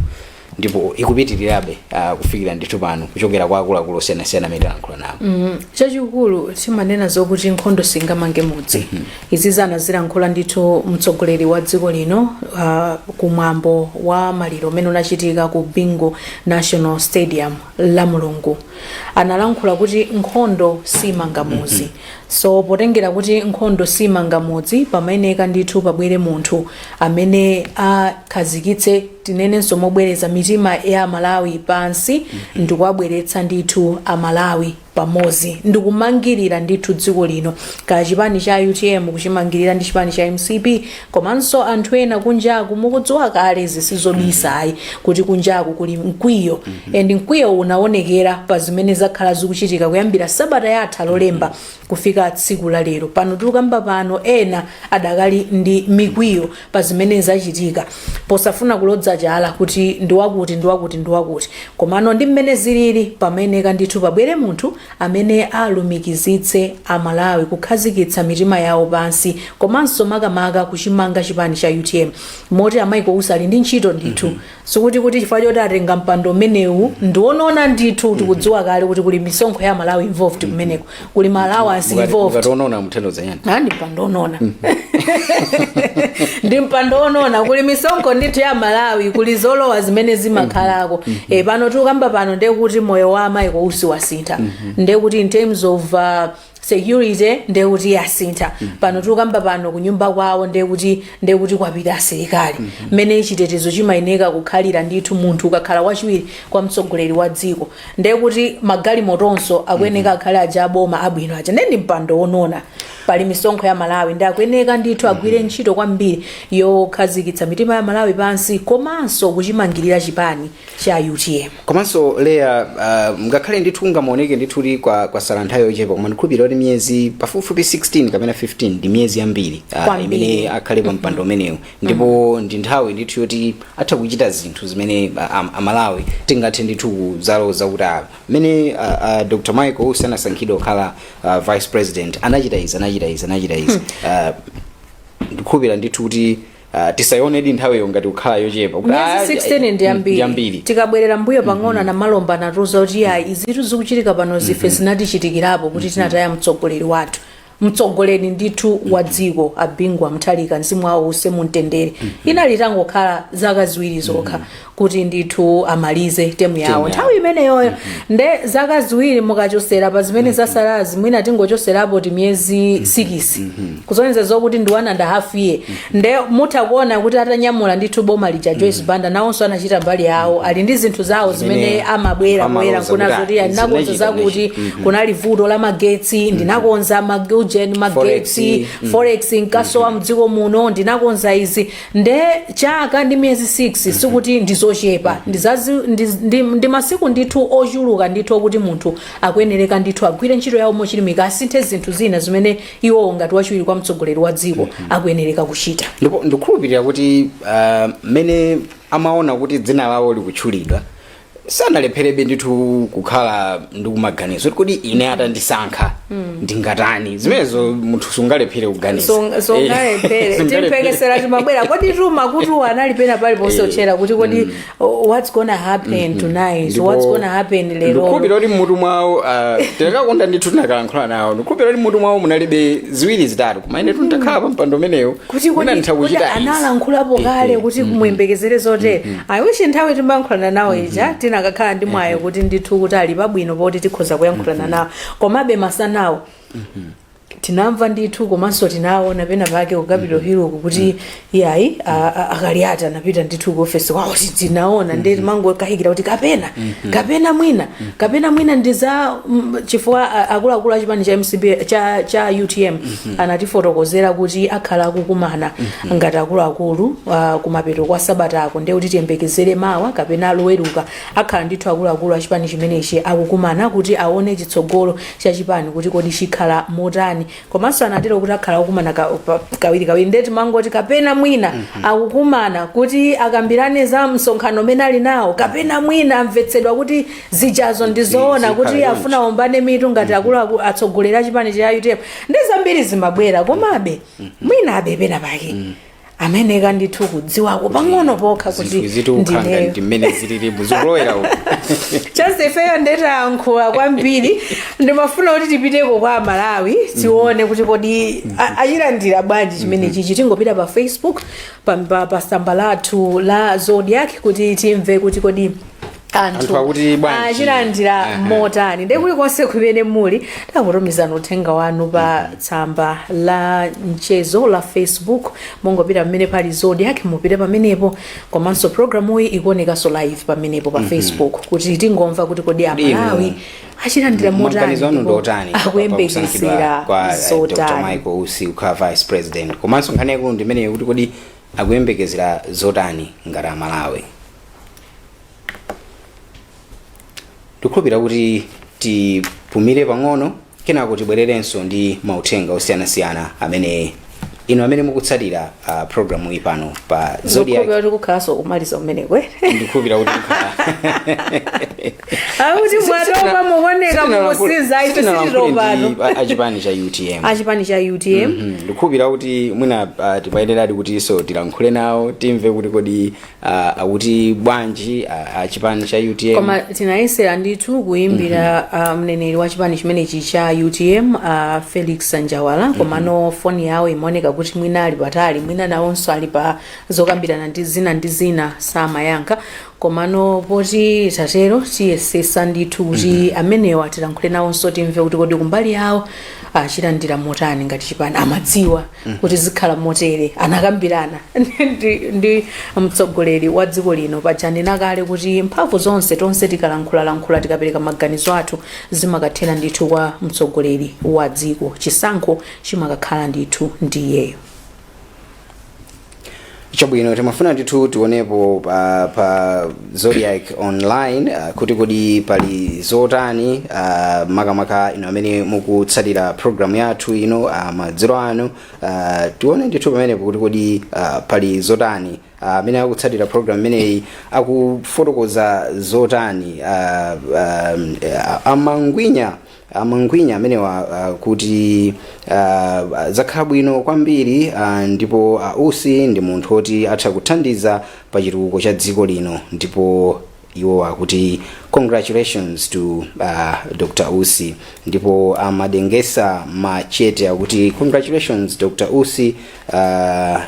ndipo ikupitirirabe kufikira ndithu pano kuchokera kwa akuluakulu osiyanasiyana amene talankhula nawo. Chachikulu timanena zokuti nkhondo singamange mudzi. Izi zanazilankhula ndithu mtsogoleri wa dziko lino kumwambo wa maliro umene unachitika ku Bingu National Stadium la Mulungu. Analankhula kuti nkhondo simanga mudzi. So potengera kuti nkhondo simanga mudzi, pamayeneka ndithu pabwere munthu amene akhazikitse, tinenenso mobwereza, mitima ya Amalawi pansi ndikuwabweretsa ndithu Amalawi pamodzi ndikumangirira ndithu dziko lino, ka chipani cha UTM kuchimangirira ndi chipani cha MCP, komanso anthu ena kunjaku. Mukudziwa kale, zisizobisayi, kuti kunjaku kuli mkwiyo, and mkwiyo unaonekera pa zimene zakhala zikuchitika kuyambira sabata yatha Lolemba kufika tsiku la lero pano tikukamba pano. Ena adakali ndi mikwiyo pa zimene zachitika, posafuna kulodza chala kuti ndiwakuti, ndiwakuti, ndiwakuti, komano ndi mmene zilili, pameneka ndithu pabwere munthu amene alumikizitse Amalawi, kukhazikitsa mitima yawo pansi, komanso makamaka kuchimanga chipani cha UTM. Moti a Michael Usi ali ndi ntchito ndithu. Sikuti kuti chifukwa choti atenga mpando umenewu ndionona ndithu. Tikudziwa kale kuti kuli misonkho ya Malawi involved kumeneko, kuli ma allowance involved. Mukationona muthandiza yani? Ah, ndi mpando onona, ndi mpando onona. Kuli misonkho ndithu ya Malawi, kuli zolowa zimene zimakhalako. Pano tikukamba pano ndiye kuti moyo wa Michael Usi wasintha, ndiye kuti in terms of Security ndekuti yasintha. Pano tikukamba pano, kunyumba kwawo ndekuti kwapita asilikali, mmene chitetezo chimayeneka kukhalira ndithu. Munthu ukakhala wachiwiri kwa mtsogoleri wa dziko, ndekuti magalimotonso akuyeneka akhale aja aboma abwino aja. Ndi mpando wonona, pali misonkho ya Malawi, ndi akuyeneka ndithu agwire ntchito kwambiri yokhazikitsa mitima ya Malawi pansi komanso kuchimangirira chipani cha UTM. Komanso Leya, ngakhale ndithu ungamaoneke ndithu kuti kwasala nthawi yochepa, koma ndikhulupirira kuti miyezi pafupifupi 16 kapena 15 ndi miyezi yambiri Kwambiri. imene akhale pa mpando umenewu, ndipo ndi nthawi ndithu yoti atha kuchita zinthu zimene Amalawi tingathe ndithu kuzaloza kuti mmene Dr Michael Usi anasankhidwa kukhala vice president, anachita izi, anachita izi, anachita izi. Ndikhulupirira ndithu kuti tisayionedi nthawiyo ngati kukhala yochepa kuti, Miyezi 16 ndi ndi yambiri. Yambiri. Tikabwerera mbuyo pang'ono, na Malomba anatiuza kuti ayi, izitu zikuchitika pano zife zinatichitikirapo, kuti tinataya mtsogoleri wathu, mtsogoleri ndithu wa dziko, a Bingu Mutharika, mzimu wawo use mumtendere. Inali tangokhala zaka 2 zokha kuti ndithu amalize term yawo. Term yawo. Nthawi imeneyoyo nde zaka 2 mukachosera pa zimene zasalazi, mwina tingochoserapo ti miyezi 6, kusonyeza zokuti ndi 1.5 year. Nde mutha kuona kuti atanyamula ndithu boma lija, Joyce Banda nawonso anachita mbali yawo, ali ndi zinthu zawo zimene Zimene amabwera bwera amaloza kuna kuti, zoti ndinakonza zinachita zakuti, kunali vuto la magetsi, ndinakonza magujen magetsi, Forex, forex nkasowa mdziko muno, ndinakonza izi. Nde chaka ndi miyezi 6 sikuti ndizochepa, ndi masiku ndithu ochuluka ndithu okuti munthu akuyenereka ndithu agwire ntchito yawo mochilimika, asinthe zinthu zina zimene iwowo ngati wachiwiri kwa mtsogoleri wa dziko akuyenereka kuchita. Ndipo ndikukhulupirira kuti mmene amaona kuti dzina lawo likutchulidwa, sanalepherebe ndithu kukhala ndi kumaganizo kuti kodi ine atandisankha ndingatani? Zimenezo munthu sungalephere kuganiza. Sungalephere. Sungalephere. Timphekesera timabwera, kodi tuma kuti anali pena paliponse ochera kuti kodi, oh, what's gonna happen tonight? What's gonna happen lero? Ndikukhulupirira kuti mmutu mwawo, tinakakonda ndithu tinakalankhula nawo, ndikukhulupirira kuti mmutu mwawo munalibe ziwiri zitatu, koma ine tuntakhala pa mpando umenewo kuti mwina kodi nditha kuti kuchita izi. analankhulapo kale kuti muyembekezere zotere. I wish nthawi timayankhulana nawo ija tinakakhala ndi mwayo kuti ndithu kuti ali pabwino poti tikhoza kuyankhulana nawo. Komabe masanawo tinamva ndithu komanso tinaona pena pake ku Capitol Hill uku kuti iyayi, akaliati anapita ndithu ku ofesi kwawo. Tinaona ndi timangokayikira kuti kapena kapena mwina ndi za chifukwa akuluakulu a chipani cha MCP cha UTM anatifotokozera kuti akhala akukumana ngati akuluakulu kumapeto kwa sabatako. Ndiye kuti tiyembekezere mawa kapena Loweruka akhala ndithu akuluakulu a chipani chimenechi akukumana kuti aone chitsogolo cha chipani kuti kodi chikhala motani. Komanso anatero kuti akhala akukumana kawirikawiri. Ndiye timangoti kapena mwina akukumana kuti akambirane za msonkhano umene ali nawo, kapena mwina amvetsedwa kuti zijazo ndizoona, zikhala kuti choncho. afuna ombane mitu ngati akuluakulu atsogoleri a chipani cha UTM. Ndi zambiri zimabwera, komabe mwina abe pena pake ameneka ndithu kudziwako pang'ono pokha kuti Zinthu zikukhanga ndineyo. ndi mmene zililimu, zikulowera uku. Chonse ifeyo ndetayankhula kwambiri. Ndimafuna kuti tipiteko kwa Amalawi, tione kuti kodi achilandira bwanji chimene chichi. Tingopita pa Facebook pa tsamba lathu la Zodiak kuti timve kuti kodi anthu Anthu akuti bwanji? Achilandira motani. Ndiye kulikonse kumene muli, tangotumizani uthenga wanu pa tsamba la mchezo la Facebook. Mungopita pamene pali Zodiak, mupite pamenepo. Komanso programuyi ikuonekanso live pamenepo pa Facebook, kuti tingomva kuti kodi Amalawi achilandira motani, Maganizo anu ndipo ndotani akuyembekezera kwa Dr zotani? Michael Usi kukhala vice president, komanso nkhani yakulu ndimeneyo kuti kodi akuyembekezera zotani ngati Amalawi? Ndikukhulupirira kuti tipumire pang'ono, kenako tibwererenso ndi mauthenga osiyanasiyana amene inu amene mukutsatira programu iyi pano pa Zodiak. Ndikukhulupirira kuti kukhalanso kumaliza kumeneko. Ndikukhulupirira kuti kukhala Akuti mwatopa, mukuoneka mukusinza, ife sititopano. Achipani cha UTM. Achipani cha UTM. Ndikukhulupirira kuti mwina tipayeneradi kuti so tilankhule nawo, timve kuti kodi akuti bwanji achipani cha UTM. Koma tinayesera ndithu kuyimbira mneneri wa chipani chimenechi cha UTM, Felix Sanjawala, komano foni yawo imaoneka kuti mwina ali patali, mwina nawonso ali pa zokambirana ndi zina ndi zina, samayankha. Komano poti tatero, tiyesesa ndithu kuti amenewa tilankhule nawonso, timve kuti kodi kumbali yawo achilandira motani. Ngati chipani amadziwa kuti zikhala motere, anakambirana ndi mtsogoleri wa dziko lino. Paja ndinakale kuti mphamvu zonse, tonse tikalankhulalankhula, tikapereka maganizo athu, zimakathera ndithu kwa mtsogoleri wa dziko. Chisankho chimakakhala ndithu ndi iyeyo. Chabwino, timafuna ndithu tionepo pa Zodiak Online kuti kodi pali zotani, makamaka ino amene mukutsatira program yathu ino madzulo ano. Tione ndithu pamenepo kuti kodi pali zotani, amene akutsatira program imeneyi akufotokoza zotani. Amangwinya amenewa kuti zakhala bwino kwambiri, ndipo Usi ndi munthu oti atha kuthandiza pa chitukuko cha dziko lino, ndipo iwo akuti congratulations to Dr Usi. Ndipo amadengesa Machete akuti congratulations Dr Usi.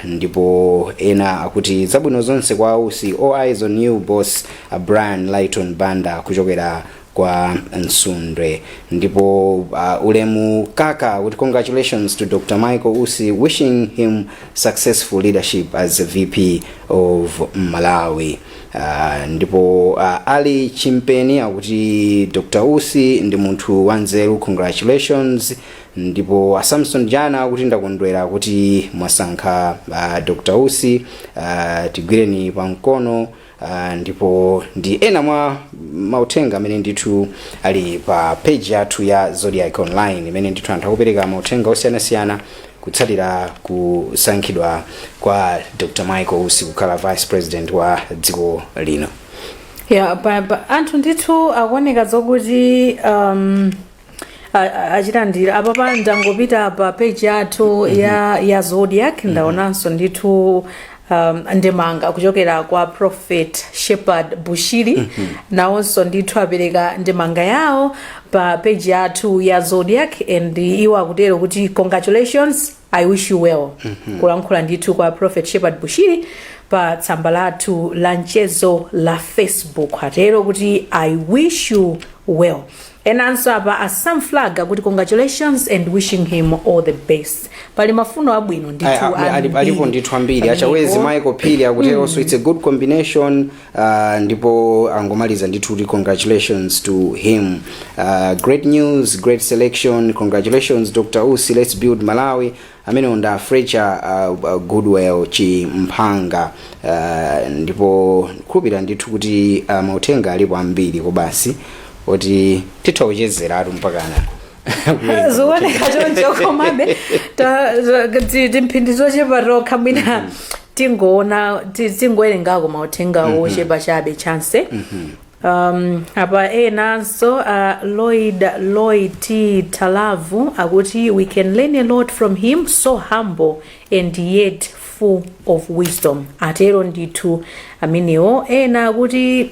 Ndipo ena akuti zabwino zonse kwa Usi, all eyes on you boss, Brian Lighton Banda kuchokera kwa Msundwe. Ndipo Ulemu Kaka kuti congratulations to Dr Michael Usi, wishing him successful leadership as VP of Malawi. Ndipo Ali Chimpeni akuti Dr Usi ndi munthu wanzeru, congratulations. Ndipo Samson Jana akuti ndakondwera kuti mwasankha Dr Usi, tigwireni pamkono. Ndipo ndi ena mwa mauthenga amene ndithu ali pa page yathu ya Zodiak Online, imene ndithu anthu akupereka mauthenga osiyanasiyana kutsatira kusankhidwa kwa Dr Michael Usi kukhala vice president wa dziko lino. Ya, anthu ndithu akuoneka zokuti achilandira. Apapa ndangopita pa page yathu ya Zodiak, ndaonanso ndithu ndemanga kuchokera kwa Prophet Shepherd Bushiri. Nawonso ndithu apereka ndemanga yawo pa page yathu ya Zodiak, and iwo akutero kuti congratulations, I wish you well. Kulankhula ndithu kwa Prophet Shepherd Bushiri pa tsamba lathu la mchezo la Facebook, atero kuti I wish you well. Enanso apa, a Sam Flag akuti congratulations and wishing him all the best. Pali mafuno abwino ndithu ambiri. Alipo ndithu ambiri. Achawezi Pamenepo. Michael Phiri akuteronso, it's a good combination. Ndipo angomaliza ndithu kuti congratulations to him. Great news, great selection, congratulations Dr Usi, let's build Malawi. Amene nda Fletcher Goodwell Chimphanga. Ndipo khulupirira ndithu kuti mauthenga alipo ambiri kobasi oti titha kuchezeratu mpakana. Zikuoneka choncho, komabe timphindi zochepa tokha, mwina tingoona, tingowerengako mauthenga ochepa chabe chance. Apa enanso, Lloyd T Talavu akuti we can learn a lot from him, so humble and yet full of wisdom. Atero ndithu amenewo. Ena akuti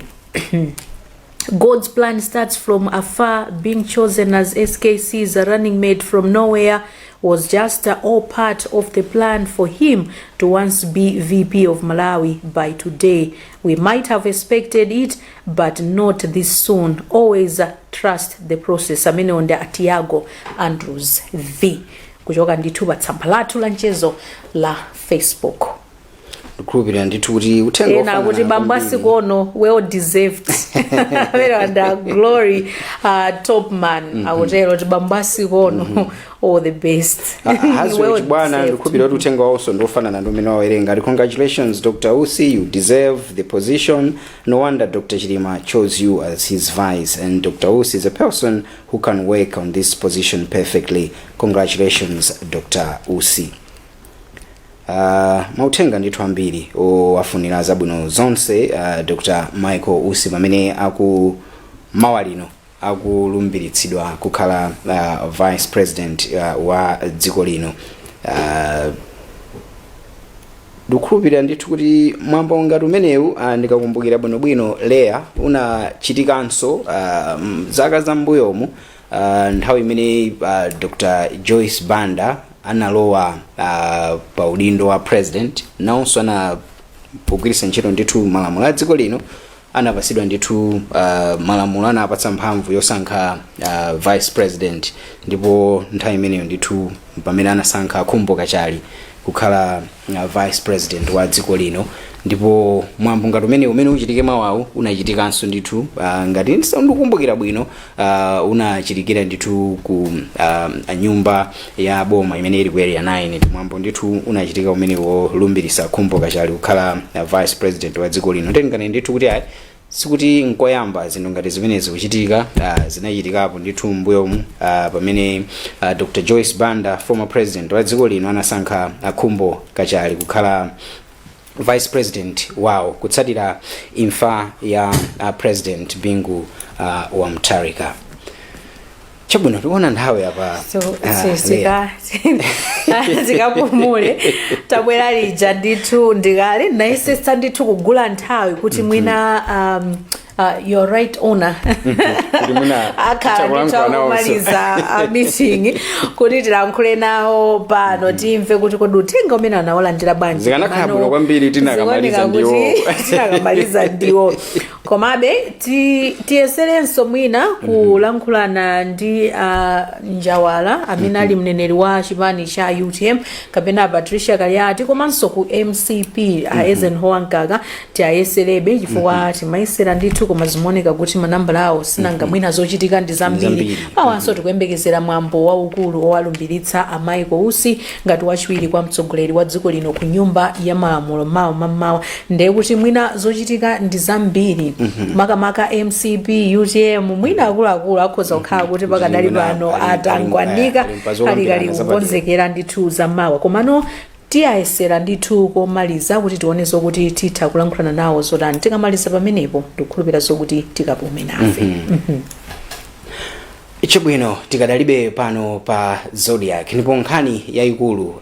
God's plan starts from afar. Being chosen as SKC's running mate from nowhere was just all part of the plan for him to once be VP of Malawi by today. We might have expected it, but not this soon. Always trust the process. Amene ndi Atiago Andrews V kuchoka ndithu pa tsamba lathu la mchezo la Facebook. Ndikhulupirira ndithu kuti uthenga Ena ofanana akuti bambo kwambiri. Asikono, well deserved. Amene wanda Glory Topman akutero kuti bambo asikono, all the best. Haswell Well Chibwana, deserved. ndikukhulupirira kuti uthenga wawonso ndiofanana ndi umene wawerenga. Ati congratulations Dr Usi, you deserve the position. No wonder Dr Chilima chose you as his vice, and Dr Usi is a person who can work on this position perfectly. Congratulations Dr Usi. Mauthenga ndithu ambiri owafunira zabwino zonse Dr Michael Usi pamene aku mawa lino akulumbiritsidwa kukhala vice president wa dziko lino. Ndikukhulupirira ndithu kuti mwambo ngati umenewu, ndikakumbukira bwinobwino leya, unachitikanso zaka zambuyomu, nthawi imene Dr Joyce Banda analowa pa udindo wa president. Nawonso ana pogwiritsa ntchito ndithu malamulo a dziko lino. Anapasidwa ndithu malamulo anapatsa mphamvu yosankha vice president, ndipo nthawi imeneyo ndithu pamene anasankha Khumbo Kachali kukhala vice president wa dziko lino. Ndipo mwambo ngati umene uchitike mawawu unachitikanso ndithu, ngati ndikukumbukira bwino, unachitikira ndithu ku nyumba ya boma imene ili ku Area 9. Ndi mwambo ndithu unachitika umene wolumbirisa Khumbo Kachali kukhala vice president wa dziko lino. Tengane ndithu kuti ayi, sikuti nkoyamba zinthu ngati zimenezi kuchitika. Zinachitikapo ndithu mbuyomu, pamene Dr Joyce Banda, former president wa dziko lino, anasankha Khumbo Kachali kukhala vice president wawo kutsatira imfa ya President Bingu wa Mutharika. Chabwino, tikuona nthawi apa. So tikapumule, tabwera lija ndithu ndikale nayesetsa ndithu kugula nthawi kuti mwina your right honor kuti mwina akhala ndithu titakulankhula nawonso. Akumaliza a meeting kuti tilankhule nawo pano, timve kuti kodi uthenga umene anawalandira bwanji. Zikanakhala Komano bwino kwambiri tinakamaliza zikuoneka ndiwo. kuti tinakamaliza ndiwo. Komabe tiyeserenso mwina kulankhulana ndi Njawala amene ali mneneri wa chipani cha UTM, kapena Patricia Kaliati, komanso ku MCP a Eisenhower Mkaka. Tiayeserebe chifukwa timayesera ndithu, koma zimaoneka kuti manambala awo sinanga mwina zochitika ndi zambiri. Zambiri. Mawanso tikuyembekezera mwambo waukulu owalumbiritsa a Michael Usi ngati wachiwiri kwa mtsogoleri wa dziko lino ku Nyumba ya Malamulo mawa mammawa. Ndiye kuti mwina zochitika ndi zambiri, makamaka MCP, UTM, mwina akuluakulu akhoza kukhala kuti pakadali Mwina pano atangwanika ali pazokambirana ali zapadera. Kukonzekera ndithu zammawa, komano tiyayesera ndithu komaliza kuti tione zokuti titha kulankhulana nawo zotani. Tikamaliza pamenepo, ndikukhulupira zokuti tikapume nafe. Chabwino, tikadalibe pano pa Zodiak, ndipo nkhani yayikulu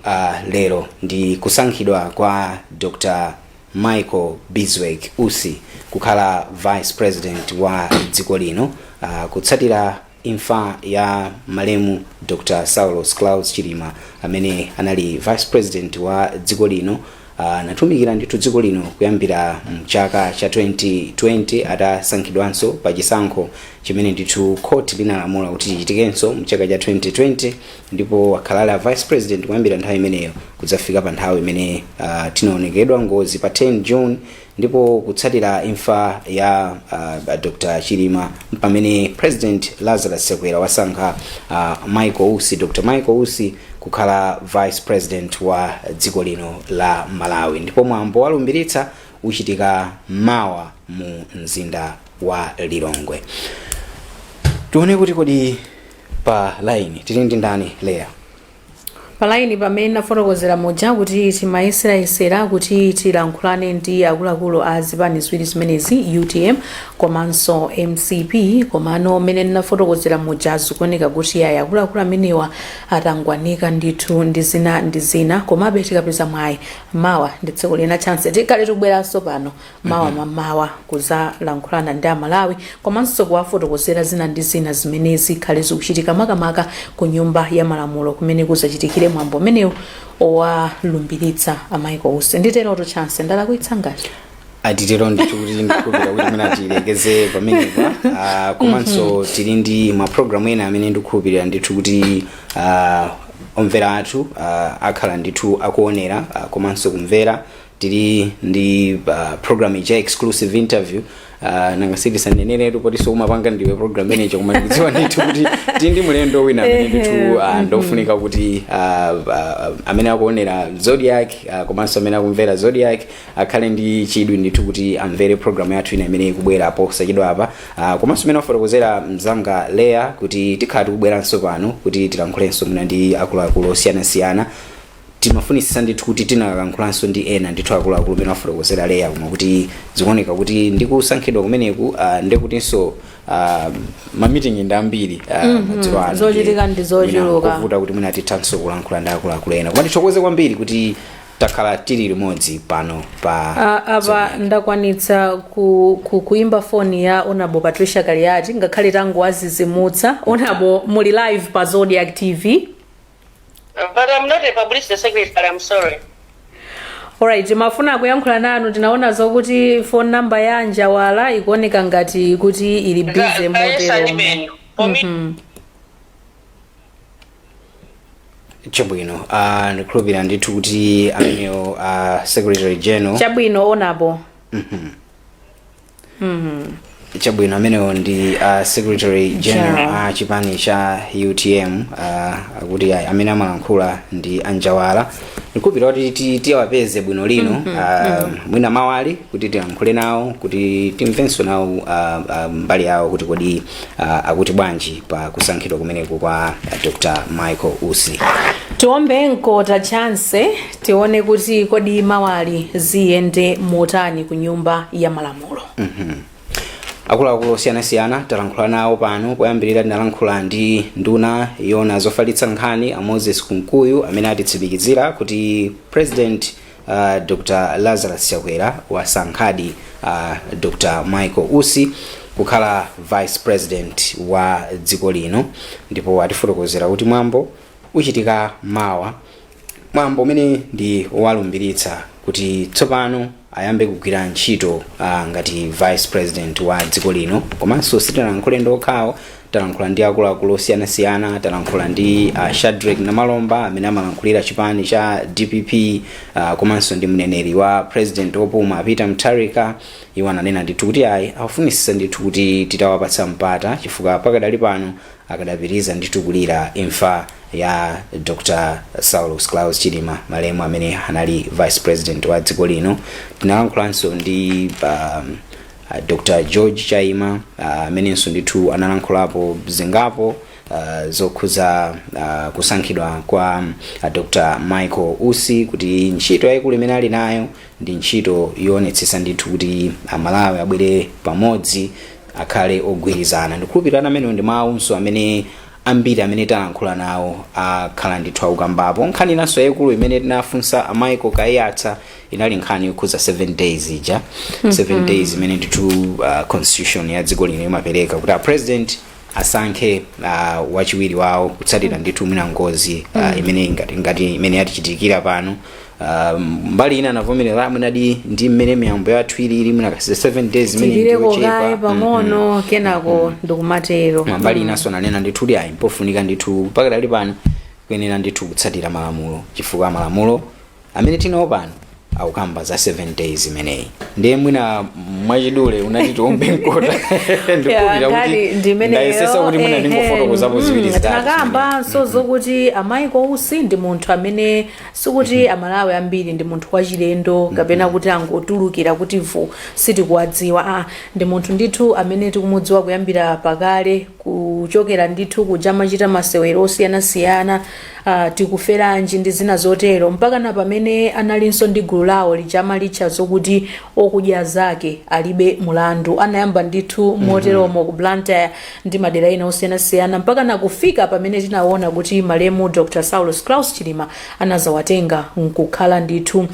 lero ndi kusankhidwa kwa Dr Michael Bizwick Usi kukhala vice president wa dziko lino, kutsatira imfa ya malemu Dr Saulos Klaus Chilima amene anali vice president wa dziko lino. Anatumikira ndithu dziko lino kuyambira mchaka cha 2020, atasankhidwanso pa chisankho chimene ndithu court linalamula kuti chichitikenso mchaka cha 2020, ndipo wakhala ali vice president kuyambira nthawi imeneyo kudzafika pa nthawi imene tinaonekedwa ngozi pa 10 June. Ndipo kutsatira imfa ya Dr Chilima, pamene President Lazarus Chakwera wasankha Michael Usi, Dr Michael Usi, kukhala vice president wa dziko lino la Malawi, ndipo mwambo walumbiritsa uchitika mawa mu mzinda wa Lilongwe. Tione kuti kodi pa line tili ndi ndani, Leya? Pa line, pamene nafotokozera muja kuti timayeserayesera kuti tilankhulane ndi akuluakulu a zipani ziwiri zimenezi, UTM komanso MCP, komano mmene ndinafotokozera muja, zikuoneka kuti ayi, akuluakulu amenewa atangwanika ndithu ndi zina ndi zina. Komabe tikapeza mwayi mawa ndi tsiku lina, chance, tikhale tikubweranso pano mawa mamawa kuzalankhulana ndi Amalawi komanso kuwafotokozera zina ndi zina zimene zikhale zikuchitika, makamaka ku Nyumba ya Malamulo kumene kuzachitikire mwambo umenewu owalumbiritsa a Michael Usi. Nditeroto, Chance, ndalakwitsa ngati? Atitero ndithu kuti ndikukhulupirira kuti mwina tilekeze pamenepa, komanso tili ndi mapulogalamu ena amene ndikukhulupirira ndithu kuti omvera athu akhala ndithu akuonera komanso kumvera. Tili ndi program ija, Exclusive Interview. Nanga sitisaneneretu potinso umapanga ndiwe program manager, koma ndikudziwa ndithu kuti tili ndi mlendo wina amene ndithu ndofunika kuti amene akuonera Zodiak komanso amene akumvera Zodiak akhale ndi chidwi ndithu kuti amvere program yathu ina imene ikubwera posachedwa apa. Komanso imene wafotokozera mzanga Leya kuti tikhala tikubweranso pano kuti tilankhulenso mwina ndi akuluakulu osiyanasiyana. Timafunisisa ndithu kuti tinakankhulanso ndi ena ndithu akuluakulu amene wafotokozera Leya, koma kuti zikuoneka kuti ndi kusankhidwa kumeneku, ndikutinso ma meeting ndi ambiri madzulo ano. Zochitika ndi zochuluka. Mwina kuvuta kuti mwina tithanso kulankhula ndi akuluakulu ena, koma tithokoze kwambiri kuti takhala tili limodzi pano pa Apa ndakwanitsa kuimba foni ya Honorable Patricia Kaliati, ngakhale tangowazizimutsa. Honorable, muli live pa Zodiak TV. But I'm not a publicity secretary, I'm sorry. Alright, mafuna kuyankhula nanu. Tinaona zokuti phone number ya Njawala ikuoneka ngati kuti ili busy motero. Chabwino, ndikhulupirira ndithu kuti amenewo secretary general. Chabwino, onapo. Chabwino, amenewo ndi secretary general General. A chipani cha UTM, akuti ayi, amene amalankhula ndi Anjawala. Ndikhulupirira kuti tiyawapeze bwino lino, mwina mawali, kuti tilankhule nawo, kuti timvenso nawo mbali yawo kuti kodi akuti bwanji pa kusankhidwa kumeneku kwa Dr Michael Usi. Tiombe mkota chance, tione kuti kodi mawali ziyende motani ku Nyumba ya Malamulo. Akuluakulu osiyanasiyana talankhula nawo pano. Poyambirira tinalankhula ndi nduna yona zofalitsa nkhani, a Moses Kunkuyu, amene atitsimikizira kuti President Dr Lazarus Chakwera wasankhadi Dr Michael Usi kukhala vice president wa dziko lino, ndipo atifotokozera kuti mwambo uchitika mawa, mwambo umene ndi walumbiritsa kuti tsopano ayambe kugwira ntchito ngati vice president wa dziko lino. Komanso sitinalankhule ndokhawo, talankhula ndi akuluakulu osiyanasiyana. Talankhula ndi Shadrack Namalomba amene amalankhulira chipani cha DPP, komanso ndi mneneri wa president wopuma, Peter Mutharika. Iwo ananena ndithu kuti ayi, akufunisisa ndithu kuti titawapatsa mpata, chifukwa pakadali pano akadapitiriza ndithu kulira imfa ya Dr Saulus Klaus Chilima, malemu amene anali vice president wa dziko lino. Tinalankhulanso ndi Dr George Chaima, amenenso ndithu analankhulapo zingapo zokhuza kusankhidwa kwa Dr Michael Usi, kuti ntchito yayikulu imene ali nayo ndi ntchito yoonetsetsa ndithu kuti Amalawi abwere pamodzi, akhale ogwirizana. Ndikhulupirira amenewo ndi mawunso amene ambiri amene talankhula nawo akhala ndithu akukambapo. Nkhani inanso yayikulu imene tinafunsa a Michael Kaiyatsa inali nkhani yokhuza 7 days ija, 7 days imene ndithu constitution ya dziko lino imapereka kuti a president asankhe wachiwiri wawo kutsatira ndithu mwina ngozi imene ngati imene yatichitikira pano. Mbali ina anavomerera mwinadi ndi mmene miyambo yathu ilili, mwina kasi 7 days imene Tilireko ndiyochepa. kaye pang'ono, kenako ndikumatero. Mbali inanso ananena ndithu kuti ayi, mpofunika ndithu pakadali pano kuyenera ndithu kutsatira malamulo, chifukwa malamulo amene tinawo pano akukamba za 7 days imeneyi. Ndiye mwina mwachidule unati tiombe mkota, ndikukhulupirira Nkhani kuti ndi imeneyo. ndayesesa kuti mwina ndingofotokozapo ziwiri zitatu. Tinakambanso zokuti a Michael Usi ndi munthu amene sikuti Amalawi ambiri ndi munthu wachilendo kapena kuti angotulukira kuti vu sitikuwadziwa. Ndi munthu ndithu amene tikumudziwa kuyambira pakale, kuchokera ndithu kuja amachita masewero osiyanasiyana, Tikuferanji ndi zina zotero, mpaka na pamene analinso ndi gulu lawo lija amalitcha zokuti Okudya Zake Alibe Mulandu. Anayamba ndithu moteromo ku Blantyre ndi madera ena osiyanasiyana, mpaka na kufika pamene tinaona kuti malemu Dr Saulos Klaus Chilima anazawatenga nkukhala ndithu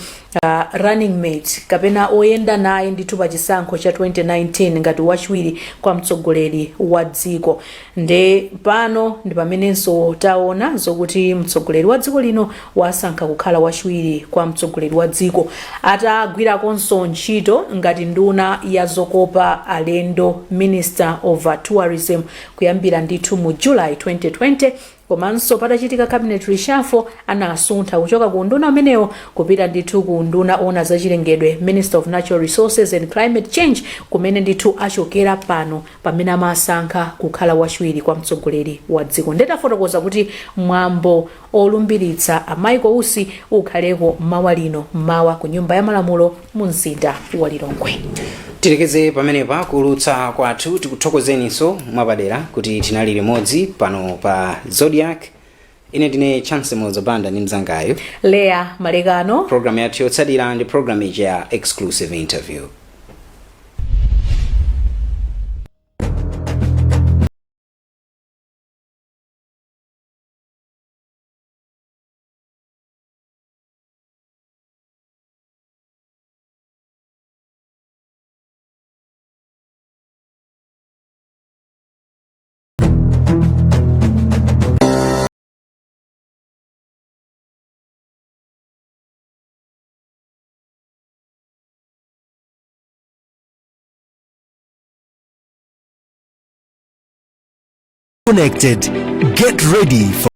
running mate kapena oyenda naye ndithu pa chisankho cha 2019 ngati wachiwiri kwa mtsogoleri wa dziko. Nde pano ndi pamenenso taona zokuti mtsogoleri wa dziko lino wasankha kukhala wachiwiri kwa mtsogoleri wa dziko, atagwirakonso ntchito ngati nduna ya zokopa alendo, Minister of Tourism, kuyambira ndithu mu July 2020. Komanso patachitika cabinet reshuffle, anasuntha kuchoka ku unduna umenewo kupita ndithu ku unduna ona zachilengedwe, Minister of Natural Resources and Climate Change, kumene ndithu achokera pano pamene amasankha kukhala wachiwiri kwa mtsogoleri wa dziko. Ndetafotokoza kuti mwambo olumbiritsa a Michael Usi ukhaleko mawa lino mawa ku Nyumba ya Malamulo mu mzinda wa Lilongwe. Tilekeze pamenepa kuulutsa kwathu. Tikuthokozeninso mwapadera kuti tinali limodzi pano pa Zodiak. Ine ndine Chance Mlozabanda ndi mzangayo Leya Malekano. Programu yathu yotsatira ndi programu ija ya Exclusive Interview. Connected. Get ready for